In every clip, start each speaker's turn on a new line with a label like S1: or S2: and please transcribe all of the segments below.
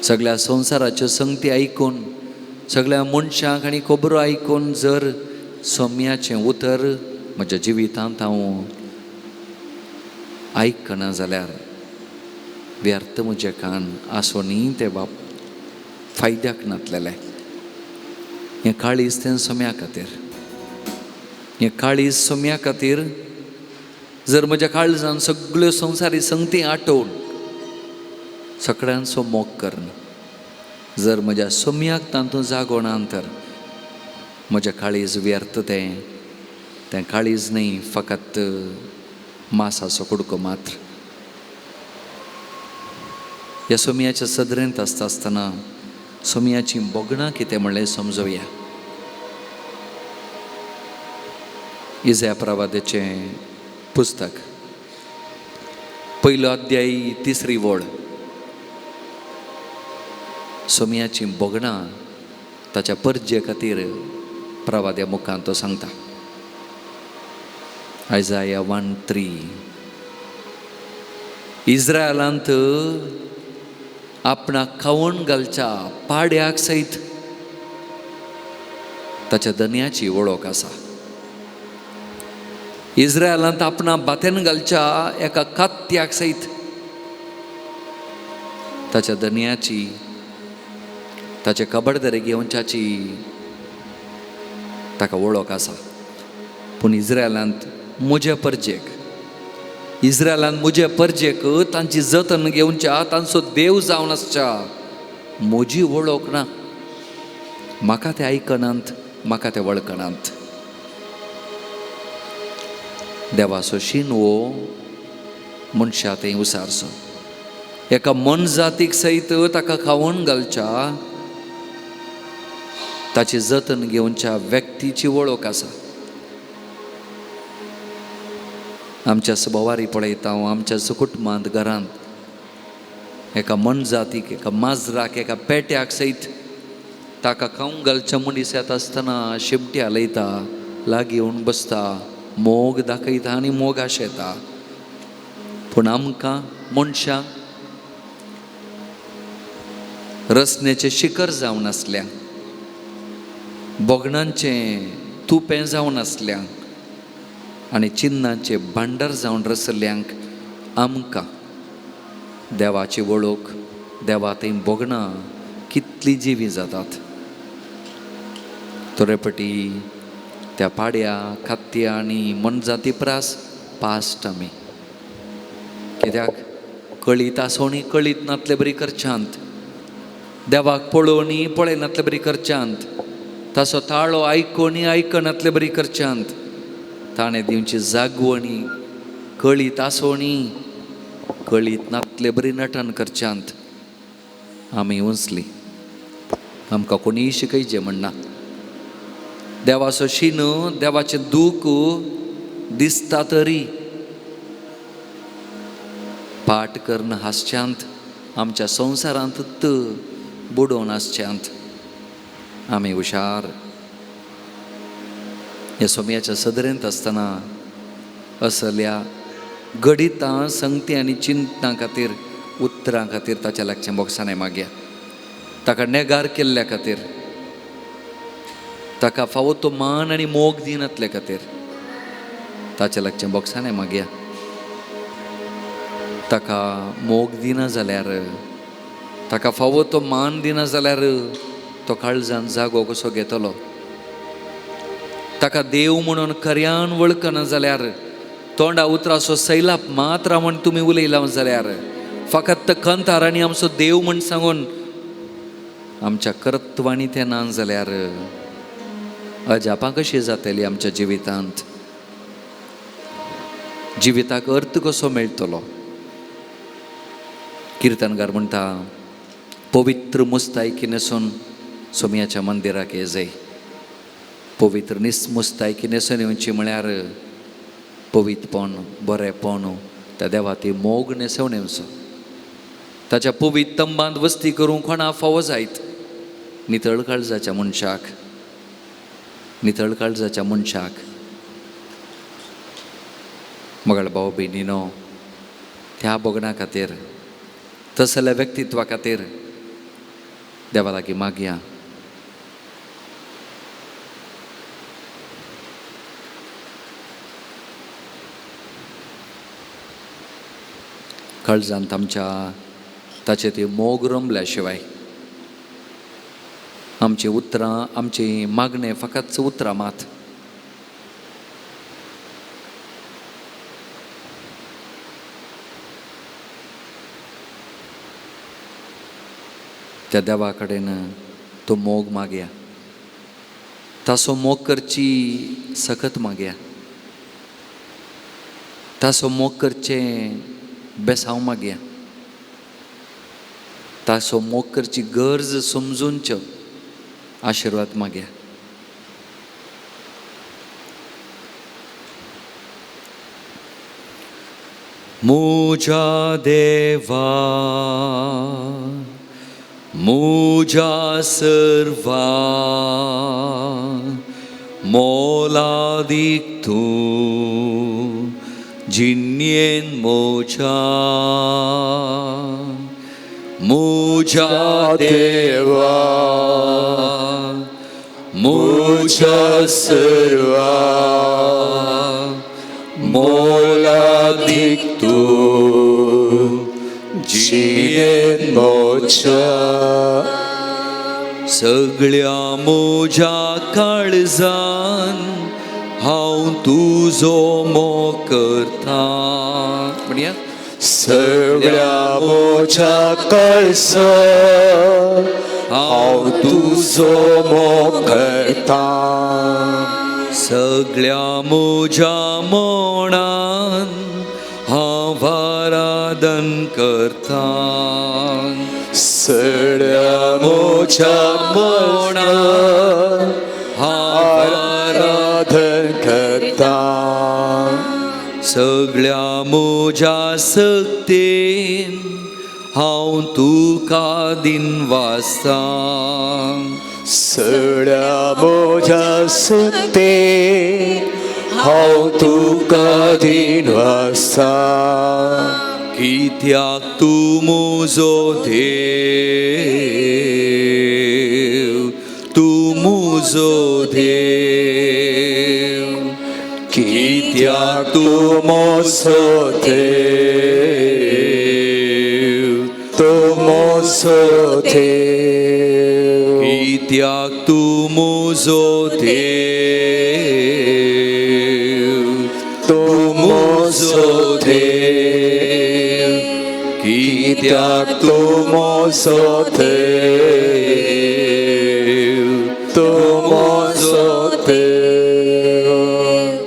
S1: सगळ्या संवसाराच्यो संगती आयकून, सगळ्या मनशांक आनी खबरो आयकून जर सोम्याचें उतर म्हज्या जिवितांत हांव आयकना जाल्यार व्यर्थ म्हजें कान आसूनय तें बाप फायद्याक नातलेलें. हें काळीज तें सोम्या खातीर, हें काळीज सोम्या खातीर जर म्हज्या काळजान सगळ्यो संवसारी संगती आठोवन सगळ्यांचो मोग करून जर म्हज्या सोम्याक तातूंत जागो ना तर म्हजें काळीज व्यर्थ तें, तें काळीज न्हय फकत मासाचो कुडको मात्र. ह्या सोम्याच्या सदरेंत आसता आसतना सोम्याचीं भोगणां कितें म्हणलें समजोया. इजया प्रवादाचें पुस्तक पयलो अध्याय 3 वळ. सोम्याचीं भोगणां ताच्या परजे खातीर प्रवाद्या मुखान तो सांगता. आयजाया 1:3. इस्रायलांत आपणाक खावण घालच्या पाड्याक सयत ताच्या धनयाची वळख आसा. इस्रायलांत आपणा बातेन घालच्या एका कात्याक सयत ताच्या धनयाची, ताचे खबरदारी घेवच्याची ताका वळख आसा. पूण इस्रायलांत म्हज्या परजेक, इस्रायलान म्हज्या परजेक तांची जतन घेवच्या तांचो देव जावन आसच्या म्हजी वळख ना. म्हाका ते आयकनात, म्हाका ते वळखनात. देवाचो शीण हो मनशा थंय उसारचो. एका मनजातीक सयत ताका खावण घालच्या ताची जतन घेवच्या व्यक्तीची वळख आसा. आमच्या सभावारी पळयता हांव, आमच्या कुटुंबांत घरांत एका मनजातीक, एका माजराक, एका पेट्याक सयत ताका खावंक घालच्या मनीस येता आसतना शेमटी हालयता, लागीं येवन बसता, मोग दाखयता आनी मोग आशेता. पूण आमकां मनशांक रसनेचें शिखर जावन आसल्या, भोगणांचें तुपें जावन आसल्या आनी चिन्नांचें भांडार जावन रसल्यांक आमकां देवाची वळख, देवा थंय भोगणां कितलीं जिवीं जातात. थोडे त्या पाड्या खात्या आनी मनजाती प्रास पास्ट आमी कित्याक कळीत आसोनी कळीत नातले बरी करच्यांत, देवाक पळोवनी पळयनातले बरी करच्यांत, ताचो ताळो आयकोनी आयकनातले बरी करच्यांत, ताणें दिवची जागवणी कळीत आसोनी कळीत नातले बरी नटन करच्यांत आमी उंचली. आमकां कोणीय शिकयचें म्हणना. देवाचो शीण, देवाचें दूख दिसता तरी पाठ करून हासच्यांत आमच्या संवसारांत बुडोवन आसच्यांत आमी हुशार. ह्या सोम्याच्या सदरेंत आसतना असल्या गणितां, संगती आनी चिंतनां खातीर, उतरां खातीर ताच्या लागचें बोगसाणें मागया. ताका नेगार केल्ल्या खातीर, ताका फावो तो मान आनी मोग दिनातले खातीर ताच्या लागचें बोगसाणें मागया. ताका मोग दिना जाल्यार, ताका फावो तो मान दिना जाल्यार तो काळजान जागो कसो घेतलो? ताका देव म्हणून खऱ्यान वळखना जाल्यार, तोंडा उतराचो सैलाप मात्र म्हण तुमी उलयला जाल्यार, फकत कंतार आनी आमचो देव म्हण सांगून आमच्या कर्तवांनी तें ना जाल्यार अजापां कशी जातली आमच्या जिवितांत? जिविताक अर्थ कसो मेळटलो? किर्तनकार म्हणटा, पवित्र मुस्तायकी न्हेसून सोम्याच्या मंदिराक येजय. पवित्र मुस्तायकी न्हेसून येवची म्हळ्यार पवित्रपण, बरेपण, त्या देवा ती मोग न्हेसोवन येवचो. ताच्या पवित्र तंबांत वस्ती करूंक कोणा फावो जायत? नितळ काळजाच्या मनशाक, नितळ काळजाच्या मनशाक. मगळ भाव भयणीनो, त्या भोगणा खातीर, तसल्या व्यक्तित्वा खातीर देवा लागीं मागया. काळजांत आमच्या ताचे ती मोग रमल्या शिवाय आमची उतरां, आमची मागणें फकत उतरां मात. त्या देवा कडेन तो मोग मागया, ताचो मोग करची सकत मागया, ताचो मोग करचें बेसांव मागया, ताचो मोग करची गरज समजूनच आशिर्वाद मागया. म्हज्या देवा, म्हज्या सर्वा मोलादीक तूं जिन्येन म्हज्या, म्हज्या देवा, म्हज्या सर्वा मोलादीक तूं जिन्येन म्हज्या. सगळ्या म्हज्या काळजान हांव तुजो मोग करतां. म्हणया,
S2: सगळ्या म्हज्या काळजान हांव तुजो मोग करतां.
S1: सगळ्या म्हज्या मनान हांव आराधन करतां.
S2: सगळ्या म्हज्या मनान
S1: हांव
S2: आराधन करतां.
S1: सगळ्या म्हज्या सक्तेन हांव तुका दिनवासतां.
S2: सगळ्या म्हज्या सक्तेन हांव तुका दिनवासतां.
S1: कित्याक तूं म्हजो देव, तूं म्हजो देव,
S2: कित्याक तूं म्हजो देव, तूं म्हजो देव,
S1: कित्याक तूं म्हजो देव,
S2: तूं म्हजो देव,
S1: कित्याक
S2: तूं म्हजो देव, तूं म्हजो देव.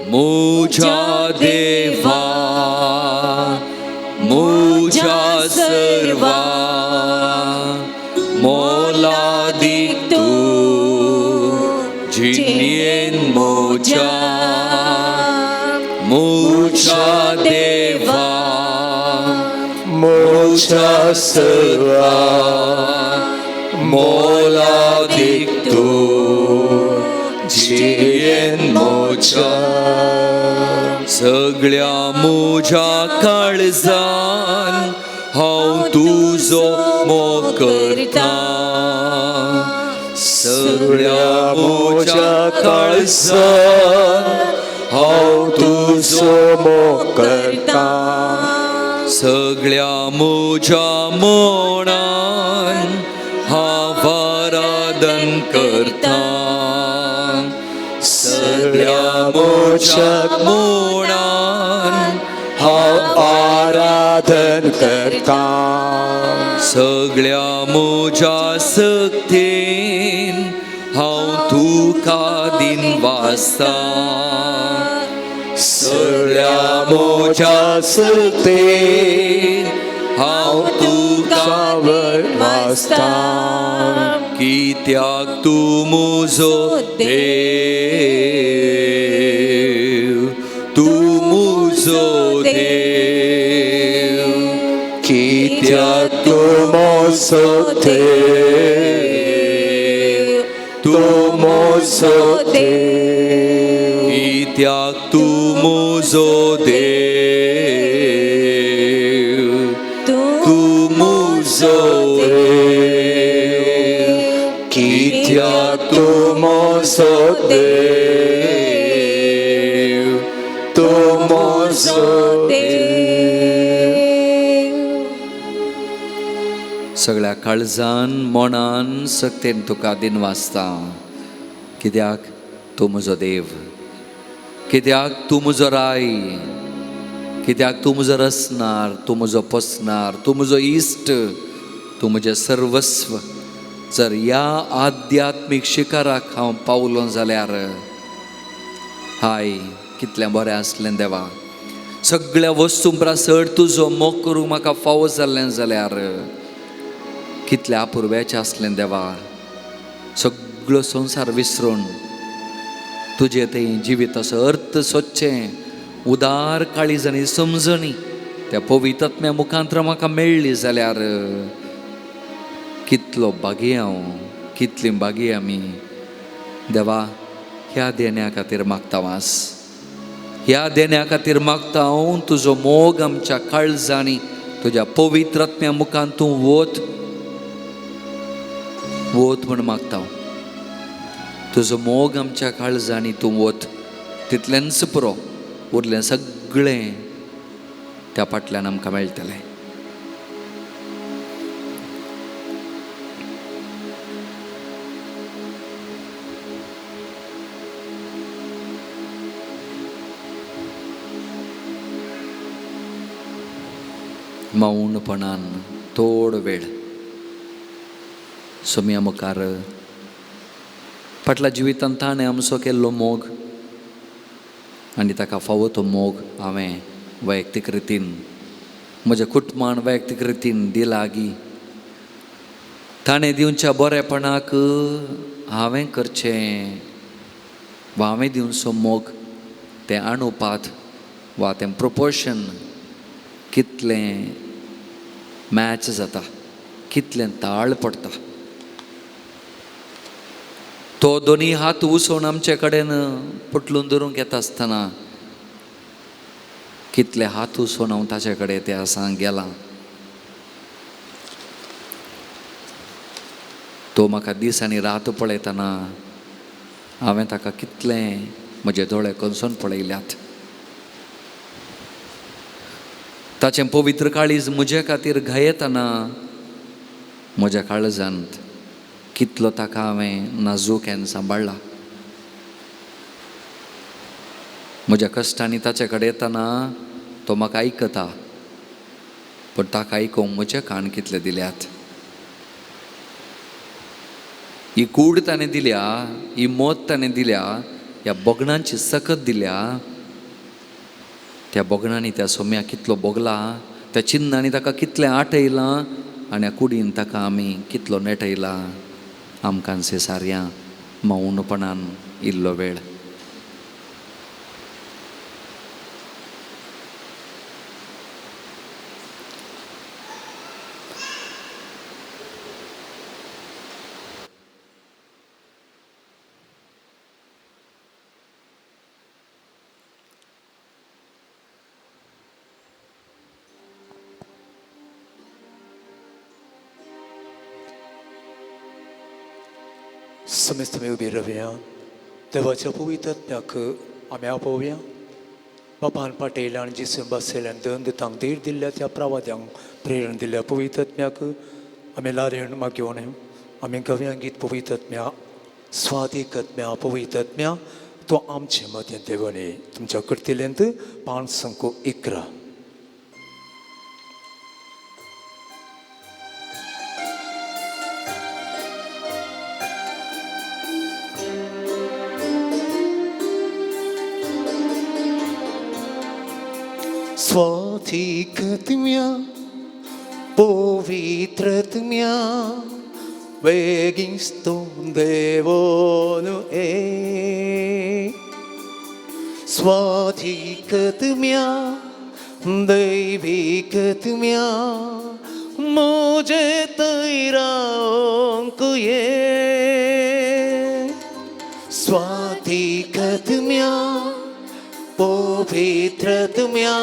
S1: म्हज्या देवा, म्हज्या सर्वा मोलादीक तूं जिन्येन म्हज्या, म्हज्या देवा,
S2: म्हज्या सर्वा मोलादीक तूं जियेन म्हज्या.
S1: सगळ्या म्हज्या काळजान हांव तुजो मोग करतां.
S2: सगळ्या म्हज्या काळजान हांव तुजो मोग करतां.
S1: सगळ्या म्हज्या मनान हांव आराधन करतां.
S2: सगळ्या म्हज्या
S1: मनान
S2: हांव आराधन करतां.
S1: सगळ्या म्हज्या सक्तेन हांव तुका दिनवासतां.
S2: सगळ्या म्हज्या सक्तेन
S1: हांव तुका
S2: वासतां.
S1: कित्याक तूं म्हजो देव, तूं म्हजो देव,
S2: कित्याक तूं म्हजो देव, तूं म्हजो देव,
S1: कित्याक तूं म्हजो देव, तूं म्हजो देव.
S2: कित्याक तूं म्हजो देव, तूं म्हजो देव.
S1: सगळ्या काळजान मनान सक्तेन तुका दिनवासता, कित्याक तूं म्हजो देव, कित्याक तूं म्हजो राय, कित्याक तूं म्हजो रसनार, तूं म्हजो पोसनार, तूं म्हजो इश्ट, तूं म्हजें सर्वस्व. जर ह्या आध्यात्मीक शिखराक हांव पावलो जाल्यार हाय कितलें बरें आसलें देवा. सगळ्या वस्तूं परस चड तुजो मोग करूंक म्हाका फावो जाल्लें जाल्यार कितलें अपुर्वेचें आसलें देवा. सगळो संवसार विसरून तुजें तें जिविताचो अर्थ सोदचें उदार काळीज आनी समजणी त्या पवित्र मुखांतर म्हाका मेळ्ळी जाल्यार कितलो भागी हांव, कितली भागी आमी. देवा ह्या देण्या खातीर मागता वास, ह्या देण्या खातीर मागता हांव तुजो मोग आमच्या काळजांनी तुज्या पवित्र आत्म्या मुखान तूं वत वत म्हूण मागता हांव. तुजो मोग आमच्या काळजांनी तूं वत, तितलेंच पुरो, उरलें सगळें त्या फाटल्यान आमकां मेळटलें. मौनपणान थोडो वेळ सोम्या मुखार फाटल्या जिवितांत ताणें आमचो केल्लो मोग आनी ताका फावो तो मोग हांवें वैयक्तीक रितीन म्हज्या कुटुंबान वैयक्तीक रितीन दिला गी. ताणें दिवच्या बरेपणाक हांवें करचें वा हांवें दिवचो मोग तें अनुपात वा तें प्रोपोर्शन कितलें मॅच जाता, कितलें ताळ पडटा. तो दोनी हात उसोवन आमचे कडेन पटलून धरूंक येता आसतना कितले हात उसोवन हांव ताचे कडेन ते आसा गेलां. तो म्हाका दीस आनी रात पळयतना हांवें ताका कितलें म्हजे दोळे कोनसून पळयल्यात. ताचें पवित्र काळीज म्हजे खातीर घायेतना म्हज्या काळजांत कितलो ताका हांवें नाजूक सांबाळ्ळा. म्हज्या कश्टांनी ताचे कडेन येतना तो म्हाका आयकता, पूण ताका आयकूंक म्हजे कान कितले दिल्यात. ही कूड ताणें दिल्या, ही मत ताणें दिल्या, ह्या भोगणांची सकत दिल्या. त्या भोगणांनी त्या सोम्याक कितलो भोगला, त्या चिन्नांनी ताका कितलें आटयलां आनी ह्या कुडीन ताका आमी कितलो नेटयला. आमकां सारयां मौनपणान इल्लो वेळ.
S2: समेस्त तुमी उबी रावया, देवाच्या पवित्र आत्म्याक आमी आपोवया. बापान पाटयल्या आनी जेजून बसयल्यान दोन दुतांक धीर दिल्ल्या त्या प्रवाद्यांक प्रेरण दिल्ल्या पवित्र आत्म्याक आमी लारेण मागयोन आमी गव्या गीत पवित्र आत्म्या स्वादीक आत्म्या पवित्र आत्म्या तो आमचे मदें देवणी तुमच्या करतिल्यांत 511. स्वाधिकत्म्या पवित्रत्म्या वेगिस्तो देवोनु ए स्वाधिकत्म्या दैविकत्म्या मोजे तैरांक ये स्वाधिकत्म्या पवित्रत्म्या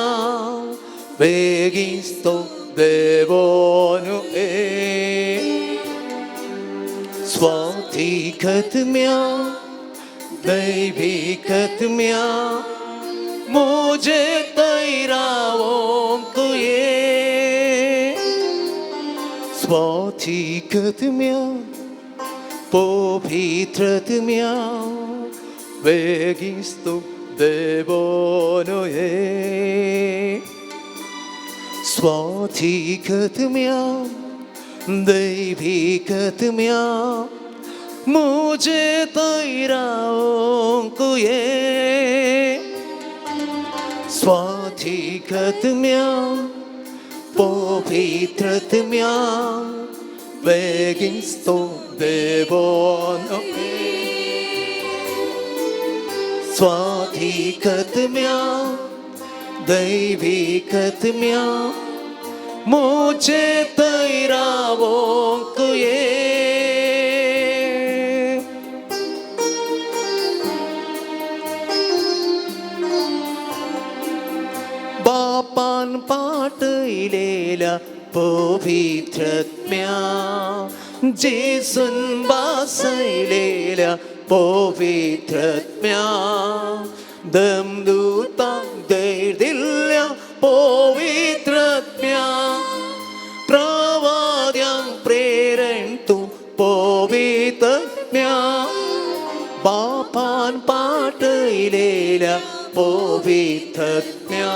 S2: वेगिस्तो देवोनु ए स्वाधिकत्म्या स्वाधिकत्म्या दैविकत्म्या मुझे तैरावोंक ये स्वाधिकत्म्या पवित्रत्म्या वेगिस्तु देवोनो ये स्वाधिकत्म्या दैविकत्म्या मुझे तैरावोंक ये स्वाधिकत्म्या पवित्रत्म्या वेगिस्तो देवोनो स्वाधिकत्म्या दैविकत्म्या मुझे तैरावोंक ये बापान पाटयलेल्या पवित्रत्म्या जेसून बासयलेल्या पवित्रत्म्या दमदूतांक धैर्य दिल्ल्या पवित्रत्म्या प्रवाद्यांक प्रेरण तूं पवित्रत्म्या बापान पाटयलेल्या पवित्रत्म्या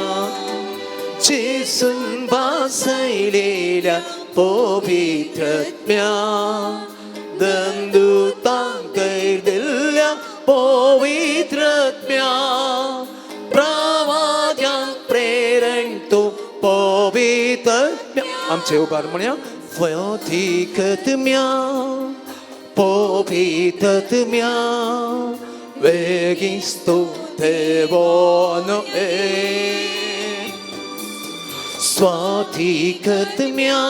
S2: जेसून बासयलेल्या पवित्रत्म्या दमदूतांक धैर्य दिल्ल्या पवित्रत्म्या प्रवाद्यांक प्रेरण तूं पवित्रत्म्या आमचे उबार म्हणया स्वाधिकत्म्या पवित्रत्म्या वेगिस्तो देवोनो स्वाधिकत्म्या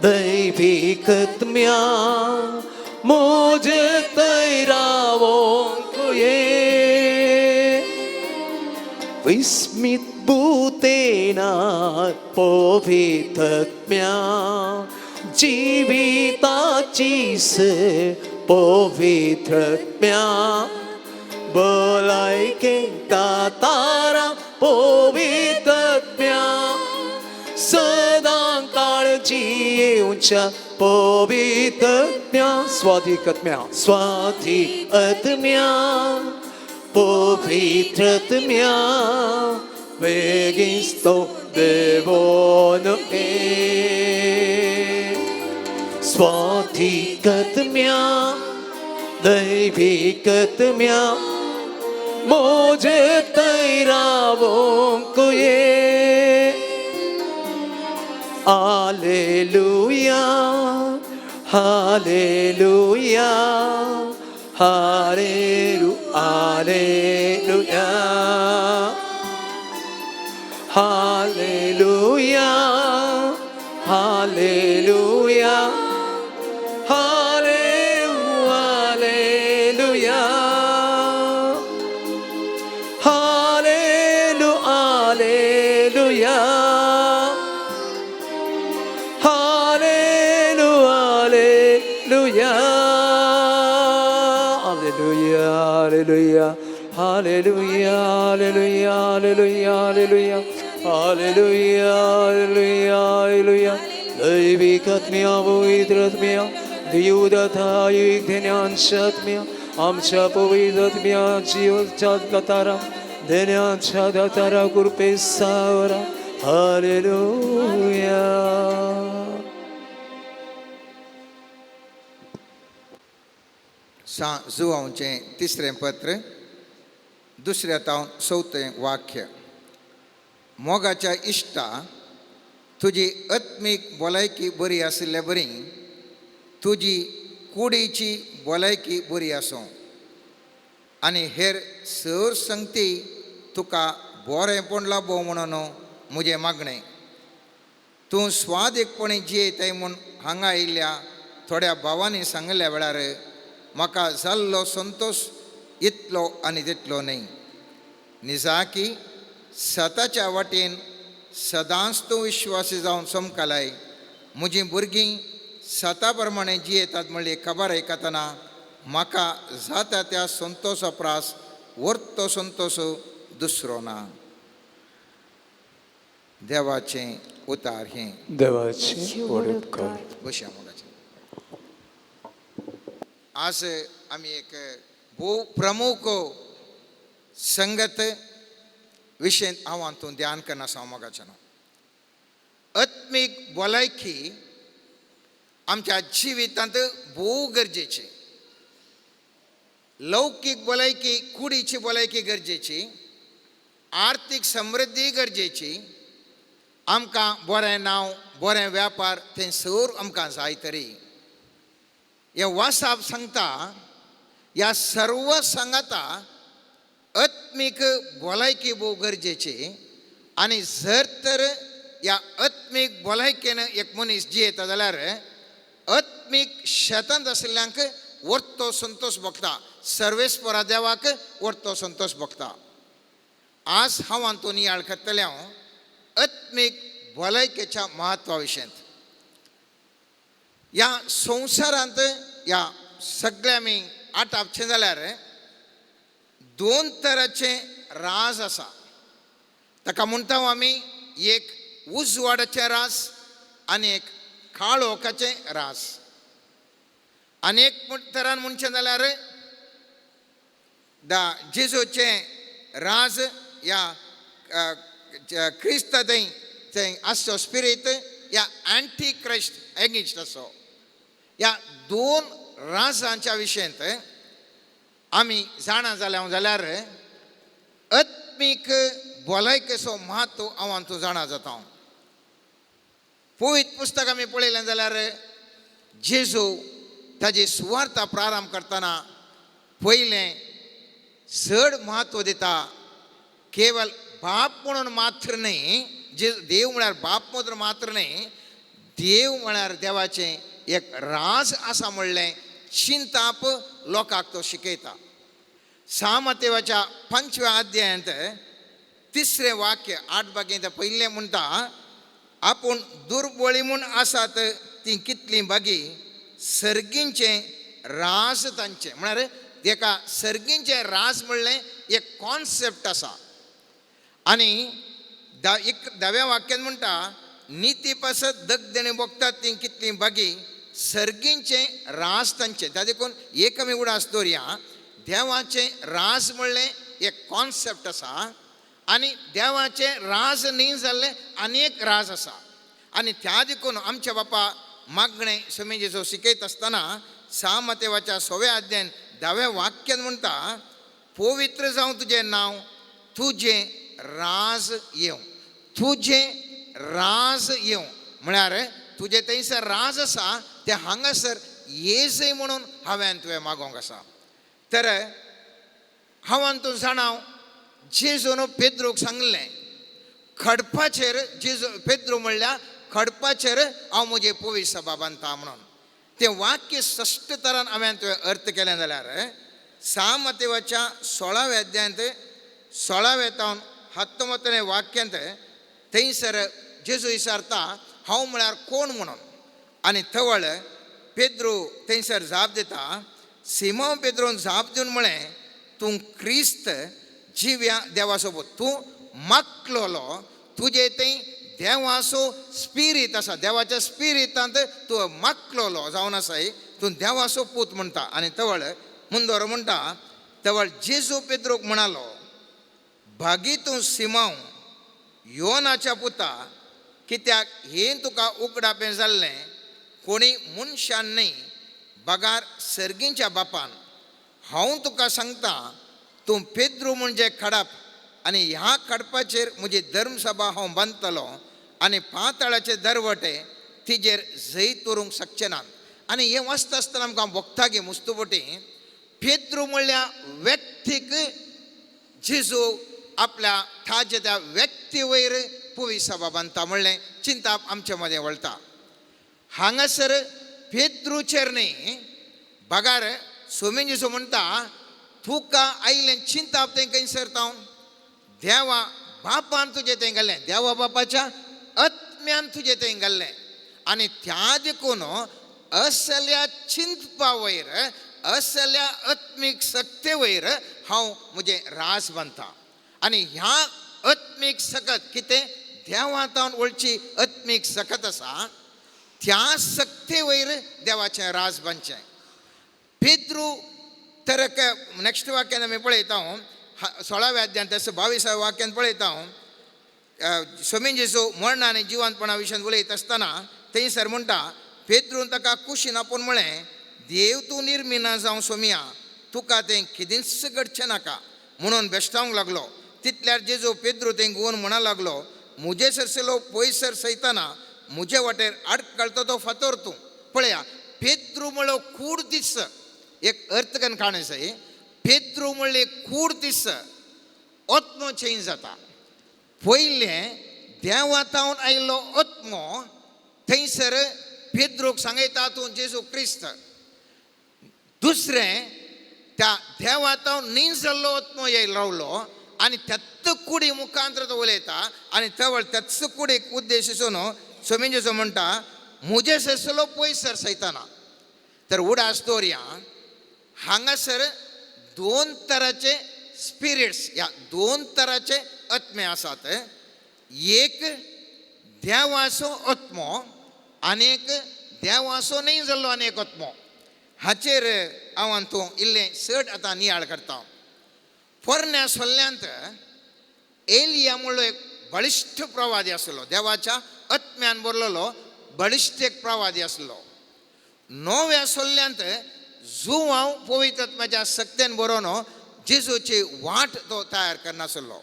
S2: दैविकत्म्या मुझे तैरावोंक ये विस्मित भूतेना पवित्रत्म्या जिविताची पवित्रत्म्या भलायकेक तारा पवित्रत्म्या सदां काळजी येवच्या पवित्रत्म्या स्वाधिकत्म्या स्वाधिकत्म्या पवित्रत्म्या वेगिस्तो देवोन स्वाधिकत्म्या दैविकत्म्या मुझे तैरावोंक ये हालेलुया हालेलुया हालेलु हालेलुया हालेलुया हालेलुया हालेलु हालेलुया हालेलु हालेलुया हालेलु हालेलुया हालेलुया हालेलुया हालेलुया हालेलुया हालेलुया हालेलुया हालेलुया हालेलुया दैविकत्म्या पवित्रत्म्या दियुदथायुज्ञांशात्म्या आमच्या पवित्रत्म्या जीवच्या कतारा देण्याच्या दातारा कृपे सावरा हालेलुया.
S3: सा जुवांचें तिसरें पत्र दुसऱ्या तावन चवथें वाक्य. मोगाच्या इश्टा, तुजी आत्मीक भलायकी बरी आशिल्ले बरी तुजी कुडीची भलायकी बरी आसूं आनी हेर सर संगती तुका बरेंपण लाबो म्हणून म्हजें मागणें. तूं स्वादीकपणी जियेताय म्हूण हांगा आयिल्ल्या थोड्या भावांनी सांगिल्ल्या वेळार म्हाका जाल्लो संतोश इतलो आनी तितलो न्हय. निजाकी सताच्या वाटेन सदांच तूं विश्वासी जावन समकालाय. म्हजीं भुरगीं सता प्रमाणे जियेतात म्हणली खबर आयकतना म्हाका जाता त्या संतोशा प्रास वर्तो संतोश दुसरो ना. देवाचें उतार हें.
S2: देवाची व्हड उपकार.
S3: बशया मोगाचें. आज आमी एक भोव प्रमुख संगत विशय हांव हातूंत ध्यान करना आसा मोगाचें. आत्मीक भलायकी आमच्या जिवितांत भोव गरजेची. लौकीक भलायकी, कुडीची भलायकी गरजेची, आर्थीक समृद्धी गरजेची, आमकां बरें नांव, बरें व्यापार तें सर आमकां जाय. तरी हें वासाप सांगता ह्या सर्व सांगाता आत्मीक भलायकी भोव गरजेची. आनी जर तर ह्या आत्मीक भलायकेन एक मनीस जियेता जाल्यार आत्मीक शेतांत आशिल्ल्यांक वर्तो संतोश भोगता, सर्वेस्परा देवाक वर्तो संतोश भोगता. आज हांव हातूंत नियाळ करतलें हांव आत्मीक भलायकेच्या म्हत्वा विशयांत. ह्या संवसारांत ह्या सगळ्या आमी आटापचें जाल्यार दोन तराचे राज आसा. ताका म्हणटा आमी एक उजवाडाचें राज आनी एक काळोखाचें राज. आनी एक तरान म्हणचें जाल्यार दा जेजूचें राज ह्या क्रिस्त थंय थंय आसचो स्पिरीत ह्या अँटी क्रायस्ट एगेन्स्ट आसो. ह्या दोन राजांच्या विशयांत आमी जाणा जाल्या जाल्यार आत्मीक भलायकेचो म्हत्व हांव हातूंत जाणा जाता. पवित्र पुस्तक आमी पळयलें जाल्यार जेजू ताजी सुवार्ता प्रारंभ करतना पयलें चड म्हत्व दिता. केवल बाप म्हणून मात्र न्हय, जे देव म्हळ्यार बाप म्हणून मात्र न्हय, देव म्हळ्यार देवाचें एक राज आसा म्हणलें चिंताप लोकांक तो शिकयता. सामतेवाच्या 5व्या अध्यायांत 3रें वाक्य 8 बागेंत पयलें म्हणटा, आपूण दुर्बळी म्हूण आसात ती कितली बागी सर्गींचें राज तांचें. म्हळ्यार एका सर्गींचें राज म्हणलें एक कॉन्सेप्ट आसा. आनी एक 10व्या वाक्यान म्हणटा, निती पासत दगदणे भोगतात ती कितली बागी सर्गींचें राज तांचें. त्या देखून एक आमी उडास दवरया, देवाचें राज म्हणलें एक कॉन्सेप्ट आसा आनी देवाचें राज न्ही जाल्लें आनी एक राज आसा. आनी त्या देखून आमच्या बापा मागणें स्वामीजीचो शिकयत आसतना सामतेवाच्या 6व्या अध्यायान 10व्या वाक्यान म्हणटा, पवित्र जावं तुजें नांव, तुजें राज येवं. तुजें राज येवं म्हळ्यार तुजें थंयसर राज आसा तें हांगासर येजय म्हणून हांवें तुवें मागोवंक आसा. तर हांवें तूं जाणाव जेजून पेद्रूक सांगलें खडपाचेर, जेजू पेद्रू म्हणल्यार खडपाचेर हांव म्हजे पवित्र सभा बांदता म्हणून. तें वाक्य स्पश्ट तरान हांवें तुवें अर्थ केलें जाल्यार सामतेवाच्या 16व्या अध्यायांत 16व्या तावन 19 वाक्यांत थंयसर जेजू विचारता हांव म्हळ्यार कोण म्हणून. आनी तवळ पेद्रू थंयसर जाप दिता. सिमांव पेद्रून जाप दिवन म्हळें, तूं क्रिस्त जिव्या देवाचो पूत, तूं माकलोलो, तुजे थंय देवाचो स्पिरीत आसा, देवाच्या स्पिरितांत तूं माकलोलो जावन आसाय, तूं देवाचो पूत म्हणटा. आनी तवळ मुंदोर म्हणटा, तवळ जेजू पेद्रूक म्हणालो, भागी तूं सिमांव योनाच्या पुता, कित्याक हें तुका उगडापें जाल्लें कोणी मनशान न्हय बगार सर्गींच्या बापान. हांव तुका सांगता, तूं पेद्रू म्हणजे खडप आनी ह्या खडपाचेर म्हजी धर्मसभा हांव बांदतलो आनी पाताळाचे दरवटे तिजेर जैत उरूंक शकचे नात. आनी हें वाचता आसतना आमकां भोगता गे मुस्तुपटी पेद्रू म्हणल्यार व्यक्तीक जेजू आपल्या ताजे त्या व्यक्ती वयर पवित्र सभा बांदता म्हणलें चिंताप आमचे मदें वळटा. हांगासर पेद्रूचेर न्हय बगार स्वामी जेजू म्हणटा, तुका आयलें चिंताप तें खंयसर तावन देवा बापान तुजें तें घाल्लें, देवा बापाच्या आत्म्यान तुजें तें घाल्लें. आनी त्या देखून असल्या चिंतपा वयर असल्या आत्मीक सक्ते वयर हांव म्हजें रास बांदता. आनी ह्या आत्मीक सकत कितें देवांतावन वळची आत्मीक सकत आसा त्या सक्ते वयर देवाचें रास बांदचें. पेद्रू तर नेक्स्ट वाक्यान आमी पळयता, 16व्या अध्यायांत तसो 22व्या वाक्यान पळयता, स्वामी जेजू मरण आनी जिवंतपणा विशयान उलयत आसतना थंयसर म्हणटा, पेद्रून ताका कुशीन आपोवन म्हळें, देव तूं निर्मिना जावं सोमिया, तुका तें कितेंच घडचें नाका म्हणून बेश्टावंक लागलो. तितल्यार जेजू पेद्रू थंय गुवन म्हणा लागलो, म्हजे सरसलो पयसर सयतना म्हजे वाटेर आडकळतो तो फातोर तूं. पळया, पेद्रू म्हळो कूड दीस, एक अर्थ कन काण आसा, पेद्रू म्हणले कूड दीस आत्मो चेंज जाता. पयलें देवातावन आयिल्लो आत्मो थंयसर पेद्रूक सांगयता तूं जेजू क्रिस्त. दुसरें त्या देवातावन न्ही जाल्लो आत्मो येयल रावलो आनी त्याच कुडी मुखांत तो उलयता आनी तवळ त्याच कुडीक उद्देश न्हू स्वामी जेजू म्हणटा, म्हजे सरसलो पयसर सयतना. तर उडास दवरया, हांगासर दोन तराचे स्पिरिट्स ह्या दोन तराचे आत्मे आसात. एक देवाचो आत्मो आनी एक देवाचो न्ही जाल्लो आनी एक आत्मो. हाचेर हांव तूं इल्लें चड आतां नियाळ करता. पोरण्या सल्ल्यांत एलिया म्हणलो एक बळिश्ट प्रवादी आसलो, देवाच्या आत्म्यान भरलेलो बळिश्ट एक प्रवादी आसलो. नव्या सल्ल्यांत जुवांव पवित्र आत्म्याच्या सक्तेन बरोवन जेजूची वाट तो तयार करनासलो.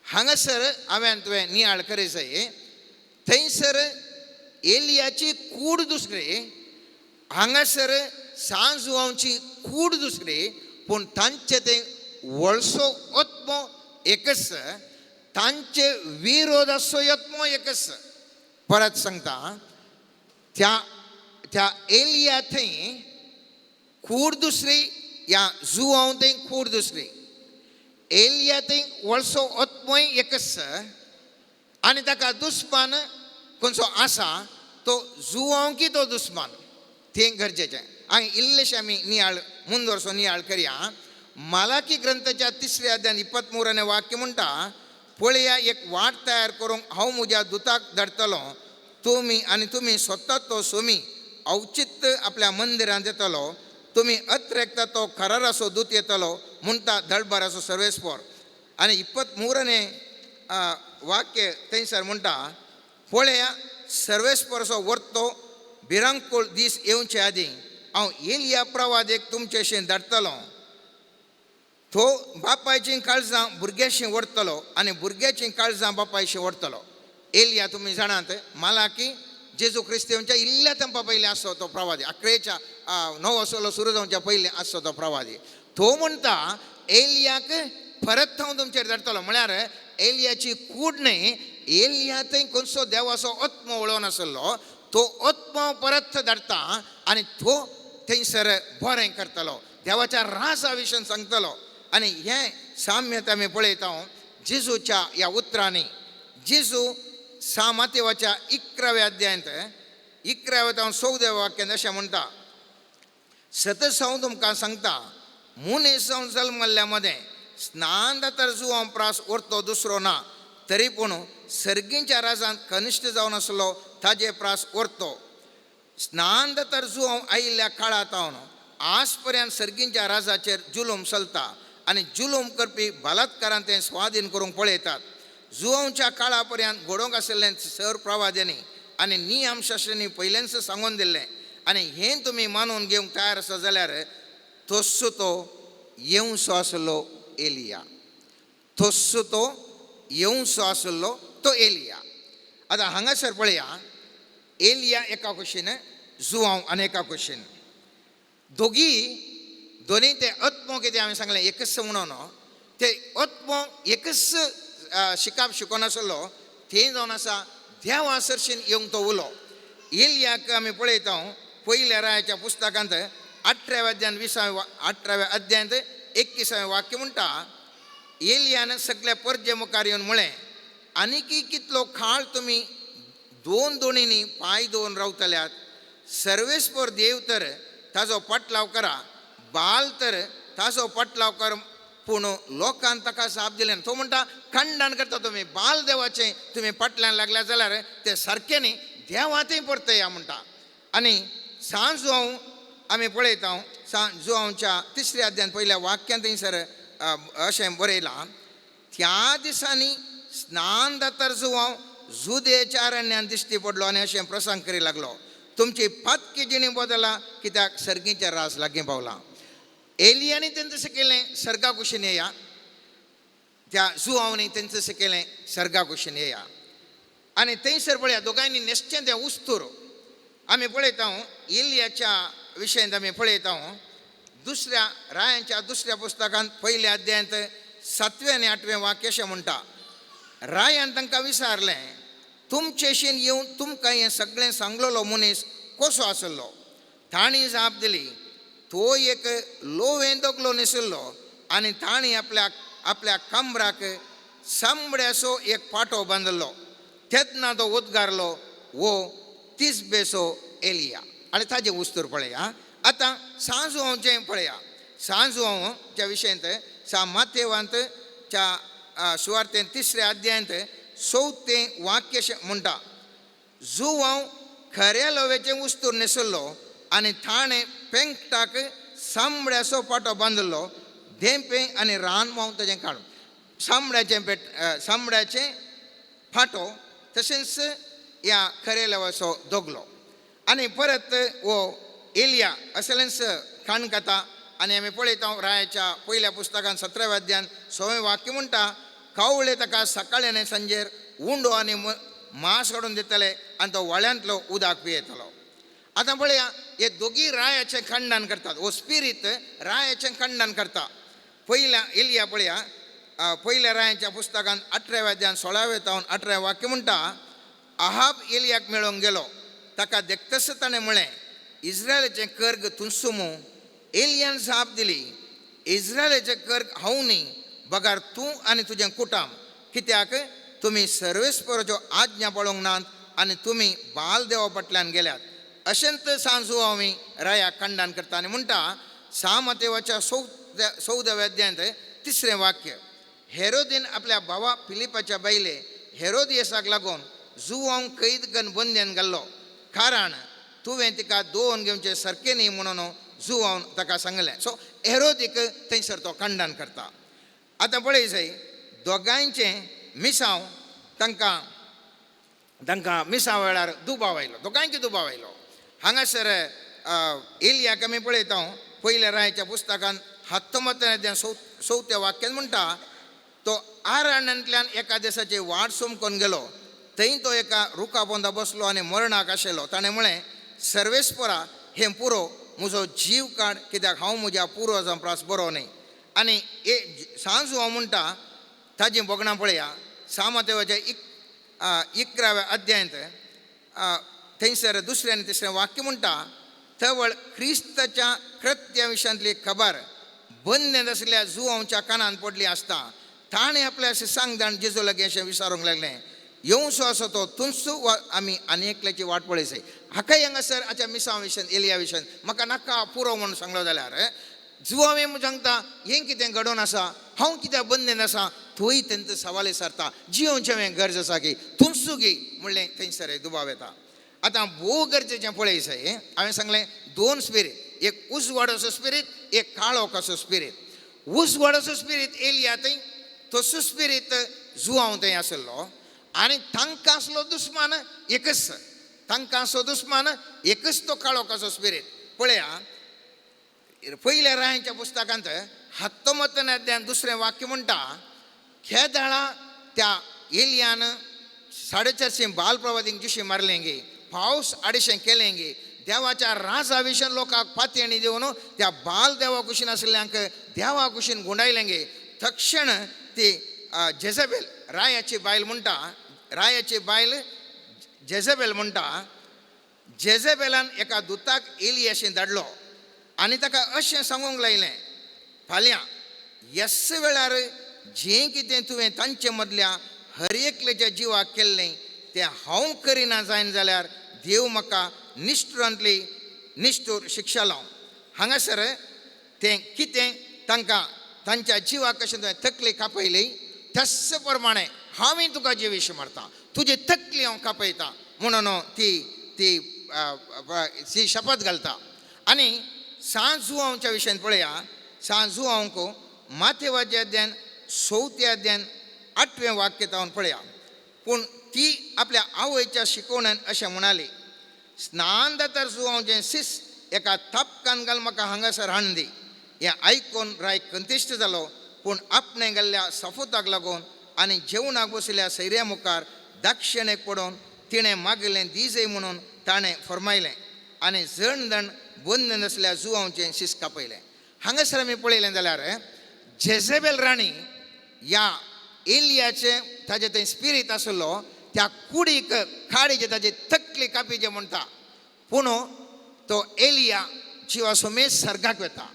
S3: हांगासर हांवें तुवें नियाळ करी जाय, थंयसर एलियाची कूड दुसरी, हांगासर सांजुवांची कूड दुसरी, पूण तांचे ते वळसो आत्मो एकच, तांचे विरोधाचो आत्मो एकच. परत सांगता, त्या त्या एलिया थंय कूड दुसरी, या जुवांव थंय कूड दुसरी, एलिया थंय वळसो आत्मोय एकच आनी ताका दुस्मान खंयचो आसा तो जुवांव की तो दुस्मान, तें गरजेचें. आनी इल्लेशें आमी नियाळ मुंदोरसो नियाळ करया. मालाकी ग्रंथाच्या 3 अध्यायांत 23 वाक्य म्हणटा, पळया एक वाट तयार करूंक हांव म्हज्या दुताक धाडटलो, तुमी आनी तुमी स्वता तो सोमी अवचित आपल्या मंदिरांत येतलो, तुमी अत्रेकता तो कराराचो दूत येतलो म्हणटा दळबाराचो सर्वेस्पोर. आनी 23 वाक्य थंयसर म्हणटा, पळया सर्वेस्पोराचो वर्तो भिरांकूळ दीस येवचे आदीं हांव एलिया प्रवादेक तुमचेशीं धाडटलो, तो बापायचीं काळजां भुरग्याशी व्हरतलो आनी भुरग्याचीं काळजां बापायशी व्हरतलो. एलिया तुमी जाणात, मालाकी जेजू क्रिस्तीच्या इल्ल्या तेंपा पयलीं आसचो तो प्रवादी, अकरेच्या 9 असलो सुरू जावच्या पयलीं आसचो तो प्रवादी. तो म्हणटा एलियाक परत हांव तुमचेर धाडटलो, म्हळ्यार एलियाची कूड न्हय, एलिया थंय खंयचो देवाचो आत्मो वळोवन आसलो तो आत्मो परत धाडटा आनी तो थंयसर बरें करतलो, देवाच्या राजा विशयान सांगतलो. आनी हें साम्यता आमी पळयता जेजूच्या ह्या उतरांनी. जेजू मातेवाच्या 11व्या अध्यायांत 11व्या तावन 14व्या वाक्यांत अशें म्हणटा, सतत हांव तुमकां सांगता, मनीस जावन जल्मल्ल्या मदें स्नान जाता जुवां प्रास उरतो दुसरो ना, तरी पूण सर्गींच्या राजांत कनिश्ठ जावन आसलो ताजे प्रास उरतो. स्नान जाता जुवां आयिल्ल्या काळांत हांव आज पर्यंत सर्गींच्या राजाचेर जुलूम चलता आनी जुलूम करपी बलात्कारान तें स्वाधीन करूंक पळयतात. जुवांच्या काळा पर्यंत घडोवंक आशिल्लें सर प्रवाद्यांनी आनी नियमशास्त्रांनी पयलेंच सांगून दिल्लें, आनी हें तुमी मानून घेवंक तयार आसा जाल्यार तस्सो तो येवचो आसलो एलिया, तस्सो तो येवचो आसलो तो एलिया. आतां हांगासर पळया, एलिया एका कुशीन, जुवांव आनी एका कुशीन, दोगी दोनी ते आत्मो कितें हांवें सांगलें एकच म्हणून, ते आत्मो एकच शिकाप शिकोन आसलो, थंय जावन आसा देवा सरशीन येवंक तो उलो. एलियाक आमी पळयता पयल्या रायाच्या पुस्तकांत 18व्या अध्यायांत 20व्या 18व्या अध्यायांत 21व्या वाक्य म्हणटा, एलियान सगल्या परजे मुखार येवन म्हळें, आनीकी कितलो काळ तुमी दोन दोणींनी पांय दवरून रावतल्यात? सर्वेस्पर देव तर ताजो पाटलाव करा, बाल तर ताजो पटलाव कर पूण लोकान ताका जाप दिलें. तो म्हणटा खंडन करता तुमी बाल देवाचें तुमी पटल्यान लागल्या जाल्यार ते सारकें न्ही, देवांतय परतया म्हणटा. आनी सांज आमी पळयता जुवांच्या तिसऱ्या अध्यान पयल्या वाक्यांत थंयसर अशें बरयलां, त्या दिसांनी स्नान दातर जुवांव जुदेच्या अरण्यान दिश्टी पडलो आनी अशें प्रसंग करी लागलो, तुमची पातकी जिणी बदला कित्याक सर्गीचें राज लागीं पावलां. एलियांनी तेंचें शिकयलें सर्गा कुशीन येया, त्या जुवांनी तेंचें शिकयलें सर्गा कुशीन येया. आनी थंयसर पळया दोगांयनी न्हेसचें तें उस्तूर आमी पळयता. एलियाच्या विशयांत आमी पळयता दुसऱ्या रायांच्या दुसऱ्या पुस्तकांत पयल्या अध्यायांत 7वें आनी 8वें वाक्य अशें म्हणटा, रायान तांकां विचारलें तुमचेशीन येवन तुमकां हें सगळें सांगलेलो मनीस कसो आसलो? तांणी जाप दिली, तो एक लोवें दगलो न्हेशिल्लो आनी तांणी आपल्या आपल्या कमराक चामड्याचो एक पाटो बांदिल्लो. तेन्ना तो उद्गारलो वो तिसबेसो एलिया. आनी ताजें उस्तूर पळया. आतां सांजुवांचें पळया. सांजुवांच्या विशयांत सा मातेवांत च्या सुवार्तेन तिसऱ्या अध्यायांत 4थें वाक्य म्हणटा, जुवांव खऱ्या लोवेचें उस्तूर न्हेशिल्लो आनी थाणें पेंकटाक चामड्याचो पाटो बांदिल्लो, धेंपे आनी रान माव ताजें काडून चामड्याचें पेट चामड्याचें फाटो तशेंच ह्या खऱ्या लोवाचो दगलो. आनी परत हो एलिया असलेंच काण कथा. आनी आमी पळयता रायाच्या पयल्या पुस्तकान 17व्या अध्यायान 6वें वाक्य म्हणटा, कावळे ताका सकाळी आनी सांजेर उंडो आनी मांस काडून दितले आनी तो व्हळ्यांतलो उदक पियेतलो. आतां पळया हे दोगी रायाचें खंडन करतात, हो स्पिरीत रायाचें खंडन करता. पयल्या एलिया पळया पयल्या रायाच्या पुस्तकान 18व्या अध्यायान 16व्या तावन 18व्या वाक्य म्हणटा, आहाब एलियाक मेळोंक गेलो, ताका देखतस ताणें म्हळें इस्रायलाचें कर्ग तुंसुमू. एलियान जाप दिली, इस्रायलाचें कर्ग हांव न्ही, बगार तूं आनी तुजें कुटाम, कित्याक तुमी सर्वेस्पराच्यो आज्ञा पळोवंक नात आनी तुमी बाल देवा फाटल्यान गेल्यात. अशेंच सांजू आमी राया खंडन करता. आनी म्हणटा सामतेवाच्या 14व्या अध्यायांत 3रें वाक्य, हेरोदीन आपल्या भावा फिलिपाच्या बायले हेरोदियसाक लागून जुवांक कैद करून बंद्यान घाल्लो, कारण तुवें तिका दोन घेवचें सारकें न्ही म्हणून जुवान ताका सांगलें. सो हेरोदीक थंयसर तो खंडन करता. आतां पळय जाय दोगांयचें मिसांव तांकां तांकां मिसांव वेळार दुबाव आयलो, दोगांयक दुबाव आयलो. हांगासर एलियाक आमी पळयता पयल्या रायाच्या पुस्तकान 19 अध्याय 4थ्या वाक्यान म्हणटा, तो आरण्यांतल्यान एका दिसाची वाट सोमकोन गेलो, थंय तो एका रुखा पोंदा बसलो आनी मरणाक आशिल्लो. ताणें म्हळें सर्वेस्परा हें पुरो, म्हजो जीव काड, कित्याक हांव म्हज्या पुर्वजां प्रास बरो न्ही. आनी ए सांजू हांव म्हणटा ताजीं भोगणां पळया सामतेवाच्या 11व्या अध्यायांत थंयसर 2रें आनी 3रें वाक्य म्हणटा, तवळ क्रिस्ताच्या कृत्या विशयांतली खबर बंद आसल्या जुवांच्या कानान पडली आसता, ताणें आपल्या सांगदाण जेजू लागीं अशें विचारूंक लागलें, येवचो आसा तो तुमचो वा आमी आनी एकल्याची वाट पळयसय. हाकाय हांगासर आच्या मिसांव विशयान एलिया विशयान म्हाका नाका पुरो म्हणून सांगलो जाल्यार जुवांव म्हूण सांगता हें कितें घडोवन आसा, हांव कित्याक बंदेन आसा, थंय तेंचो सवाल विचारता जियोवचें हें गरज आसा की तुमचो गी म्हणलें थंयसर दुबाव येता. आतां भोव गरजेचें पळय जाय. हांवें सांगलें 2 स्पिरीत, एक उजवाडाचो स्पिरीत, एक काळोखाचो स्पिरीत. उजवाडाचो स्पिरीत एलिया थंय, तसो स्पिरीत जुवांव थंय आशिल्लो आनी तांकां आसलो दुस्मान एकच, तांकां आसलो दुस्मान एकच तो काळोखाचो स्पिरीत. पळया पयल्या रायांच्या पुस्तकांत 19 अध्यायान 2रें वाक्य म्हणटा, खेदाळा त्या एलियान 450 बालप्रवादींक जिशी मारलेंगी, पावस 250 केलेंगी, देवाच्या राजा विशयान लोकांक पातयेणी दिवन त्या बाल देवा कुशीन आशिल्ल्यांक देवा कुशीन गुंडायलेंगे. तक्षण ती जेझबेल रायाची बायल म्हणटा, रायाची बायल जेझबेल म्हणटा, जेझबेलान एका दुताक एलियाशी धाडलो आनी ताका अशें सांगूंक लायलें, फाल्यां येस वेळार जें कितें तुवें तांचे मदल्या हर एकल्याच्या जिवाक केल्लें तें हांव करिना जायना जाल्यार देव म्हाका निश्ठुरांतली निश्ठूर शिक्षा लावं. हांगासर तें कितें तांकां तांच्या जिवाक कशें तुवें तकली कापयली त्याच प्रमाणे हांवें तुका जिवीशी मारता, तुजी तकली हांव कापयता म्हणून ती ती ती शपथ घालता. आनी सांजुआंवच्या विशयान पळया, सांजुआंवक माथेवाचे अध्यान 4 अध्यान 8वें वाक्य तावन पळया. पूण ती आपल्या आवयच्या शिकवण्यान अशें म्हणाली, स्नान दातार जुआंवचें सीस एका थापकान घाल म्हाका हांगासर हाडून दी. हें आयकून राय कंतिश्ट जालो, पूण आपणें घाल्ल्या सफुताक लागून आनी जेवणाक बशिल्ल्या सैऱ्या मुखार दाक्षिणेक पडून तिणें मागिल्लें दिजय म्हणून ताणें फरमायलें आनी जण जण बंद नासल्या जुआंवचें शीस कापयलें. हांगासर आमी पळयलें जाल्यार जेझेबेल राणी ह्या एलियाचें ताजें थंय स्पिरीत आसलो त्या कुडीक काडीचे ताजे तकली कापीचे म्हणटा, पूण तो एलिया जिवा सोमेज सर्गाक वता,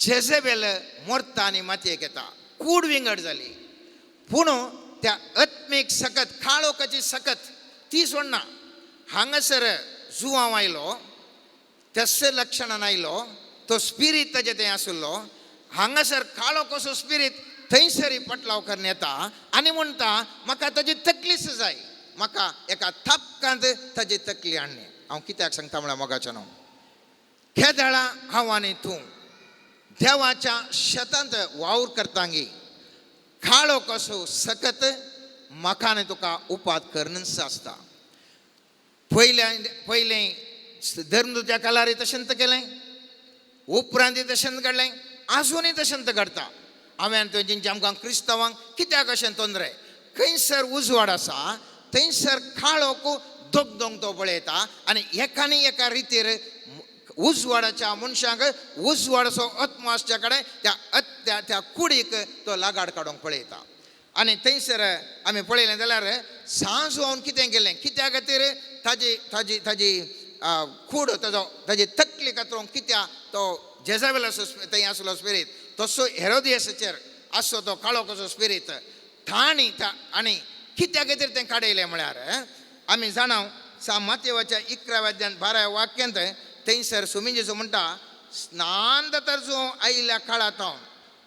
S3: जेझेबेल मरता आनी मातयेक येता, कूड विंगड जाली. पूण त्या आत्मीक सकत काळोखाची सकत ती सोडना. हांगासर जुआंव आयलो तस लक्षणान आयलो, तो स्पिरीत ताजें थंय आसलो. हांगासर काळो कसो स्पिरीत थंयसर पटलाव करून येता आनी म्हणटा म्हाका ताजी तकलीच जाय, म्हाका एका थापकांत ताजी तकली हाडली. हांव कित्याक सांगता म्हळ्यार मोगाचें न्हू, खेदाळा हांव आनी तूं देवाच्या शेतांत वावर करतांगी काळो कसो सकत म्हाका आनी तुका उपाद करनच आसता. पयलें पयलें धर्मदूत्या कालारी तशेंच केलें, उपरांत तशेंच घडलें, आजुनूय तशेंच घडटा. हांवें तुवें आमकां क्रिस्तांवांक कित्याक अशें तोंदरे, खंयसर उजवाड आसा थंयसर काळोख दोगदोंग तो पळयता आनी एकानी एका रितीर उजवाडाच्या मनशांक उजवाडाचो आत्मो आसच्या कडेन त्या त्या त्या कुडीक तो लागाड काडूंक पळयता. आनी थंयसर आमी पळयलें जाल्यार सांज जावन कितें केलें, कित्या खातीर ताजी ताजी ताजी कूड ताजो ताजी तकली कातरूंक कित्या तो जेजाबेलाचो थंय आसलो स्पिरीत तसो हेरोदियसाचेर आसलो तो काळो कसो स्पिरीत ताणी आनी कित्या खातीर तें काडयलें म्हळ्यार आमी जाणाव सा मातेवाच्या 11व्या अध्यान 12व्या वाक्यांत थंयसर स्वामी जेजू म्हणटा, स्नान जाता जो आयिल्ल्या काळांत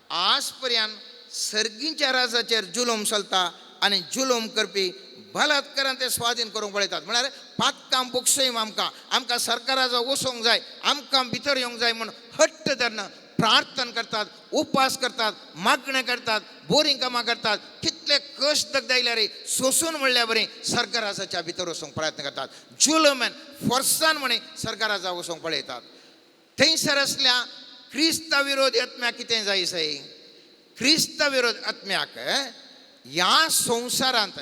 S3: आज पर्यंत सर्गींच्या राजाचेर जुलूम चलता आनी जुलूम करपी बलात्कारान ते स्वाधीन करूंक पळयतात. म्हळ्यार पातकां बोगसय आमकां आमकां सरकाराचो वचूंक जाय, आमकां भितर येवंक जाय म्हूण हट्ट धरून प्रार्थना करतात, उपास करतात, मागणें करतात, बोरीं कामां करतात, कितले कश्ट दगदायल्यार सोसून म्हणल्यार बरी सरकाराच्या भितर वचूंक प्रयत्न करतात, जुलूमान फोर्सान म्हणी सरकाराचा वचूंक पळयतात. थंयसर आसल्या क्रिस्ता विरोधी आत्म्याक कितें जाय सय, क्रिस्ता विरोध आत्म्याक ह्या संवसारांत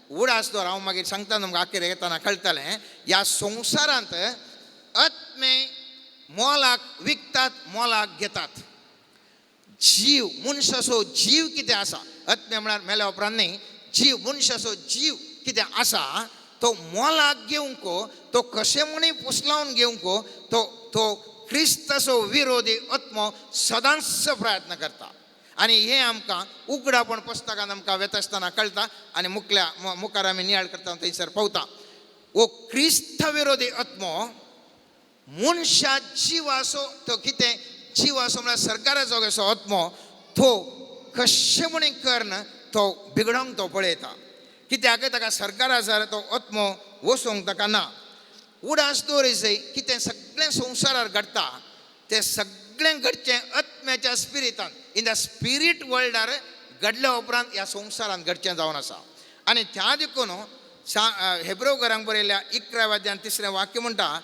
S3: उडास दवर, हांव मागीर सांगता तुमकां आखेर येतना कळटलें, ह्या संवसारांत आत्मे मोलाक विकतात, मोलाक घेतात. जीव मनशाचो जीव कितें आसा, आत्मे म्हळ्यार मेल्या उपरांत न्ही, जीव मनशाचो जीव कितें आसा तो मोलाक घेवंक, तो कशें म्हणी पुसलावन घेवंक तो तो क्रिस्ताचो विरोधी आत्मो सदांच प्रयत्न करता. आनी हें आमकां उगडापण पुस्तकान आमकां वेता आसतना कळटा आनी मुखल्या मुखार आमी नियाळ करता थंयसर पावता. हो क्रिस्त विरोधी आत्मो मनशा जिवाचो तो कितें जिवाचो म्हळ्यार सरकाराचो कसो आत्मो तो कशें म्हणी करून तो बिगडोंक तो पळयता. कित्याक ताका सरकाराचो तो आत्मो वचूंक ताका ना. उडास दवरिसय कितें सगळें संवसारार घडटा तें सगळें घडचें आत्म्याच्या स्पिरितान, इन the spirit वर्ल्डार घडल्या उपरांत ह्या संवसारांत घडचें जावन आसा. आनी त्या देखून हेब्रो घरांक बरयल्ल्या 11व्या अध्यायान 3रें वाक्य म्हणटा,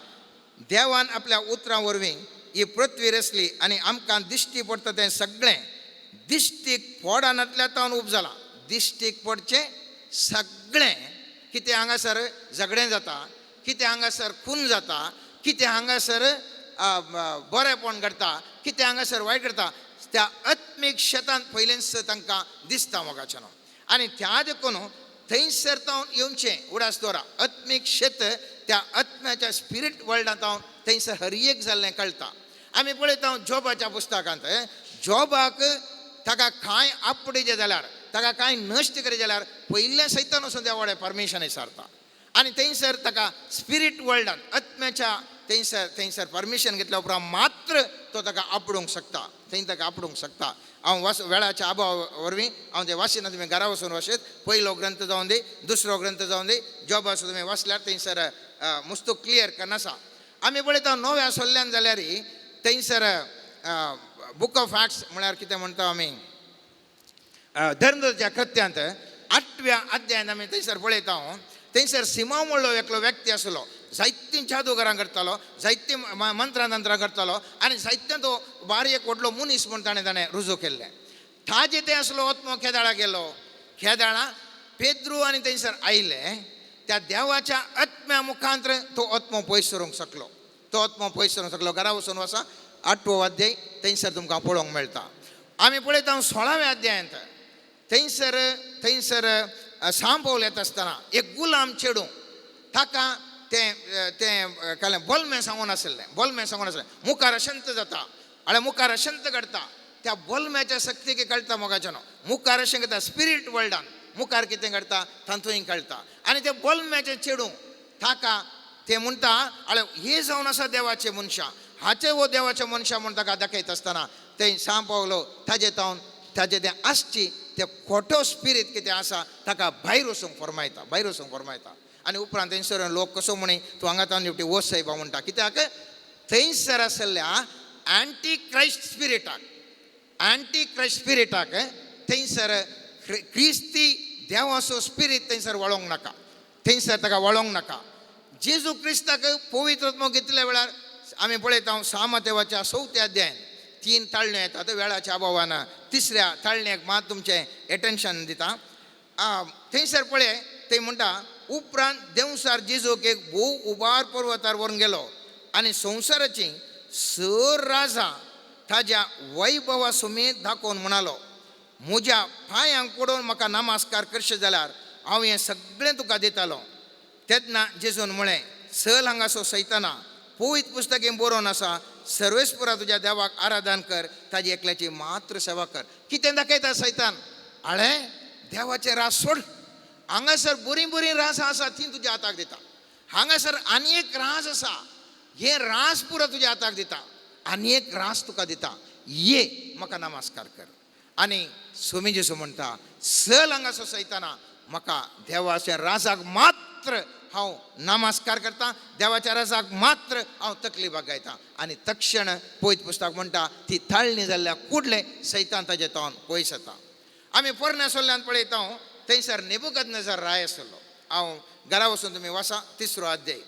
S3: देवान आपल्या उतरां वरवीं ही पृथ्वी रचली आनी आमकां दिश्टी पडटा तें सगळें दिश्टीक पडनातल्या तावन उब जालां. दिश्टीक पडचें सगळें कितें हांगासर झगडें जाता, कितें हांगासर खून जाता, कितें हांगासर बरेंपण घडटा, कितें हांगासर वायट घडटा, त्या आत्मीक शेतांत पयलेंच तांकां दिसता मोगाचें न्हू. आनी त्या देखून थंयसर तावन येवचें उडास दवरा, आत्मीक शेत त्या आत्म्याच्या स्पिरीट वर्ल्डांत हांव थंयसर हर एक जाल्लें कळटा. आमी पळयता जोबाच्या पुस्तकांत, जोबाक ताका कांय आपडेचें जाल्यार, ताका कांय नश्ट करी जाल्यार पयलें सैतान वचून देवा कडेन परमिशन विचारता आनी थंयसर ताका स्पिरीट वर्ल्डांत आत्म्याच्या थंयसर थंयसर परमिशन घेतल्या उपरांत मात्र तो ताका आपडूंक शकता, थंय ताका आपडूंक शकता. हांव वास वेळाच्या अभाव वरवीं हांव तें वाचिना, तुमी घरा वचून वाचयत. पयलो ग्रंथ जावन दी, दुसरो ग्रंथ जावन दी, जॉबाचो तुमी वाचल्यार थंयसर मुस्तू क्लियर करनासा. आमी पळयता नव्या सोल्ल्यान जाल्यार थंयसर बूक ऑफ एक्ट्स म्हळ्यार कितें म्हणटा आमी, धर्मदूताच्या कृत्यांत 8व्या अध्यायान आमी थंयसर पळयता. थंयसर सिमांव म्हणलो एकलो व्यक्ती आसलो, जायतीं जादूगरां करतालो, जायतीं मंत्रां तंत्रां करतालो आनी जायतें तो बारीक एक व्हडलो मनीस म्हूण ताणें ताणें रुजू केल्लें. ताजे तें आसलो आत्मो केदाळा गेलो, केदाळा पेद्रू आनी थंयसर आयले त्या देवाच्या आत्म्या मुखांत तो आत्मो पयस सरूंक शकलो, तो आत्मो पयस सरूंक शकलो. घरा वचून वसा 8वो अध्याय थंयसर तुमकां पळोवंक मेळटा. आमी पळयता 16व्या अध्यायांत थंयसर थंयसर सांपोवल येता आसतना एक गुलाम चेडूं ताका तें तें कालें बोलमें सांगून आशिल्लें, बोलमें सांगून आसलें. मुखार अशंत जाता, आनी मुखार अशंत घडटा, त्या बोलम्याच्या शक्तीक कळटा मोगाचें न्हू. मुखार अशें करता स्पिरीट वर्ल्डान मुखार कितें घडटा तातूंय कळटा. आनी तें बोलम्याचें चेडूं ताका तें म्हणटा, आळे हे जावन आसा देवाचे मनशां, हाचे हो देवाचे मनशां म्हूण ताका दाखयता आसतना तें सांपावलो ताजे तावन ताजे तें आसची तें खोटो स्पिरीट कितें आसा ताका भायर वचूंक फरमायता, भायर वचूंक फरमायता. आनी उपरांत थंयसर लोक कसो म्हणी तूं हांगा तावन निवटी वच सायबा म्हणटा, कित्याक थंयसर आसल्या एंटी क्रायस्ट स्पिरिटाक, एंटी क्रायस्ट स्पिरिटाक थंयसर क्रिस्ती देवाचो स्पिरीट थंयसर वळोंक नाका, थंयसर ताका वळोंक नाका. जेजू क्रिस्ताक पवित्र आत्मो घेतल्या वेळार आमी पळयता सामतेवाच्या 4थ्या अध्यायान 3 ताळण्यो येतात वेळाच्या अभावान, तिसऱ्या ताळणेक मात तुमचें एटेन्शन दिता. थंयसर पळय थंय म्हणटा, उपरांत देंवसार जेजूक एक भोव उबार पर्वतार व्हरून गेलो आनी संवसाराची सर राजा ताज्या वैभवा समेत दाखोवन म्हणालो, म्हज्या पांयांक पडोवन म्हाका नमस्कार करशे जाल्यार हांव हें सगळें तुका दितालो. तेन्ना जेजून म्हळें, चल हांगासो सैताना, पवित्र पुस्तकें बरोवन आसा, सर्वेस्परा तुज्या देवाक आराधन कर, ताजी एकल्याची मात्र सेवा कर. कितें दाखयता सैतान, आळे देवाचें रास सोड, हांगासर बरीं बरीं रास आसा ती तुज्या हाताक दिता, हांगासर आनी एक रास आसा, हें रास पुरो तुज्या हाताक दिता, आनी एक रास तुका दिता, ये म्हाका नमस्कार कर. आनी स्वामी जेजू म्हणटा, चल हांगासर सैताना, म्हाका देवाच्या राजाक मात्र हांव नमस्कार करता, देवाच्या राजाक मात्र हांव तकली बागायता. आनी तक्षण पवित्र पुस्तक म्हणटा ती ताळणी जाल्ल्या कुडले सैतान ताजे तावन पयस येता. आमी पोरण्या सोल्ल्यान पळयता थंयसर नेबुकदनेझर राय आसलो. हांव घरा वचून तुमी वाचा 3रो अध्याय.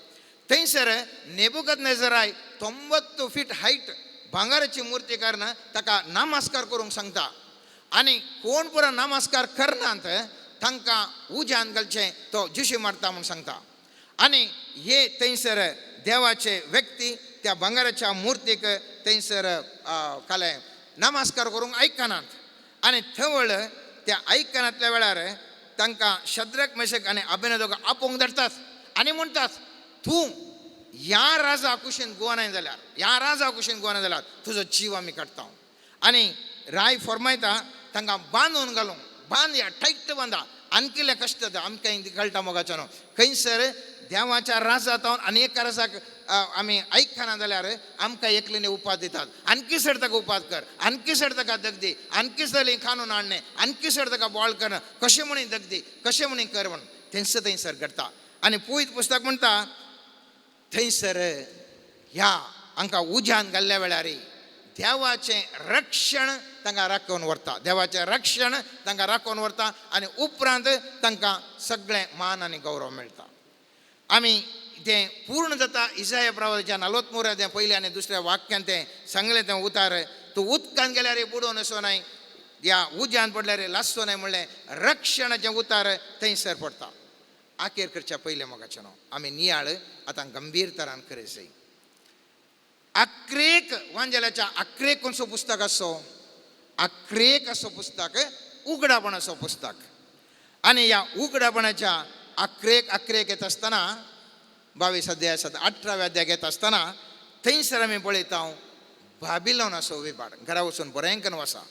S3: थंयसर नेबुकदनेझर राय 90 फीट हायट भांगाराची मुर्ती कारण ताका नमस्कार करूंक सांगता आनी कोण पुरो नमस्कार करनात तांकां उज्यान घालचें तो जुशी मारता म्हूण सांगता. आनी हे थंयसर देवाचे व्यक्ती त्या भांगाराच्या मुर्तीक थंयसर कालें नमस्कार करूंक आयकनात आनी थवळ त्या आयकनातल्या वेळार तांकां शद्रक मेशक आनी अबेदनगोक आपोवंक धाडटात आनी म्हणटात, तूं ह्या राजा कुशीन गोवनाय जाल्यार, ह्या राजा कुशीन गोवनाय जाल्यार तुजो जीव आमी काडटा. आनी राय फरमायता तांकां बांदून घालूंक, बांदया टायट बांदा, आणकिले कश्ट जाता आमकां कळटा मोगाचो न्हू. खंयसर देवाच्या राजा तावन आनी एका राजाक आमी आयकना जाल्यार आमकां एकल्याने उपाद दितात, आणकी सर ताका उपाद कर, आणकी सर ताका दगदी, आणकी सर कानून हाडणें, आणकी सर ताका बॉल कर, कशें म्हणी दगदी, कशें म्हणी कर म्हण थंयसर थंयसर घडटा. आनी पवित्र पुस्तक म्हणटा थंयसर ह्या हांकां उज्यान घाल्ल्या वेळार देवाचें रक्षण तांकां राखून व्हरता, देवाचें रक्षण तांकां राखून व्हरता आनी उपरांत तांकां सगळें मान आनी गौरव मेळटा. आमी तें पूर्ण जाता इजाया प्रवादाच्या 43 तें पयल्या आनी दुसऱ्या वाक्यान तें सांगलें तें उतार, तूं उदकान गेल्यार बुडोवन असो नाय, ह्या उज्यान पडल्यार लासचो नाय म्हणलें रक्षणाचें उतार थंयसर पडटा. आखेर करच्या पयलें मोगाचें न्हू आमी नियाळ आतां गंभीर तरान करयसय. अक्रेक वांजेलाच्या अक्रेक कोणसो पुस्तक आसो, अक्रेक असो पुस्तक उगडापणाचो पुस्तक. आनी ह्या उगडापणाच्या अक्रेक अक्रेक येता आसतना 22 अध्याय आसात, 18व्या अध्याय येता आसतना थंयसर आमी पळयता बाबिलोनाचो विभाग. घरा वचून बरें वसा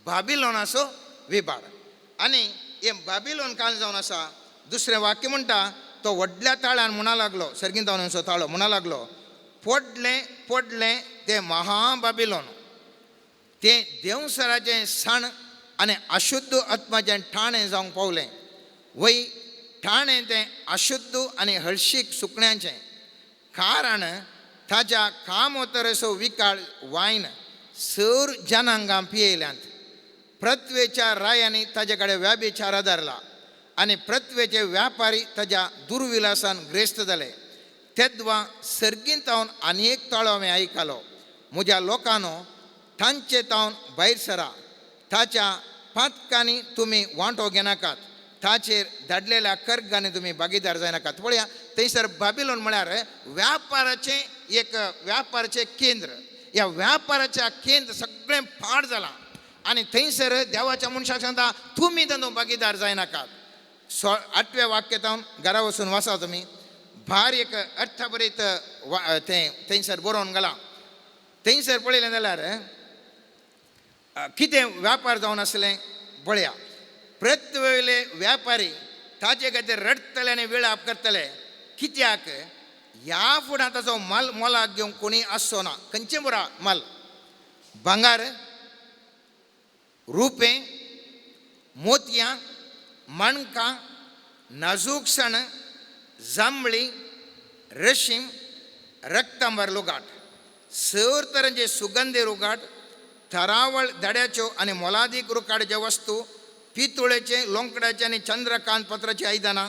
S3: बाबिलोनाचो विभाग. आनी हे बाबिलोन काल जावन आसा. दुसरें वाक्य म्हणटा तो व्हडल्या ताळ्यान म्हणा लागलो, सर्गींतावनाचो ताळो म्हणा लागलो, पडलें पडलें तें महाबाबिलोन, तें देंवसराचें सण आनी अशुद्ध आत्माचें ठाणें जावंक पावलें. वय ठाणें तें अशुद्ध आनी हळशीक सुकण्यांचें, कारण ताच्या कामोतरेचो विकाळ वायन सर जनांगां पियेल्यांत. पृथ्वेच्या रायांनी ताजे कडेन व्याभिचार आदारला आनी पृथ्वेचे व्यापारी ताज्या दुर्विलासान ग्रेस्त जाले. तेद्वा सर्गींत तावन आनी एक ताळो हांवें आयकलो, म्हज्या लोकांनो तांचे तावन भायर सरा, ताच्या पातकांनी तुमी वांटो घेनाकात, ताचेर धाडलेल्या कर्गांनी तुमी भागीदार जायनाकात. पळया थंयसर बाबिलोन म्हळ्यार व्यापाराचें एक व्यापाराचें केंद्र. ह्या व्यापाराच्या केंद्र सगळें पाड जालां आनी थंयसर देवाच्या मनशाक सांगता तुमी तातूंत भागीदार जायनाकात. 8व्या वाक्य घरा वचून वाचा तुमी, भार एक अर्थभरीत तें थंयसर बरोवन घालां. थंयसर पळयलें जाल्यार कितें व्यापार जावन आसलें पळया. पृथ्वेवयले व्यापारी ताजे खातीर रडटले आनी विळाप करतले, कित्याक ह्या फुडां ताचो माल मोलाक घेवंक कोणी आसचो ना. खंयचें पुरा माल, भांगर, रुपें, मोतयां, माणकां, नाजूकसण, जांबळी, रेशीम, रक्तांबर लुगाट, सर तरांचे सुगंधी रुगाट, थरावळ धड्याच्यो आनी मोलादीक रुकाडाच्यो वस्तू, पितुळेचे, लोंकडाचे आनी चंद्रकांत पत्राची आयदनां,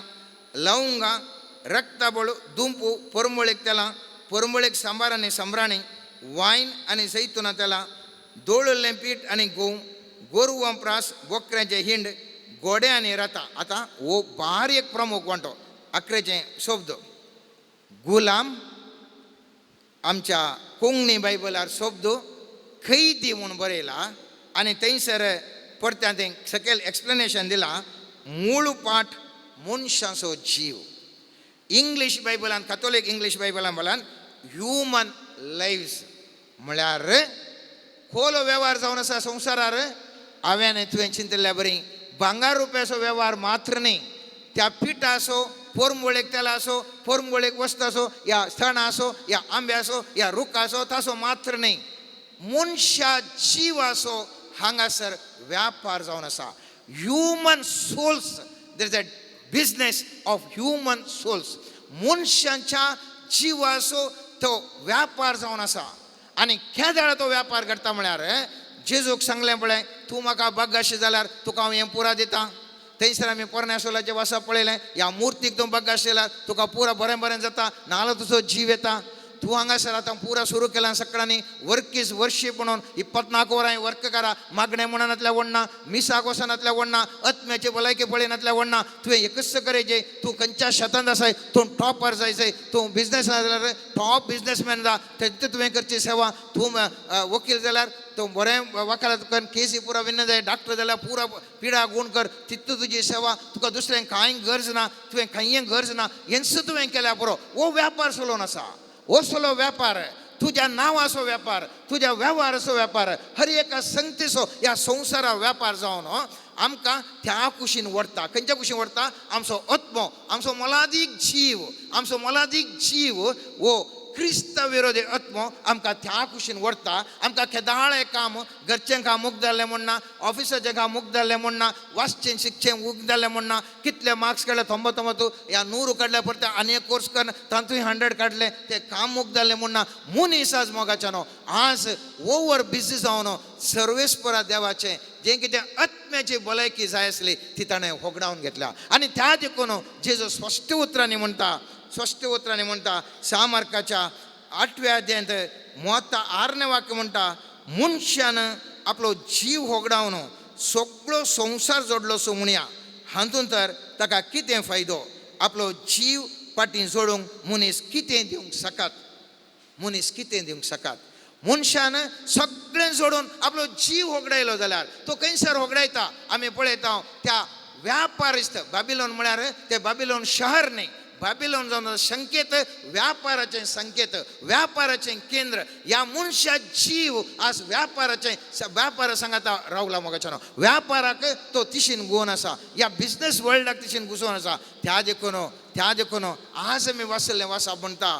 S3: लवंगां, रक्ताबळ, दुंपू, परमळीक तेलां, परमळीक सांबार आनी संब्राणी, वायन आनी जैतुना तेलां, दोळिल्लें पीठ आनी गोंव, गोरवां प्रास, बोकऱ्यांचे हिंड, गोडे आनी रतां. आतां हो बारीक प्रमुख वांटो आकरेचें शब्द गुलाम. आमच्या कोंकणी बायबलार शब्द खैदी म्हूण बरयला आनी थंयसर परत्यान तें सकयल एक्सप्लेनेशन दिलां, मूळ पाठ मनशाचो जीव. इंग्लीश बायबलान, कथोलीक इंग्लीश बायबलान बोलान ह्युमन लायव्स म्हळ्यार खोलो वेव्हार जावन आसा संवसारार. हांवें तुवें चिंतिल्ल्या बरी भांगर रुपयाचो वेव्हार मात्र न्ही, त्या पिठाचो, पोरमुळेक तेलाचो, पोरमुळेक वस्त आसो, या सणा आसो, या आंबे आसो, या रुख आसो, ताचो मात्र न्ही, मनशा जिवाचो हांगासर व्यापार जावन आसा. Human souls, there is a business of human souls. मनशांच्या जिवाचो तो व्यापार जावन आसा. आनी केदळा तो व्यापार करता म्हळ्यार जेजूक सांगलें पळय, तूं म्हाका बागाशी जाल्यार तुका हांव हें पुरा दिता. थंयसर आमी पोरण्या सोलाचें वासा पळयलें, ह्या मुर्तीक तूं बागाशी जाल्यार तुका पुरा बरें बरें जाता, नाजाल्यार तुजो जीव येता. तूं हांगासर आतां पुरा सुरू केलां सगळ्यांनी वर्क is worship म्हणून 24 वरां वर्क करा, मागणें म्हणनातल्या वडना, मिसाक वचनातल्या वडना, आत्म्याचे भलायकी पळयनातल्या वडना. तुवें एकच करायचें, तूं खंयच्या शेतांत आसाय तूं टॉपर जायचें, तूं बिजनेस जाल्यार टॉप बिजनेसमॅन जा, तें तुवें करची सेवा. तूं वकील जाल्यार तूं बरें वकालत कर, केसी पुरा विन्न जाय, डॉक्टर जाल्यार पुरा पिडा गूण कर, तितू तुजी सेवा, तुका दुसरें कांय गरज ना, तुवें कांय गरज ना, हेंच तुवें केल्यार पुरो. हो व्यापार चलोवन आसा, हो सलो व्यापार, तुज्या नांवाचो व्यापार, तुज्या वेव्हाराचो व्यापार, हर एका संगतीचो ह्या संवसारा व्यापार जावन आमकां त्या कुशीन व्हरता. खंयच्या कुशीन व्हरता? आमचो आत्मो, आमचो मोलादीक जीव, आमचो मोलादीक जीव हो क्रिस्ता विरोधी आत्मो आमकां त्या कुशीन व्हरता. आमकां केदाळें काम, घरचें काम मुक्त जालें म्हूण ना, ऑफिसाचें काम मुक्त जालें म्हूण ना, वाचचें शिकचें मुक्त जालें म्हूण ना, कितले मार्क्स काडले थोंबो थोंबो तूं ह्या 100 काडल्या परते आनी एक कोर्स कर तातूंय 100 काडले तें काम मुक्त जालें म्हूण ना. मनीस आज मोगाच्यानो आज ओवर बिजी जावन सर्वेस्परा देवाचें जें कितें आत्म्याची भलायकी जाय आसली ती ताणें होगडावन घेतल्या. आनी त्या देखून जेजू स्पश्ट उतरांनी म्हणटा, स्पश्ट उतरांनी म्हणटा, 6 मार्काच्या 8व्या अध्यायांत 36 वाक्य म्हणटा, मनशान आपलो जीव होगडावन सगळो संवसार जोडलो सो म्हणया, हातूंत तर ताका कितें फायदो? आपलो जीव फाटीं जोडूंक मनीस कितें दिवंक शकत? मनीस कितें दिवंक शकत? मनशान सगळें जोडून आपलो जीव होगडायलो जाल्यार तो खंयसर होगडायता? आमी पळयता त्या व्यापारिस्त बाबिलोन म्हळ्यार ते बाबिलोन शहर न्ही, बाबिलोन जावन संकेत, व्यापाराचें संकेत, व्यापाराचें केंद्र. ह्या मनशा जीव आज व्यापाराचें व्यापारा सांगाता रावला मोगाच्यानो, व्यापाराक तो तिशीन गुवन आसा, ह्या बिजनेस वर्ल्डाक तिशीन घुसोवन आसा. त्या देखून आज आमी वाचल्लें वासा म्हणटा,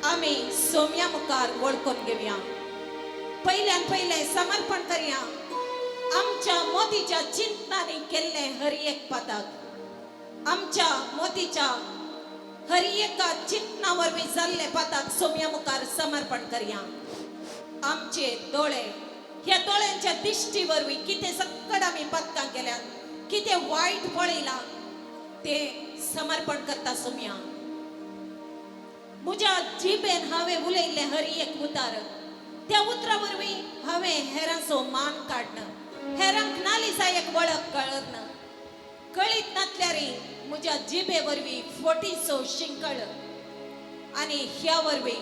S4: आमी सोम्या मुखार वळखून घेवया. पयल्यान पयलें समर्पण करया आमच्या मोतीच्या चिंतनांनी केल्लें हर एक पातक, आमच्या मोतीच्या हर एका चिंतना वरवीं जाल्लें पातक सोम्या मुखार समर्पण करया. आमचे दोळे, ह्या दोळ्यांच्या दिश्टी वरवीं कितें सक्कड आमी पातकां केल्यात, कितें वायट पळयलां ते समर्पण करता सोम्या. म्हज्या जिबेन हांवें उलयल्लें हर एक उतार, त्या उतरा वरवीं हांवें हेरांचो मान काडन, हेरांक नालिसा एक वळख कळन, कळीत नासल्यारी म्हज्या जिबे वरवीं फोटीचो शिंकळ आनी ह्या वरवीं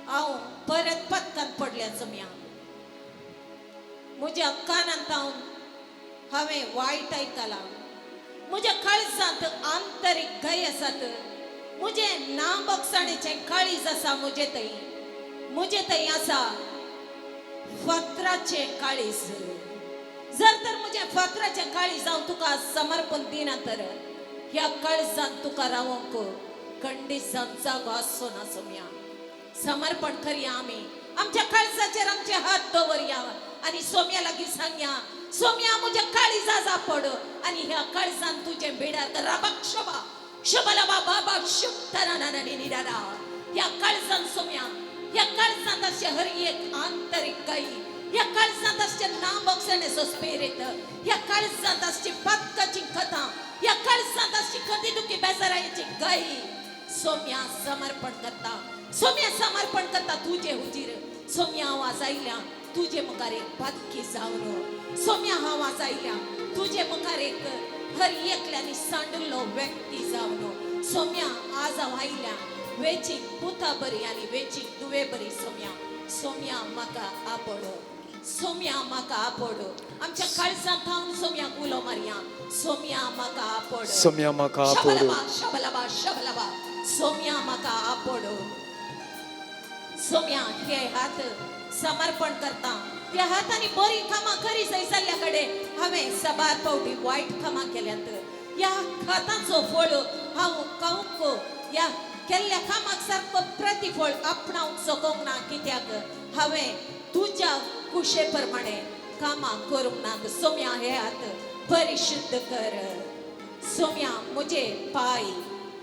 S4: हांव परत पत्कान पडल्या सोम्या. म्हज्या कानांत हांव हांवें वायट आयकलां, म्हज्या काळजांत आंतरीक घाय आसात, म्हजें ना बोगसाणेचें काळीज आसा म्हजे थंय, म्हजे थंय आसा फातराचें काळीज. जर तर म्हजें फातराचें काळीज हांव तुका समर्पण दिना तर ह्या काळजांत तुका रावंक खंडीत जावन जागो आसचो ना सोम्या. समर्पण करया आमी, आमच्या काळजाचेर आमचे हात दवरया आनी सोम्या लागीं सांगया, सोम्या म्हज्या काळीजा जापड आनी ह्या काळजान तुजें बेडार राबाक शोभा शबलबा बाबा शुक्तरा. ह्या काळजान सोम्या, ह्या काळजांत अशें हर एक आंतरीक गाई, ह्या काळजांत आसचें ना बक्षणेचो स्पिरीत, ह्या काळजांत आसची पातकाची कथा, ह्या काळजांत आसची खती दुखी बेजारायची गाई सोम्या समर्पण करता. सोम्या समर्पण करता तुजे हुजीर. सोम्या हांव आज आयल्या तुजे मुखार एक पातकी जावन, सोम्या हांव आज आयल्या तुजे मुखार एक हर एकल्यानी सांडलो व्यक्ती जावन. सोम्या आज हांव आयल्या वेचीक पुता बरी आनी वेचीक दुवे बरी. सोम्या, सोम्या म्हाका आपोडो, सोम्या म्हाका आपोडो. आमच्या काळजांत थावन सोम्याक उलो मारया, सोम्या म्हाका आपोडो,
S2: सोम्या म्हाका आपोडो.
S4: शबलबा शबलबा शबलबा, सोम्या म्हाका आपोडो. सोम्या हे हात समर्पण करता, ह्या हातांनी बरी कामां करी जाय जाल्ल्या कडेन हांवें सबार पावटी वायट कामां केल्यात. ह्या हातांचो फळ हांव खावंक, ह्या केल्ल्या कामाक सारको प्रतिफळ आपणावंक शकूंक ना, कित्याक हांवें तुज्या कुशे प्रमाणे कामां करूंक ना. सोम्या हे हात परिशुद्ध कर. सोम्या म्हजे पांय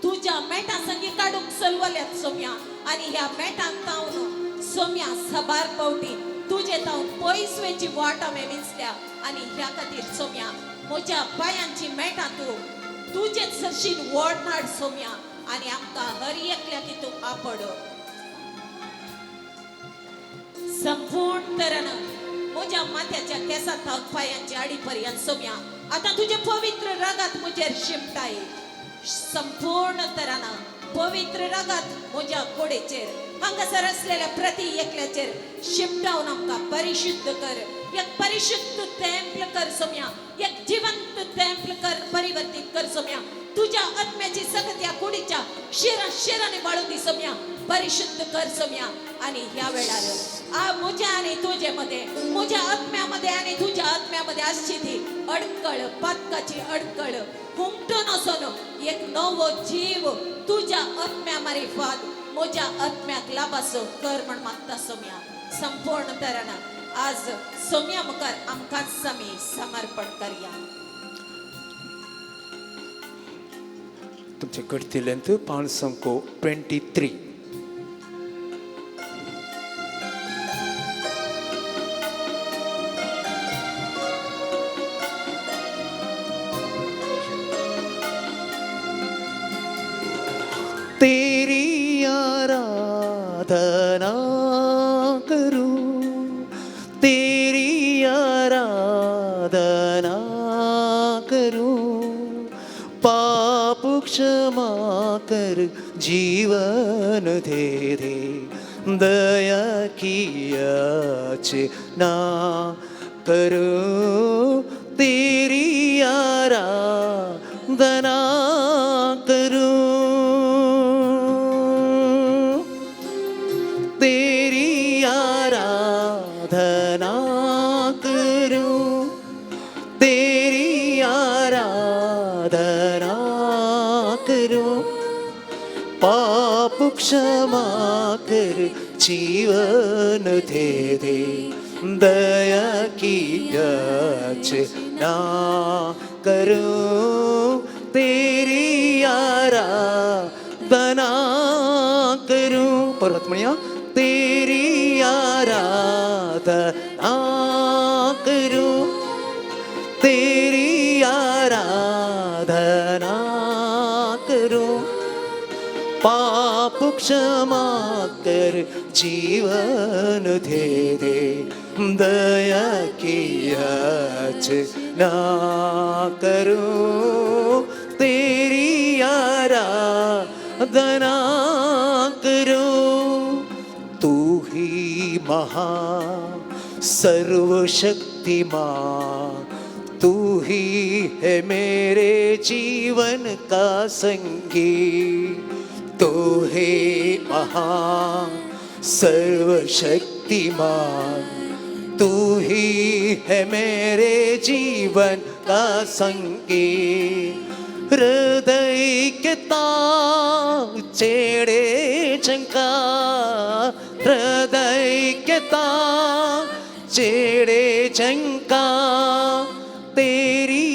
S4: तुज्या मेटां संगी काडूंक चलवल्यात सोम्या, आनी ह्या मेटांक तावन सोम्या सबार पावटी तुजे तावन पयस वेची वाट हांवें विंचल्या आनी ह्या खातीर सोम्या म्हज्या पांयांची मेटां तूं तुजेच सरशीन वोड हाड सोम्या आनी आमकां हर एकल्याक तूं आपड. संपूर्ण तरान म्हज्या माथ्याच्या केंसां थावन पांयांच्या आडी पर्यंत सोम्या आतां तुजें पवित्र रगात म्हजेर शिमटाय. संपूर्ण तरान पवित्र रगात म्हज्या गोडेचेर हांगासर आसलेल्या प्रती एकल्याचेर शिमटावन आमकां परिशुद्ध कर. एक परिशुद्ध तेंपल कर सोम्या, एक जिवंत तेंपल कर, परिवर्तीत कर सोम्या. तुझ्या आत्म्याची सकत या कुडीच्या शिरा शिराने वाळून दी सोम्या, परिशुद्ध कर सोम्या. आणि ह्या वेळार आ म्हज्या आनी तुजे मध्ये, म्हज्या आत्म्यामध्ये आनी तुझ्या आत्म्यामध्ये आसची ती अडकळ, पातकाची अडकळ हुमटून वचून एक नवो जीव तुझ्या आत्म्या मारिफात म्हज्या आत्म्याक लाभासो कर म्हण मागता सोम्या. संपूर्ण तरान आज सोम्या मुखार आमकांच आमी समर्पण करया.
S2: तुमचे कडतिल्यांत 5 23. तेरी आराधना करूं, तेरी आराधना करूं, पाप क्षमा कर जीवन दे दे, दया की याचना करूं, तेरी आराधना करूं, तेरी आराधना करूं, तेरी आराधना करूं, पाप क्षमा कर जीवन दे दे, दया की याचना करूं, तेरी आराधना करूं। परत म्हणया, तेरी आराधना करूं, तेरी आराधना करूं। पाप क्षमा कर जीवन दे दे, दया की याचना करूं, तेरी आराधना करूं। तू ही महा सर्वशक्तिमान, तू ही है मेरे जीवन का संगी। तू ही महा सर्वशक्तिमान, तू ही है मेरे जीवन का संगी। हृदय के तार छेड़े झंकार, हृदय के तार छेड़े झंकार, तेरी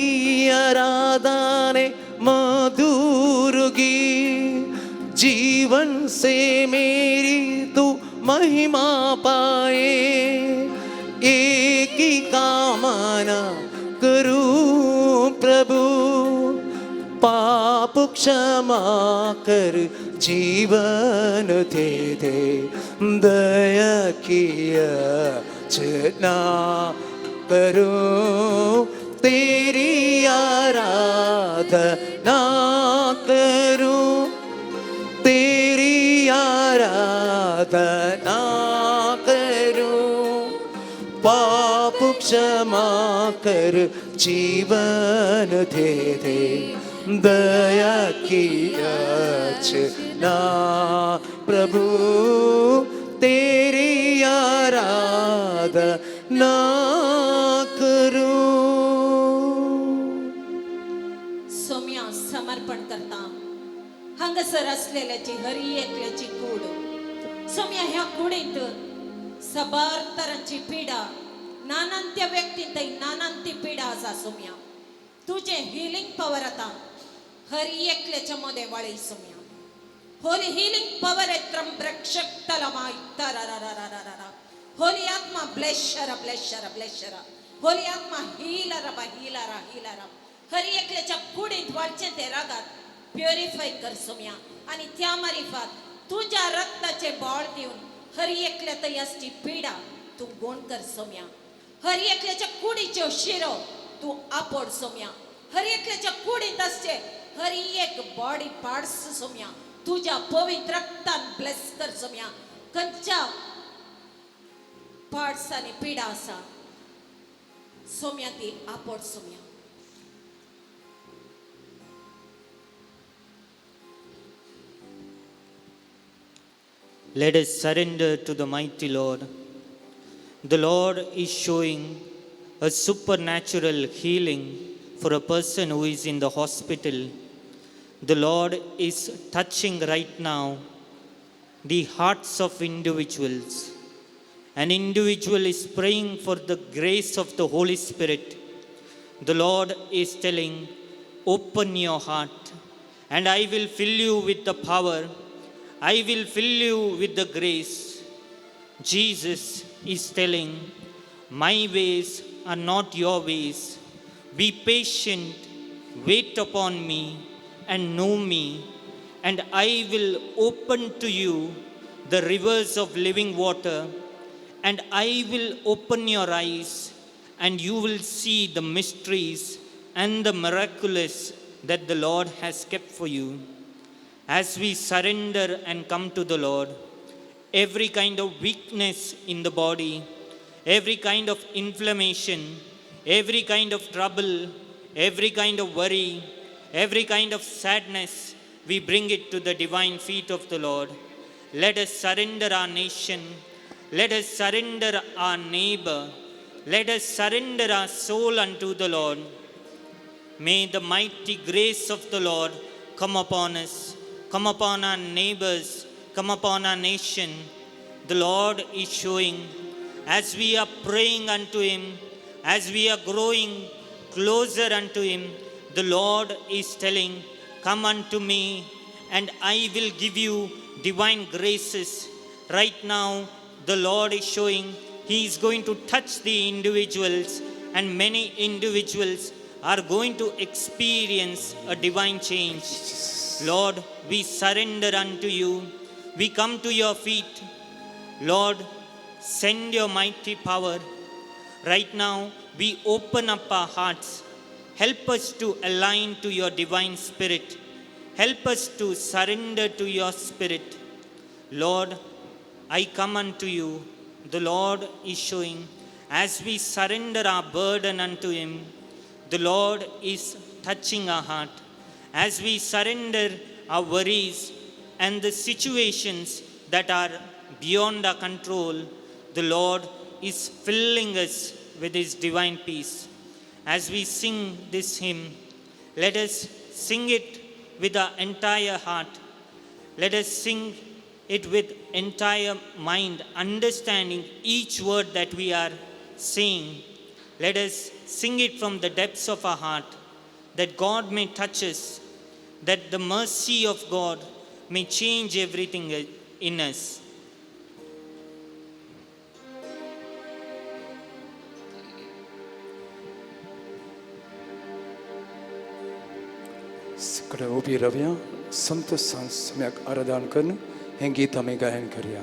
S2: आराधना मधुर गीत, जीवन से मेरी तू महिमा पाए। एक ही कामना करूं प्रभु, पाप क्षमा कर जीवन दे दे, दया की याचना करूं, तेरी आराधना करूं, तेरी आराधना करूं। पाप क्षमा कर जीवन दे दे, दया की याचना प्रभु, तेरी आराधना करूं।
S4: सोम्या समर्पण करता हांगासर असलेल्याची हरी एकल्याची कूड। सोम्या ह्या कुडींत सबार तरांची पिडा, नानांत्या व्यक्तींत नानांती पिडा आसा। सोम्या तुझे हिलिंग पवर आता हरी एकल्याच्या मध्ये वाळी सोम्या। होली हिलिंग पवर एत्रम रक्षक तलमा इत्तरा। होली आत्मा ब्लेशरा ब्लेशरा ब्लेशरा। होली आत्मा हिलरा बा हिलरा हिलरा। हरी एकल्याच्या कुडींत वाळचे ते रागात प्युरिफाय कर सोम्या, आणि त्या मारिफात तुझ्या रक्ताचे बळ दिवन हरी एकल्या तरी असची पिडा तू गुण कर सोम्या। हरी एकल्याच्या कुडीच्यो शिरो तू आपोड सोम्या। हरी एकल्याच्या कुडींत असचे हरी एक बॉडी पार्ट्स सोम्या तुझ्या पवित्र रक्तान ब्लेस कर सोम्या। खंयच्या पार्ट्सांनी पिडा आसा सोम्या ती आपोड Saumya.
S5: Let us surrender to the mighty Lord. The Lord is showing a supernatural healing for a person who is in the hospital. The Lord is touching right now the hearts of individuals. An individual is praying for the grace of the Holy Spirit. The Lord is telling, open your heart and I will fill you with the power. I will fill you with the grace. Jesus is telling, my ways are not your ways. Be patient, wait upon me and know me, and I will open to you the rivers of living water, and I will open your eyes and you will see the mysteries and the miraculous that the Lord has kept for you. As we surrender and come to the Lord, every kind of weakness in the body, every kind of inflammation, every kind of trouble, every kind of worry, every kind of sadness, we bring it to the divine feet of the Lord. Let us surrender our nation. Let us surrender our neighbor. Let us surrender our soul unto the Lord. May the mighty grace of the Lord come upon us, come upon our neighbors, come upon our nation. The Lord is showing, as we are praying unto Him, as we are growing closer unto Him, the Lord is telling, "Come unto me, and I will give you divine graces." Right now, the Lord is showing He is going to touch the individuals, and many individuals are going to experience a divine change. Lord, we surrender unto you. We come to your feet. Lord, send your mighty power. Right now, we open up our hearts. Help us to align to your divine spirit. Help us to surrender to your spirit. Lord, I come unto you. The Lord is showing, as we surrender our burden unto Him, the Lord is touching our heart. As we surrender our worries and the situations that are beyond our control, the Lord is filling us with His divine peace. As we sing this hymn, let us sing it with our entire heart. Let us sing it with entire mind, understanding each word that we are saying. Let us sing it from the depths of our heart, that God may touch us, that the mercy of God may change everything in us.
S2: सगळे उबी रावया, संतोषान सम्याक आराधन करून हें गीत आमी गायन करया.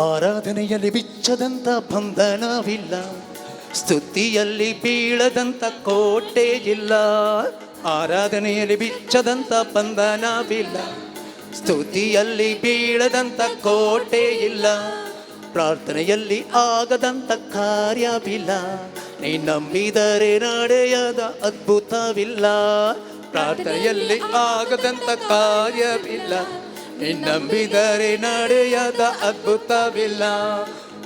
S2: ಆರಾಧನೆಯಲ್ಲಿ ಬಿಚ್ಚದಂತ ಬಂಧನವಿಲ್ಲ, ಸ್ತುತಿಯಲ್ಲಿ ಬೀಳದಂತ ಕೋಟೆ ಇಲ್ಲ. ಆರಾಧನೆಯಲ್ಲಿ ಬಿಚ್ಚದಂತ ಬಂಧನವಿಲ್ಲ, ಸ್ತುತಿಯಲ್ಲಿ ಬೀಳದಂತ ಕೋಟೆ ಇಲ್ಲ. ಪ್ರಾರ್ಥನೆಯಲ್ಲಿ ಆಗದಂತ ಕಾರ್ಯವಿಲ್ಲ, ನೀ ನಂಬಿದರೆ ನಡೆಯದ ಅದ್ಭುತವಿಲ್ಲ. ಪ್ರಾರ್ಥನೆಯಲ್ಲಿ ಆಗದಂತ ಕಾರ್ಯವಿಲ್ಲ, ನೀ ನಂಬಿದರೆ ನಡೆಯದ ಅದ್ಭುತವಿಲ್ಲ.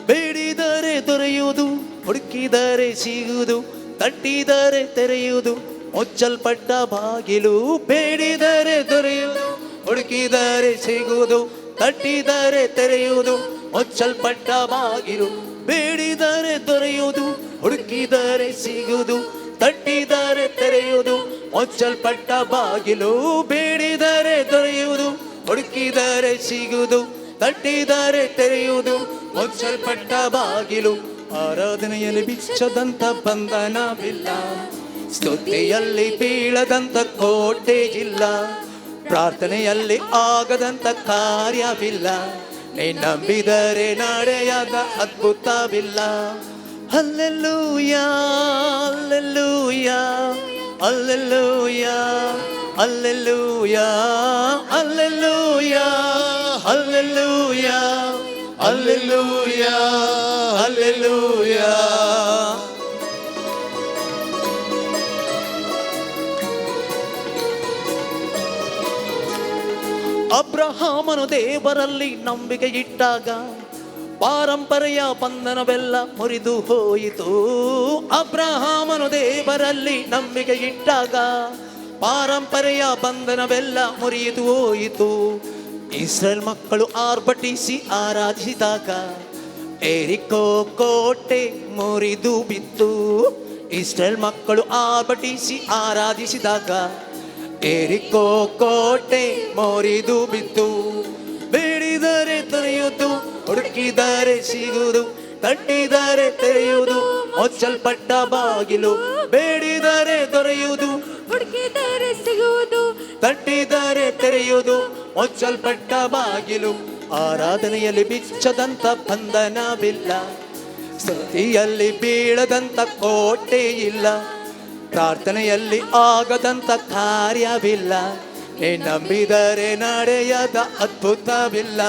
S2: ಬೇಡಿದರೆ ದೊರೆಯುವುದು, ಹುಡುಕಿದರೆ ಸಿಗುವುದು, ತಟ್ಟಿದರೆ ತೆರೆಯುವುದು ಮುಚ್ಚಲ್ಪಟ್ಟ ಬಾಗಿಲು. ಬೇಡಿದರೆ ದೊರೆಯುವುದು, ಹುಡುಕಿದರೆ ಸಿಗುವುದು, ತಟ್ಟಿದರೆ ತೆರೆಯುವುದು ಮುಚ್ಚಲ್ಪಟ್ಟ ಬಾಗಿಲು. ಬೇಡಿದರೆ ದೊರೆಯುವುದು, ಹುಡುಕಿದರೆ ಸಿಗುವುದು, ತಟ್ಟಿದರೆ ತೆರೆಯುವುದು ಮುಚ್ಚಲ್ಪಟ್ಟ ಬಾಗಿಲು. ಬೇಡಿದರೆ ದೊರೆಯುವುದು, ಹುಡುಕಿದರೆ ಸಿಗುವುದು, ತಟ್ಟಿದರೆ ತೆರೆಯುವುದು ಮುಚ್ಚಲ್ಪಟ್ಟ ಬಾಗಿಲು. ಆರಾಧನೆಯಲ್ಲಿ ಬಿಚ್ಚದಂತ ಬಂಧನವಿಲ್ಲ, ಸ್ತುತಿಯಲ್ಲಿ ಬೀಳದಂತ ಕೋಟೆ ಇಲ್ಲ, ಪ್ರಾರ್ಥನೆಯಲ್ಲಿ ಆಗದಂತ ಕಾರ್ಯವಿಲ್ಲ, ನೀ ನಂಬಿದರೆ ನಡೆಯದ ಅದ್ಭುತವಿಲ್ಲ. ಹಲ್ಲೆಲೂಯಾ, ಹಲ್ಲೆಲೂಯಾ, ಹಲ್ಲೆಲೂಯಾ, ಹಲ್ಲೆಲೂಯಾ, ಹಲ್ಲೆಲೂಯಾ, ಹಲ್ಲೆಲೂಯಾ, ಹಲ್ಲೆಲೂಯಾ, ಹಲ್ಲೆಲೂಯಾ. ಅಬ್ರಹಾಮನು ದೇವರಲ್ಲಿ ನಂಬಿಕೆ ಇಟ್ಟಾಗ ಪಾರಂಪರೆಯ ಬಂಧನವೆಲ್ಲ ಮುರಿದು ಹೋಯಿತು. ಅಬ್ರಹಾಮನು ದೇವರಲ್ಲಿ ನಂಬಿಕೆ ಇಟ್ಟಾಗ ಪಾರಂಪರೆಯ ಬಂಧನವೆಲ್ಲ ಮುರಿದು ಹೋಯಿತು. ಇಸ್ರೇಲ್ ಮಕ್ಕಳು ಆರ್ಭಟಿಸಿ ಆರಾಧಿಸಿದಾಗ ಎರಿಕೋ ಕೋಟೆ ಮುರಿದು ಬಿತ್ತು. ಇಸ್ರೇಲ್ ಮಕ್ಕಳು ಆರ್ಭಟಿಸಿ ಆರಾಧಿಸಿದಾಗ ಎರಿಕೋ ಕೋಟೆ ಮುರಿದು ಬಿತ್ತು. ಬೇಡಿದರೆ ದೊರೆಯುವುದು, ಹುಡುಕಿದರೆ ಸಿಗುವುದು, ತಟ್ಟಿದರೆ ತೆರೆಯುವುದು ಮುಚ್ಚಲ್ಪಟ್ಟ ಬಾಗಿಲು. ಬೇಡಿದರೆ ದೊರೆಯುವುದು,
S6: ಹುಡುಕಿದರೆ ಸಿಗುವುದು,
S2: ತಟ್ಟಿದರೆ ತೆರೆಯುವುದು ಮುಚ್ಚಲ್ಪಟ್ಟ ಬಾಗಿಲು. ಆರಾಧನೆಯಲ್ಲಿ ಬಿಚ್ಚದಂತ ಬಂಧನವಿಲ್ಲ, ಸ್ತುತಿಯಲ್ಲಿ ಬೀಳದಂತ ಕೋಟೆ ಇಲ್ಲ, ಪ್ರಾರ್ಥನೆಯಲ್ಲಿ ಆಗದಂತ ಕಾರ್ಯವಿಲ್ಲ, ನೀ ನಂಬಿದರೆ ನಡೆಯದ ಅದ್ಭುತವಿಲ್ಲ.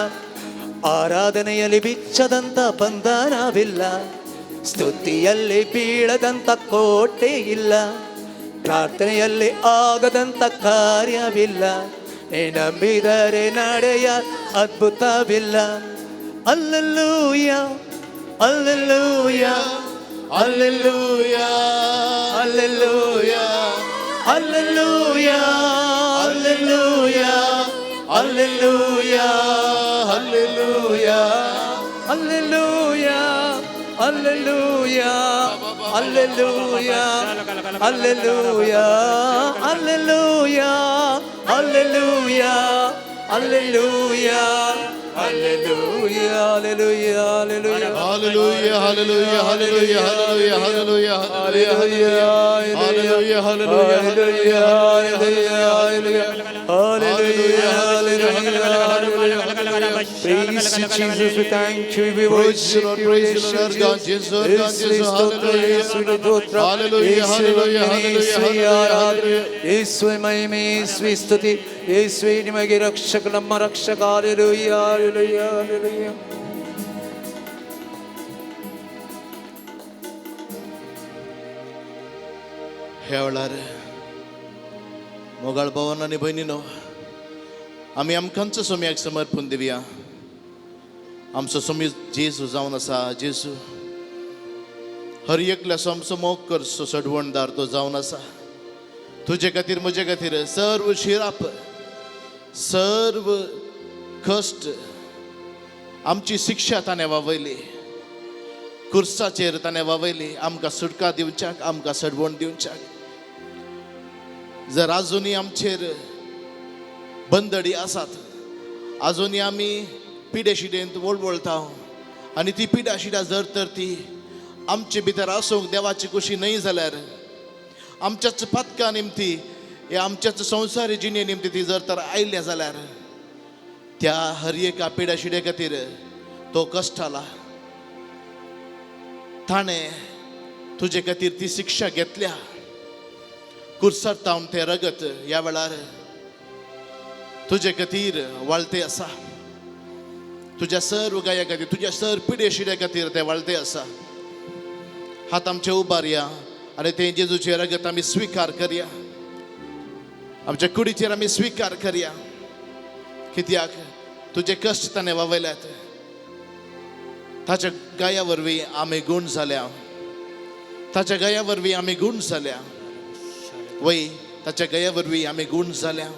S2: ಆರಾಧನೆಯಲ್ಲಿ ಬಿಚ್ಚದಂತ ಬಂಧನವಿಲ್ಲ, ಸ್ತುತಿಯಲ್ಲಿ ಬೀಳದಂತ ಕೋಟೆ ಇಲ್ಲ, ಪ್ರಾರ್ಥನೆಯಲ್ಲಿ ಆಗದಂತ ಕಾರ್ಯವಿಲ್ಲ. ನೀ ನಂಬಿದರೆ ನಡೆಯ ಅದ್ಭುತವಿಲ್ಲ. Alleluia, alleluia, alleluia, alleluia, alleluia, alleluia, alleluia, alleluia, alleluia, alleluia, alleluia, alleluia, alleluia, alleluia, alleluia, alleluia, alleluia, alleluia.
S7: Hallelujah, hallelujah, hallelujah, hallelujah, hallelujah, hallelujah, hallelujah, hallelujah, hallelujah,
S2: hallelujah, hallelujah, hallelujah. Praise you, Jesus. We thank you. We
S7: Praise
S2: worship
S7: you, Lord,
S2: you.
S7: praise you, Lord God, Jesus, Lord God, Jesus, hallelujah. Hallelujah, hallelujah, hallelujah, hallelujah.
S2: ಯೇಸುವೆ ಮಹಿಮೆ, ಯೇಸುವೆ ಸ್ತುತಿ, ಯೇಸುವೆ ನಿಮಗೆ ರಕ್ಷಕ, ನಮ್ಮ ರಕ್ಷಕ. Hallelujah, hallelujah, hallelujah.
S7: ह्या वेळार मोगाळ भावान आनी भयणीनो, आमी आमकांच सोम्याक समर्पण दिवया. आमचो सोमी जेजू जावन आसा. जेजू हर एकल्याचो आमचो मोग करचो सडवणदार तो जावन आसा. तुजे खातीर, म्हजे खातीर सर्व शिराप, सर्व कश्ट, आमची शिक्षा ताणें वावयली, कुर्साचेर ताणें वावयली आमकां सुटका दिवच्याक, आमकां सडवण दिवच्याक. जर आजुनूय आमचेर बंदडी आसात, आजुनूय आमी पिडे शिडेंत वळवळटा आनी ती पिडा शिडा जर तर ती आमचे भितर आसूंक देवाची कुशी न्हय जाल्यार, आमच्याच पातका निमती या आमच्याच संवसारी जिणे निमती ती जर तर आयल्या जाल्यार, त्या हर एका पिड्या शिडे खातीर तो कश्टाला. ताणें तुजे खातीर ती शिक्षा घेतल्या. कुर्सार तावन तें रगत ह्या वेळार तुजे खातीर वाळते आसा. तुज्या सर्व गाया खातीर, तुज्या सर पिडे शिड्या खातीर तें वाळते आसा. हात आमचे उबारया आनी तें जेजूचें रगत आमी स्विकार करया. आमच्या कुडीचेर आमी स्विकार करया. कित्याक तुजे कश्ट ताणें वावयल्यात, ताच्या गाया वरवीं आमी गूण जाल्या. ताच्या गाया वरवीं आमी गूण जाल्या. वय, ताच्या गया वरवीं आमी गूण जाल्या.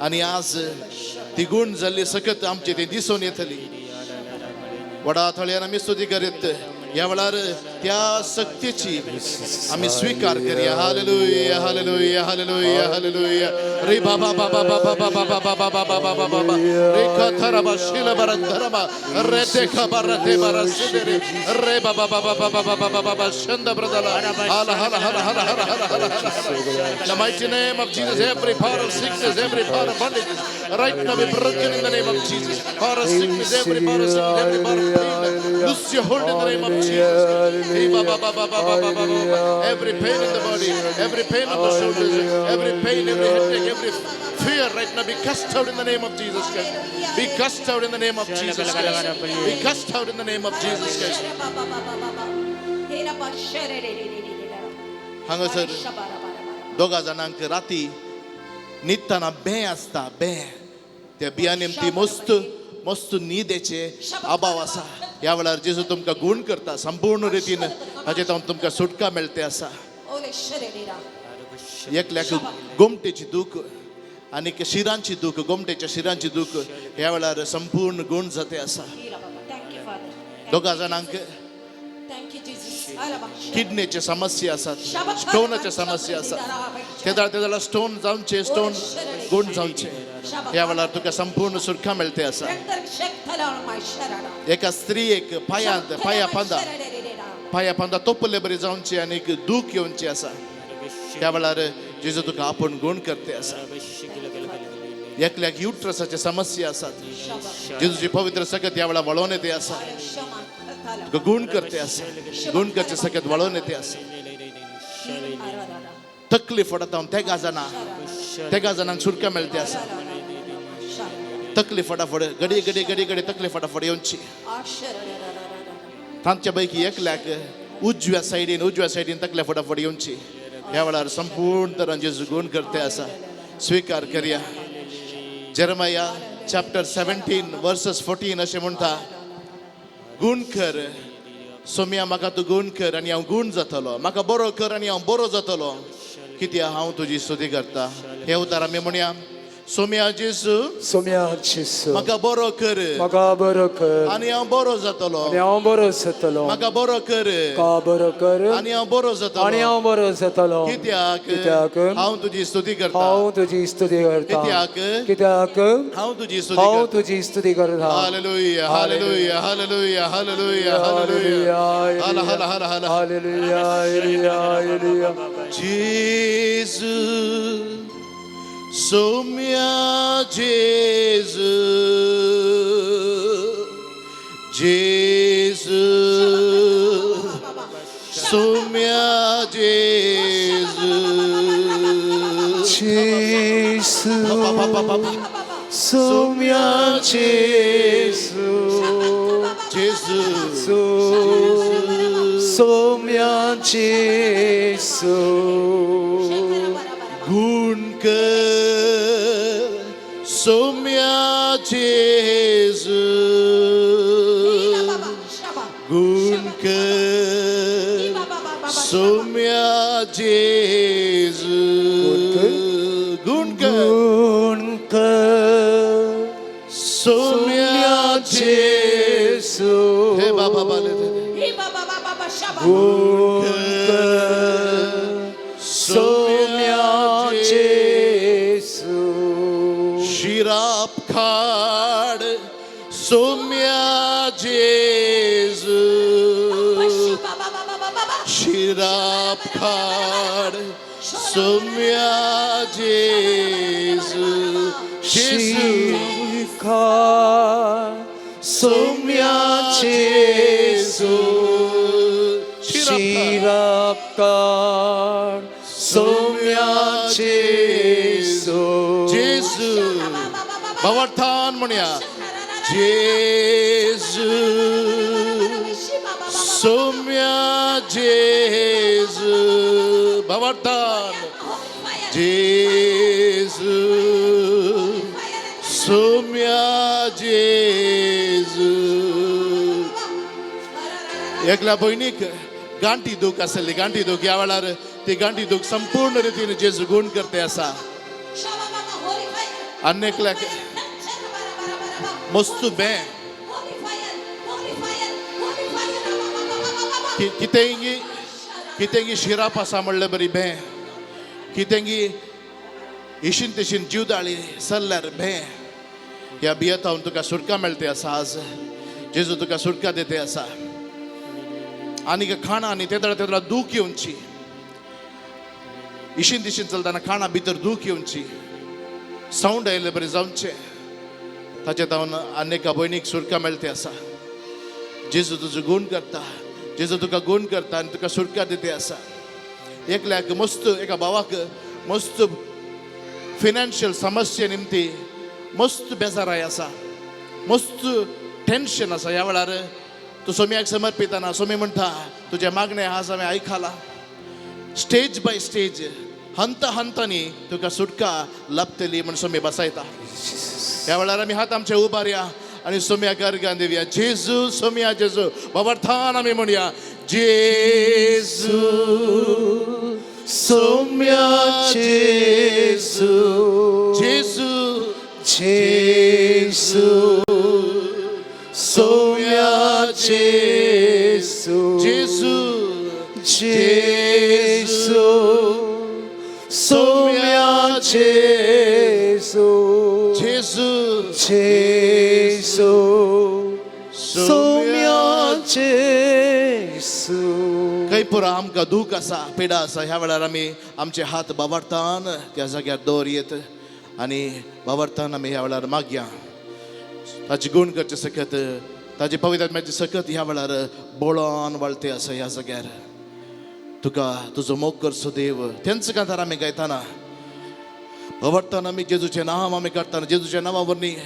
S7: आनी आज ती गूण जाल्ली सकत आमची ती दिसून येतली. वडा थळ्यान आमी स्तुती करीत ह्या वेळार त्या शक्तीची आमी स्विकार करया. हालेलुया, हालेलुया, हालेलुया, हालेलुया. रे बाबा बाबा बाबा बाबा बाबा बाबा बाबा बाबा रे कथरबा शिल बरंधरबा रे देखा बर ते बर सिदरे रे बाबा बाबा बाबा बाबा बाबा बाबा शंद ब्रदला हाला हाला हाला हाला हाला हाला हाला. In the mighty name of Jesus, every power of sickness, every power of bondage, right now be broken in the name of Jesus. Power of sickness, every power of sickness, every power of pain, loose your hold in the name of Jesus. Hey, ba, ba, ba, ba, ba, ba, ba, ba, ba. Every pain in the body, every pain on the shoulders, every pain, every headache, every fear right now be cast out in the name of Jesus Christ. Be cast out in the name of Jesus Christ. Be cast out in the name of Jesus Christ. हांगासर दोगा जाणांक राती न्हिदतना बें आसता. बें त्या बिया निमती मस्त मस्त न्हिदेचे अभाव आसा. ह्या वेळार जेजू तुमकां गूण करता संपूर्ण रितीन. हाचे तावन तुमकां सुटका मेळटे आसा. एकल्याक गोमटेची दूख आनी शिरांची दूख, गोमटेच्या शिरांची दूख ह्या वेळार संपूर्ण गूण जाते आसा. दोगा जाणांक किडनीचे समस्या आसात, स्टोनाचे समस्या आसात. तेदळा तेदळा स्टोन जावचे, स्टोन गूण जावचे. ह्या वेळार तुका संपूर्ण सुटका मेळटे आसा. एका स्त्रियेक पायांत पाया पांदा पाया पांदा तोपले बरी जावची आनी दूख येवची आसा. ह्या वेळार जेजू तुका आपूण गूण करते आसा. एकल्याक युट्रसाचे समस्या आसात, जेजूची पवित्र सकत ह्या वेळार वळोवन येते आसा. तुका गूण करते आसा, गूण करचे सकत वळोवन येते आसा. तकलीफ फडत तेगा जाणां, तेगा जाणांक सुटका मेळते आसा. तकलीफ फटाफट घडी घडी घडी घडी तकलीफ फटाफट येवची. तांच्या पैकी एकल्याक उजव्या सायडीन, उजव्या सायडीन तकल्या फटाफट येवची. ह्या वेळार संपूर्ण तरान जेजू गुण करते आसा. स्विकार करया. जेरमाया चॅप्टर 17 वर्सस 14 अशें म्हणटा, गुण कर सोम्या, म्हाका तूं गुण कर आनी हांव गुण जातलो, म्हाका बरो कर आनी हांव बरो जातलो, कित्याक हांव तुजी स्तुती करता. हे उतार आमी म्हणया, सोम्या जेजू,
S2: सोम्या जेजू,
S7: म्हाका बरो कर,
S2: म्हाका बरो कर
S7: आनी हांव बरो जातलो,
S2: आनी हांव बरो जातलो,
S7: म्हाका बरो कर,
S2: म्हाका बरो कर
S7: आनी हांव बरो जातलो,
S2: आनी हांव बरो जातलो,
S7: कित्याक
S2: कित्याक
S7: हांव तुजी स्तुती करता,
S2: हांव तुजी स्तुती करता,
S7: कित्याक
S2: कित्याक
S7: हांव तुजी स्तुती
S2: हांव
S7: करता.
S2: तुजी स्तुती करता.
S7: Hallelujah, hallelujah, hallelujah, hallelujah, hallelujah. हाला हाला हाला हाला.
S2: Hallelujah, hallelujah, hallelujah.
S7: जेजू सोम्या जेजू, जेजू सोम्या जेजू,
S2: जेजू सोम्या जेजू,
S7: जेजू
S2: सोम्या जेजू,
S7: गुण कर सोम्या जेजू, गुण कर सोम्या जेजू, गुण कर,
S2: गुण कर
S7: सोम्या
S2: जेजू,
S7: हे बाबा बाले
S2: गुण कर सोम्या जेजू,
S7: शिराप खाड सोम्या जेजू, शिराप खाड सोम्या जेजू, जेजू
S2: शिखा सोम्या जेजू, शिरापकार सोम्या जेजू,
S7: जेजू भावार्थान म्हणया, जेजू सोम्या जेजू, भावार्थान जेजू सोम्या जेजू. एकल्या भयणीक गांठी दूख आसली, गांठी दूख, ह्या वेळार ती गांठी दूख संपूर्ण रितीन जेजू गुण करते आसा. आनी एकल्याक मस्त बें कितेंगी कितेंगी शिराप आसा म्हणले बरी भें, कितेंगी इशीन तिशीन जीवदाळी सरल्यार भें, ह्या बियेतावन तुका सुटका मेळटे आसा. आज जेजू तुका सुटका दिते आसा. आनी खाणां आनी तेदळा तेदळा दूख येवची, इशीन तिशीन चलतना खाणां भितर दूख येवची, सावंड आयिल्ले बरें जावचें, ताचे तावन आनी एका भयणीक सुटका मेळटे आसा. जेजू तुजो गुण करता, जेजू तुका गुण करता आनी तुका सुटका दिते आसा. एकल्याक मस्त, एका भावाक मस्त फिनान्शियल समस्ये निमती मस्त बेजाराय आसा, मस्त टेन्शन आसा. ह्या वेळार तूं सोम्याक समर्पिताना सोमी म्हणटा, तुजें मागणें आज हांवें आयकलां, स्टेज बाय स्टेज हंत हंतांनी तुका सुटका लाभतली म्हण सोमी बसायता. ह्या वेळार आमी हात आमचे उबारया आनी सोम्याक अर्गां दिवया. जेजू सोम्या जेजू, बाबार्थान आमी म्हणया, जेजू
S2: सोम्या जेजू,
S7: जेजू
S2: जेजू सोम्या जेजू,
S7: जेजू
S2: जेजू सोम्या जेजू,
S7: जेजू
S2: जेजू सोम्या जेजू.
S7: खंय पुरो आमकां दूख आसा, पिडा आसा, ह्या वेळार आमी आमचे हात बाबार्थान त्या जाग्यार दवर येत आनी बाबार्थान आमी ह्या वेळार मागया. ताची गुण करचे सकत, ताची पवित्र आत्म्याची सकत ह्या वेळार बोळोन वाळते आसा. ह्या जाग्यार तुका तुजो मोग करचो देव तेंच कांतार आमी गायतना बाबार्थान आमी जेजूचें नांव आमी काडटना, जेजूच्या नांवा वरवीं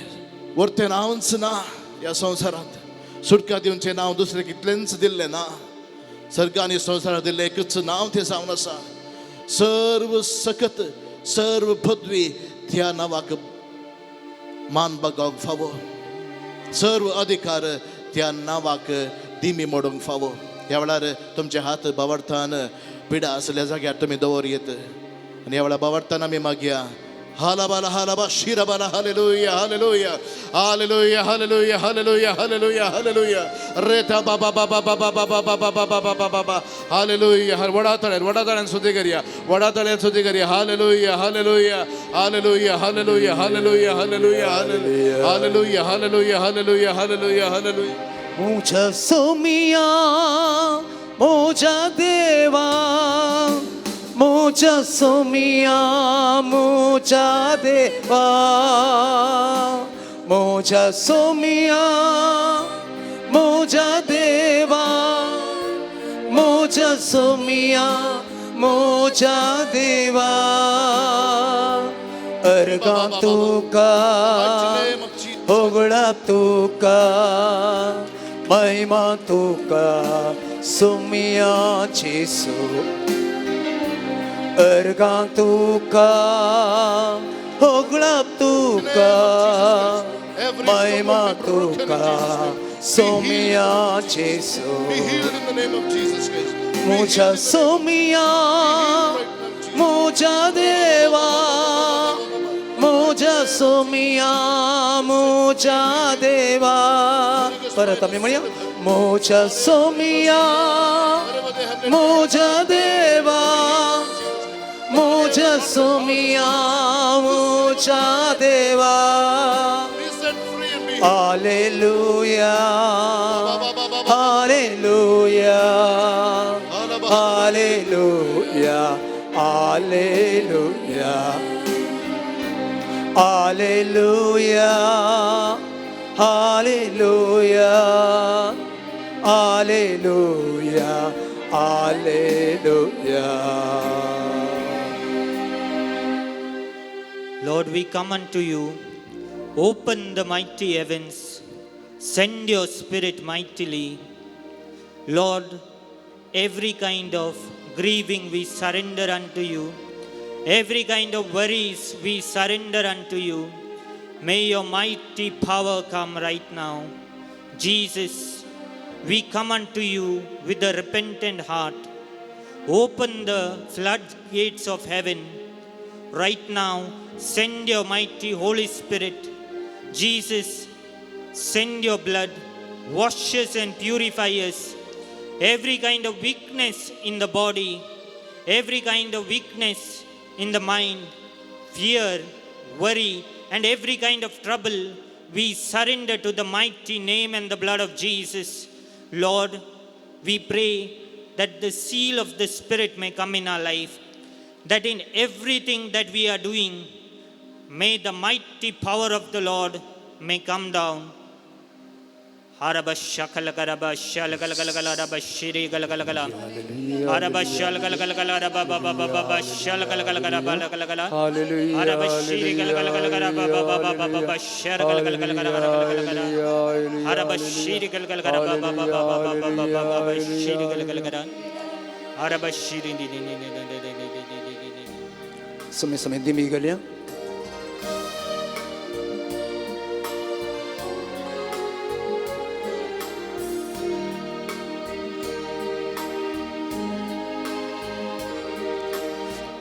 S7: वरतें नांवच ना ह्या संवसारांत. सुटका दिवचें नांव दुसरें कितलेंच दिल्लें ना. सर्ग आनी संवसाराक दिल्लें एकूच नांव तें जावन आसा. सर्व सकत सर्व पदवी त्या नांवाक मान बागोवंक फावो, सर्व अधिकार त्या नांवाक दिमी मोडूंक फावो. ह्या वेळार तुमचे हात बावडतान पिडा आसल्या जाग्यार तुमी दवर येत आनी ह्या वेळार बावडतान आमी मागया. हालाबाला हालाबा शिराबाला hallelujah hallelujah hallelujah hallelujah hallelujah hallelujah hallelujah रेता बाबा बाबा बाबा बाबा बाबा बाबा बाबा बाबा हालेलुया. वडा तळ्यान, वडा तळ्यान सुद्दां करया, वडा तळ्यान सुद्दां करया. Hallelujah hallelujah hallelujah hallelujah hallelujah hallelujah hallelujah hallelujah hallelujah hallelujah hallelujah.
S2: मुझा सोमिया मुझा देवा, मुझा सोमिया मुझा देवा, मुझा सोमिया मुझा देवा, मुझा सोमिया मुझा देवा. अर्गा तुका होगळा तुका, महिमा तुका सोमिया जेसू. अर्गा तुका होगळा तुका, महिमा तुका सोमिया जेसू. मुझा सोमिया मुझा देवा, मुझा सोमिया मुझा देवा. परत आमी म्हणया मुझा सोमिया मुझा देवा, मुझा सोमिया मुझा देवा. Hallelujah hallelujah hallelujah hallelujah hallelujah hallelujah hallelujah hallelujah.
S5: Lord, we come unto you. Open the mighty heavens. Send your spirit mightily. Lord, every kind of grieving we surrender unto you. Every kind of worries we surrender unto you. May your mighty power come right now. Jesus, we come unto you with a repentant heart. Open the floodgates of heaven. Right now, send your mighty Holy Spirit. Jesus, send your blood. Wash us and purify us. Every kind of weakness in the body, every kind of weakness in the mind, fear, worry, and every kind of trouble, we surrender to the mighty name and the blood of Jesus. Lord, we pray that the seal of the Spirit may come in our life, that in everything that we are doing, may the mighty power of the Lord may come down. Haraba shakalakaraba shalakalakalaba shiri galagalagala. Haraba shalakalakalaba baba baba shalakalakalaba. Haraba shiri galagalagalaba baba baba shalakalakalaba. Haraba shiri galagalagalaba baba baba baba shiri galagalagala. Haraba shiri ni ni ni ni ni ni ni.
S2: समय समय दिमी गलिया.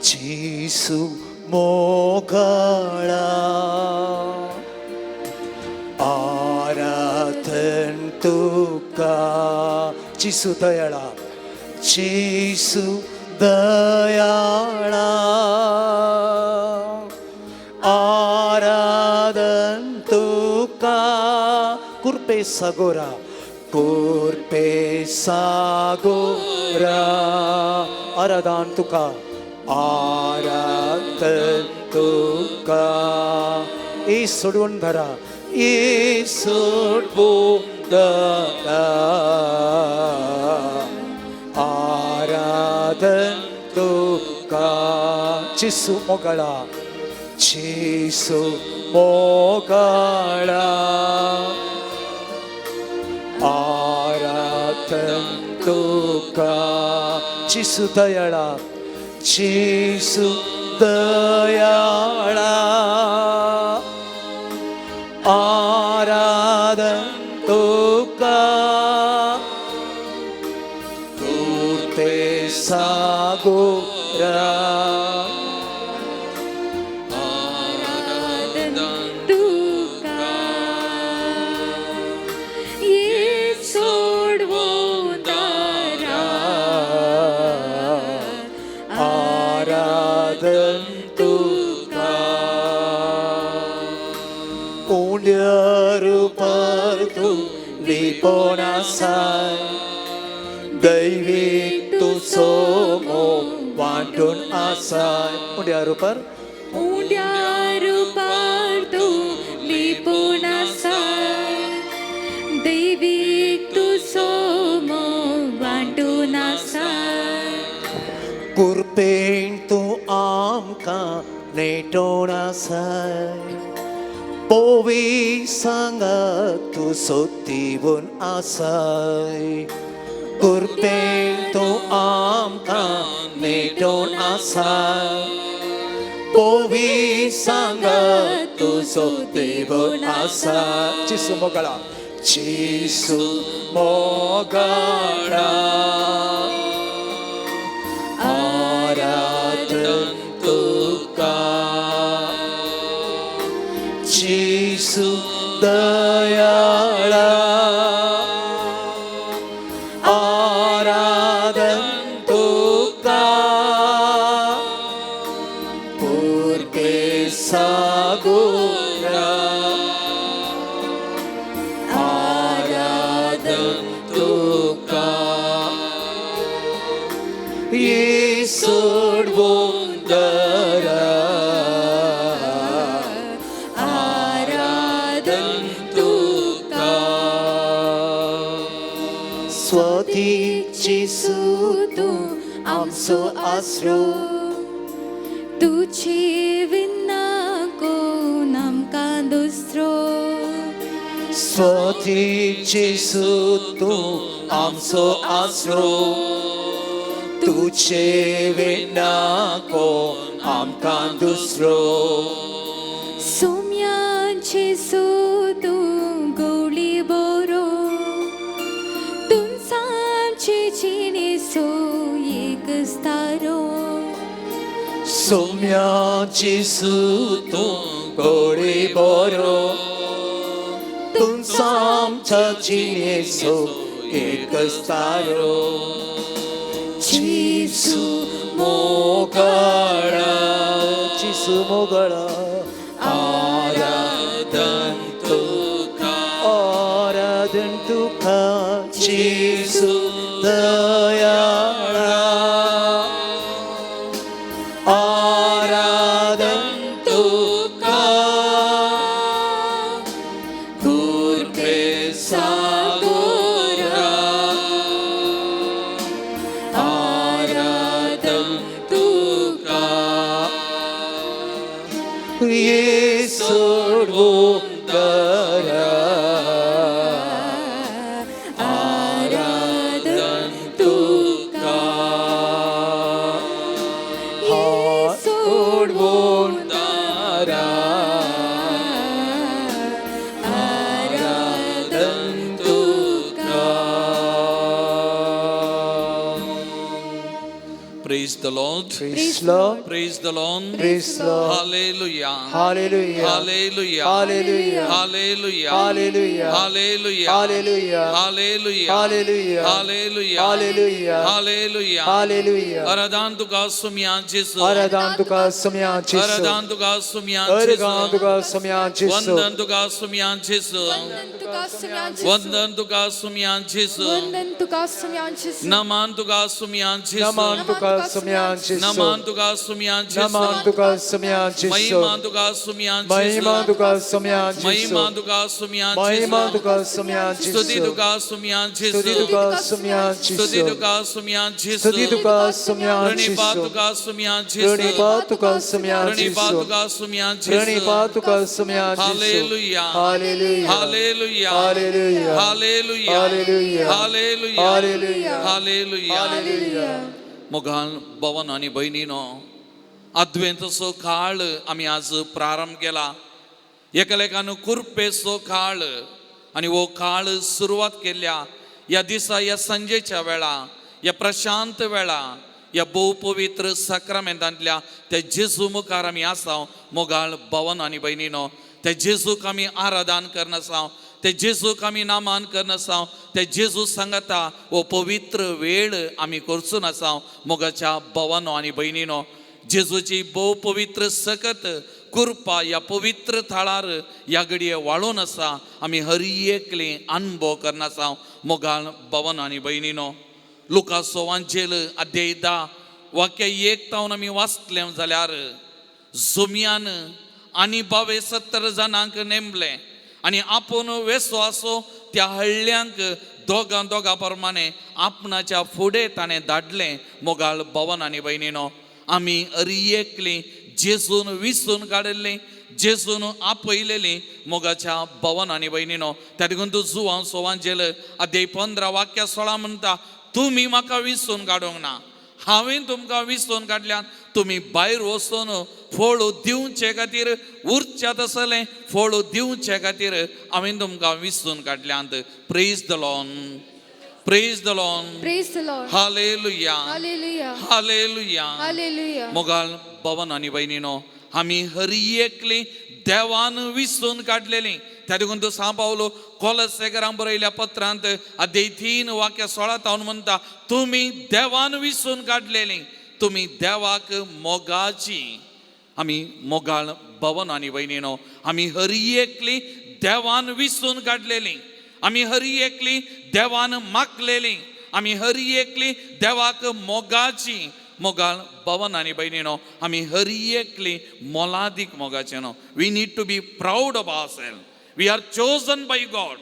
S2: जेसू मोगाळा आराधन तुका, जेसू दयाळा, जेसू दयाळा आराधन तुका. कुर्पे सागोरा, कुर्पे सागोरा आराधन तुका, आराधन तुका. ए सोडवून धरा, ए सोडवून धरा आराधन तुका. जेसू मोगाळा, जेसू मोगाळा आराधन तुका जेसू दयाळा जेसू दयाळा आराधन तुका कुर्ते सागोरा
S6: आराधन तुका ये सोडवून दारा
S2: आराधन तुका उंड्या रुपार तूं लिपोवन आसाय दैवीक तूं सोमो वांटून आसाय उंड्या रुपार
S6: उंड्या रुपार तूं लिपून आसाय दैवीक तूं सोमो वांटून आसाय
S2: कुरपेन तूं आमकां नेटोवन आसाय पोवी सांगात तूं सोदीवन आसाय कुरपेन तूं आमकां नेटोवन आसाय पोवी सांगात तूं सोदीवन आसाय जेसू मोगाळा जेसू मोगाळा आराधन तुका जेसू दयाळा आराधन तुका पुरते सागोरा आराधन तुका ये सोडवून दरा
S6: आराधन तुका
S2: स्वती जेसू
S6: तूं
S2: आमचो आसरो
S6: तुझे विना कोण आमकां दुसरो
S2: स्वती जेसू तूं आमचो आसरो तुझे विना कोण आमकां दुसरो
S6: सोम्या जेसू तूं गोवली बोरो तुमसांचे जिणेचो एक तारो
S2: सोम्या जेसू तूं गोडी बोरो तुमचो आमच्या जिणेचो एकच तारो जेसू मोगाळा जेसू मोगाळा आराधन तुका आराधन तुका जेसू दयाळा आराधन तुका कुरपे सागोरा आराधन तुका ये सोडवून दरा
S6: आराधन तुका
S2: सोडवून दारा
S6: आराधन तुका
S1: Praise the Lord.
S2: Praise Lord.
S1: Praise the Lord.
S2: Praise Lord.
S1: Hallelujah.
S2: Hallelujah.
S1: Hallelujah.
S2: Hallelujah.
S1: Hallelujah.
S2: Hallelujah.
S1: Hallelujah.
S2: Hallelujah.
S1: Hallelujah.
S2: Hallelujah.
S1: Hallelujah.
S2: Hallelujah.
S1: Hallelujah.
S2: Hallelujah.
S1: आराधन तुका सुम्या जेसू.
S2: आराधन तुका सुम्या जेसू.
S1: आराधन तुका सुम्या
S2: आराधन
S1: जेसू.
S2: तुका सुम्या जेसू.
S1: वंदन तुका सुम्या जेसू.
S6: वंदन तुका सुम्या जेसू.
S1: वंदन तुका सुम्या जेसू.
S6: वंदन तुका सुम्या जेसू.
S1: नमन तुका सुम्या जेसू.
S2: नमन तुका सुम्या जेसू
S8: नमान तुका सुम्या जेसू
S2: नमान तुका सुम्या जेसू
S8: महिमा तुका सुम्या
S2: महिमा
S8: जेसू
S2: तुका सुम्या जेसू
S8: महिमा तुका सुम्या
S2: महिमा
S8: जेसू
S2: तुका सुम्या
S8: स्तुती
S2: जेसू
S8: तुका सुम्या
S2: स्तुती
S8: जेसू
S2: तुका सुम्या
S8: स्तुती
S2: जेसू
S8: तुका सुम्या जेसू
S2: स्तुती तुका सुम्या
S8: प्रणिपात
S2: जेसू
S8: तुका सुम्या जेसू
S2: प्रणिपात तुका सुम्या
S8: प्रणिपात
S2: जेसू
S8: तुका सुम्या जेसू
S2: प्रणिपात तुका सुम्या जेसू
S8: hallelujah
S2: hallelujah
S8: hallelujah
S2: hallelujah
S8: hallelujah
S2: hallelujah
S8: hallelujah
S2: hallelujah
S8: hallelujah
S2: hallelujah
S8: मोगाल भवन आनी भयणीनो आद्वेंतचो काळ आमी आज प्रारंभ केला एकालेकान कुरपेचो काळ आनी हो काळ सुरवात केल्या ह्या दिसा ह्या सांजेच्या वेळा ह्या प्रशांत वेळा ह्या भोव पवित्र साक्रामेंतांतल्या त्या जेजू मुखार आमी आसा. मोगाळ भवन आनी भयणीनो त्या जेजूक आमी आराधन करनासा, ते जेजूक आमी नामान करनासा, ते जेजू सांगता हो पवित्र वेळ आमी करचो नासा. मोगाच्या भवनो आनी भयणीनो जेजूची भोव पवित्र सकत कृपा ह्या पवित्र थळार ह्या घडये वाळून आसा. आमी हर एकली अनुभव करनासा. मोगाळ भवन आनी भयणीनो लुकासो वांजेल अध्याय 10 वाक्य 1 तावन आमी वाचलें जाल्यार जुम्यान आनी 72 जाणांक नेमलें आनी आपूण वेसो आसो त्या हळ्ळ्यांक दोगां दोगां प्रमाणे आपणाच्या फुडें ताणें धाडलें. मोगाळ भवन आनी भयणीनो आमी अरियेकली जेजून विसून काडिल्ली, जेजून आपयलेली. मोगाच्या भवन आनी भयणीनो त्या देखून तूं जुवांव सोवांजेल अध्याय 15 वाक्य 16 म्हणटा तुमी म्हाका विसून काडूंक ना, हांवें तुमकां विसून काडल्यान तुमी भायर वचून फळ दिवचे खातीर उरच्या तसलें फळ दिवचे खातीर हांवें तुमकां विसून काडल्यांत. Praise the Lord, praise the Lord,
S6: Praise the Lord.
S8: Hallelujah,
S6: Hallelujah.
S8: Hallelujah.
S6: Hallelujah.
S8: मोगाल भवन आनी भयणीनो आमी हर एकली देवान विसून काडलेली. त्या देखून तूं सांव पावलो कोलसेकरां बरयल्या पत्रांत अध्याय 3 वाक्य 16 तावन म्हणटा तुमी देवान विसून काडलेली, तुमी देवाक मोगाची. आमी मोगाळ भवन आनी भयणीनो आमी हर एकली देवान विसून काडलेली, आमी हर एकली देवान मागलेली, आमी हर एकली देवाक मोगाची. मोगाळ भवन आनी भयणीनो आमी हर एकली मोलादीक मोगाचे न्हू. We need to be proud of our self. We are chosen by God,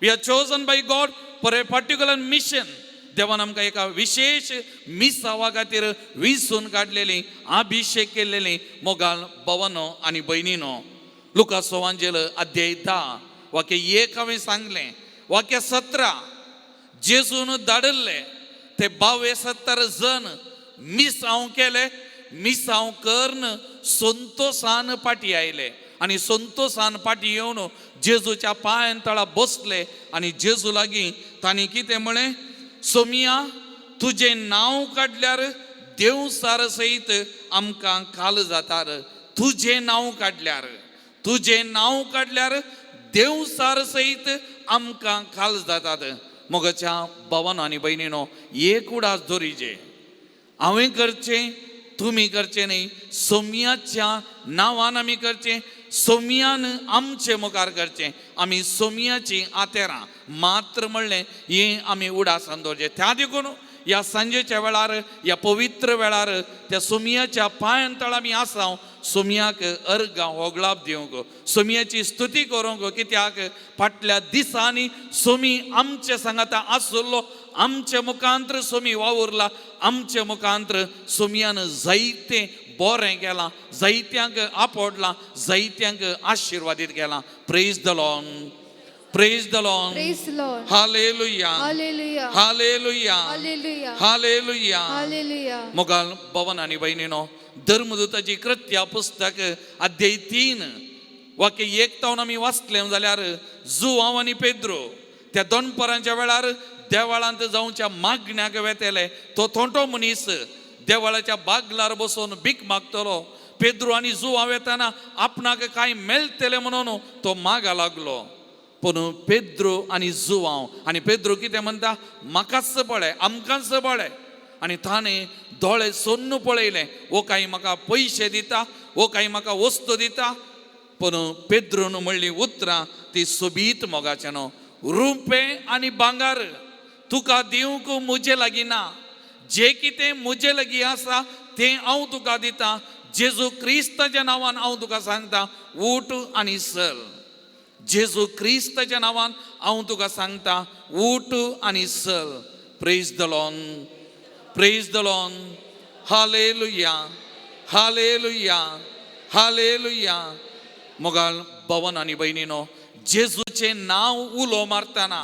S8: we are chosen by God for a particular mission. देवान आमकां एका विशेश मिसावा खातीर विसून काडलेली, अभिशेक केल्लेली. मोगाळ भवनो आनी भयणीनो लुकास वांजेल अध्याय 10 वाक्य 1 हांवें सांगलें, वाक्य 17 जेजून धाडिल्ले ते 72 जण मिसांव केले, मिसांव करून संतोसान पाटी आयले आनी संतोसान पाटी येवन जेजूच्या पांयां तळा बसले आनी जेजू लागीं तांणी कितें म्हळें, सोमिया तुजें नांव काडल्यार देवसार सयत आमकां काल जातार. तुजें नांव काडल्यार, तुजें नांव काडल्यार देवसार सयत आमकां काल जातात. मोगाच्या भवन आनी भयणीनो एक उडास दवरिजे, हांवें करचें तुमी करचें न्ही, सोमयाच्या नांवान आमी करचें, सोमयान आमचे मुखार करचें. आमी सोमयाची आतेरां मात्र म्हणलें हें आमी उडासान दवरचें. त्या देखून ह्या सांजेच्या वेळार, ह्या पवित्र वेळार त्या सोमयाच्या पांयां तळ आमी आसा. सोमयाक अर्गां होगळाप दिवंक, सोमयाची स्तुती करूंक, कित्याक फाटल्या दिसांनी सोमी आमचे सांगाता आसलो, आमचे मुखांत्र सोमी वावुरला, आमचे मुखांत्र सोमयान जायतें बरें केलां, जायत्यांक आपोडलां, जायत्यांक आशिर्वादीत केलां. Praise the Lord, praise the Lord,
S6: Praise the Lord.
S8: Hallelujah,
S6: Hallelujah.
S8: Hallelujah,
S6: Hallelujah.
S8: Hallelujah.
S6: Hallelujah.
S8: मोगाल भवन आनी भयणीनो धर्मदूताची कृत्या पुस्तक अध्याय 3 वाक्य 1 तावन आमी वाचलें जाल्यार जुवांव आनी पेद्रो त्या दोनपरांच्या वेळार देवळांत जावच्या मागण्याक वेतले. तो थोंटो मनीस देवळाच्या बागलार बसून भीक मागतलो. पेद्रो आनी जुवांव वेताना आपणाक कांय मेळटलें म्हणून तो मागा लागलो. पूण पेद्रो आनी जुवांव आनी पेद्रो कितें म्हणटा, म्हाकाच पळय, आमकांच पळय. आनी ताणें दोळे सोन्नू पळयलें, हो कांय म्हाका पयशे दिता, हो कांय म्हाका वस्तू दिता. पूण पेद्रोन म्हणली उतरां ती सोबीत मोगाचें न्हू, रुपें आनी भांगर तुका दिवंक म्हजे लागीं ना, जे कितें म्हजे लागीं आसा तें हांव तुका दितां. जेजू क्रिस्ताच्या नांवान हांव तुका सांगता, उठ आनी चल. जेजू क्रिस्ताच्या नांवान हांव तुका सांगता, उठ आनी चल. Praise the Lord, praise the Lord. Hallelujah, hallelujah, hallelujah. मोगाळ भवन आनी भयणीनो, जेजूचें नांव उलो मारतना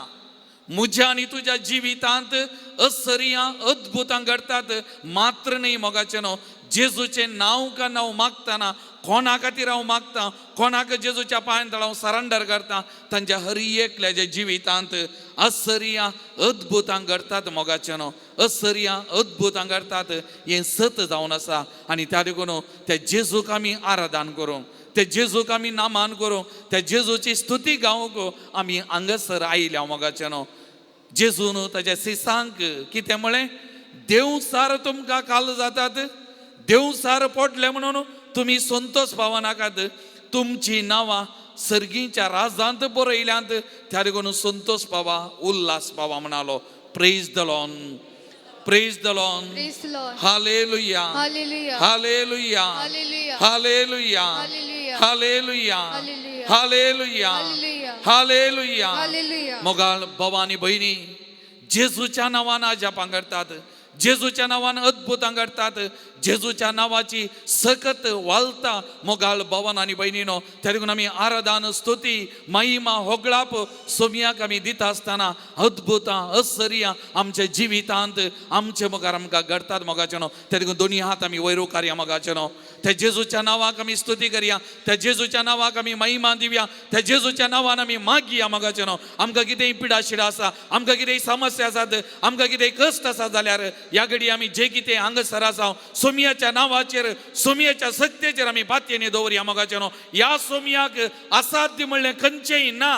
S8: म्हज्या आनी तुज्या जिवितांत असरियां अद्भुतां घडटात. मात्र न्हय मोगाचें न्हू, जेजूचें नांव का नांव मागतना कोणा खातीर हांव मागता, कोणाक जेजूच्या पांयां तळा हांव सरेंडर करता, तांच्या हर एकल्याच्या जिवितांत असरियां अद्भुतां घडटात. मोगाचें न्हू, असरियां अद्भुतां घडटात, हें सत जावन आसा. आनी त्या देखून त्या जेजूक आमी आराधन करूंक, त्या जेजूक आमी नामान करूंक, त्या जेजूची स्तुती गावंक आमी हांगासर आयल्या. मोगाचें न्हू, जेजून ताच्या सिसांक कितें म्हळें? देवसार तुमकां काल जातात, देवसार पडले म्हणून तुमी संतोष पावनाकात, तुमची नांवां सर्गीच्या राजांत बरयल्यांत, त्या देखून संतोष पावा, उल्हास पावा म्हणालो. Praise the Lord, praise the Lord.
S6: Praise the Lord.
S8: Hallelujah,
S6: Hallelujah.
S8: Hallelujah,
S6: Hallelujah.
S8: Hallelujah,
S6: Hallelujah.
S8: Hallelujah,
S6: Hallelujah.
S8: Hallelujah,
S6: Hallelujah.
S8: Hallelujah.
S6: Hallelujah.
S8: मोगाळ भवानी भयणी, जेजूच्या नांवान अजापां करतात, जेजूच्या नांवान अद्भुतां घडटात, जेजूच्या नांवाची सकत वालता. मोगाळ भवन आनी भयणीनो, त्या देखून आमी आराधन, स्तुती, महिमा, होगळाप सोमयाक आमी दिता आसतना अद्भुतां असरियां आमच्या जिवितांत आमचे मुखार आमकां घडटात. मोगाचे न्हू, त्या देखून दोनी हात आमी वयर उकारया. मोगाचे न्हू, त्या जेजूच्या नांवाक आमी स्तुती करया, त्या जेजूच्या नांवाक आमी महिमा दिवया, त्या जेजूच्या नांवान आमी मागया. मोगाचे न्हू, आमकां कितेंय पिडा शिडा आसा, आमकां कितेंय समस्या आसात, आमकां कितेंय कश्ट आसा जाल्यार ह्या घडी आमी जे कितें हांगासर आसा सोमयाच्या नांवाचेर, सोमयाच्या सत्तेचेर आमी पातयेनी दवरया. मोगाचे न्हू, ह्या सोमयाक असाध्य म्हणलें खंयचेंय ना.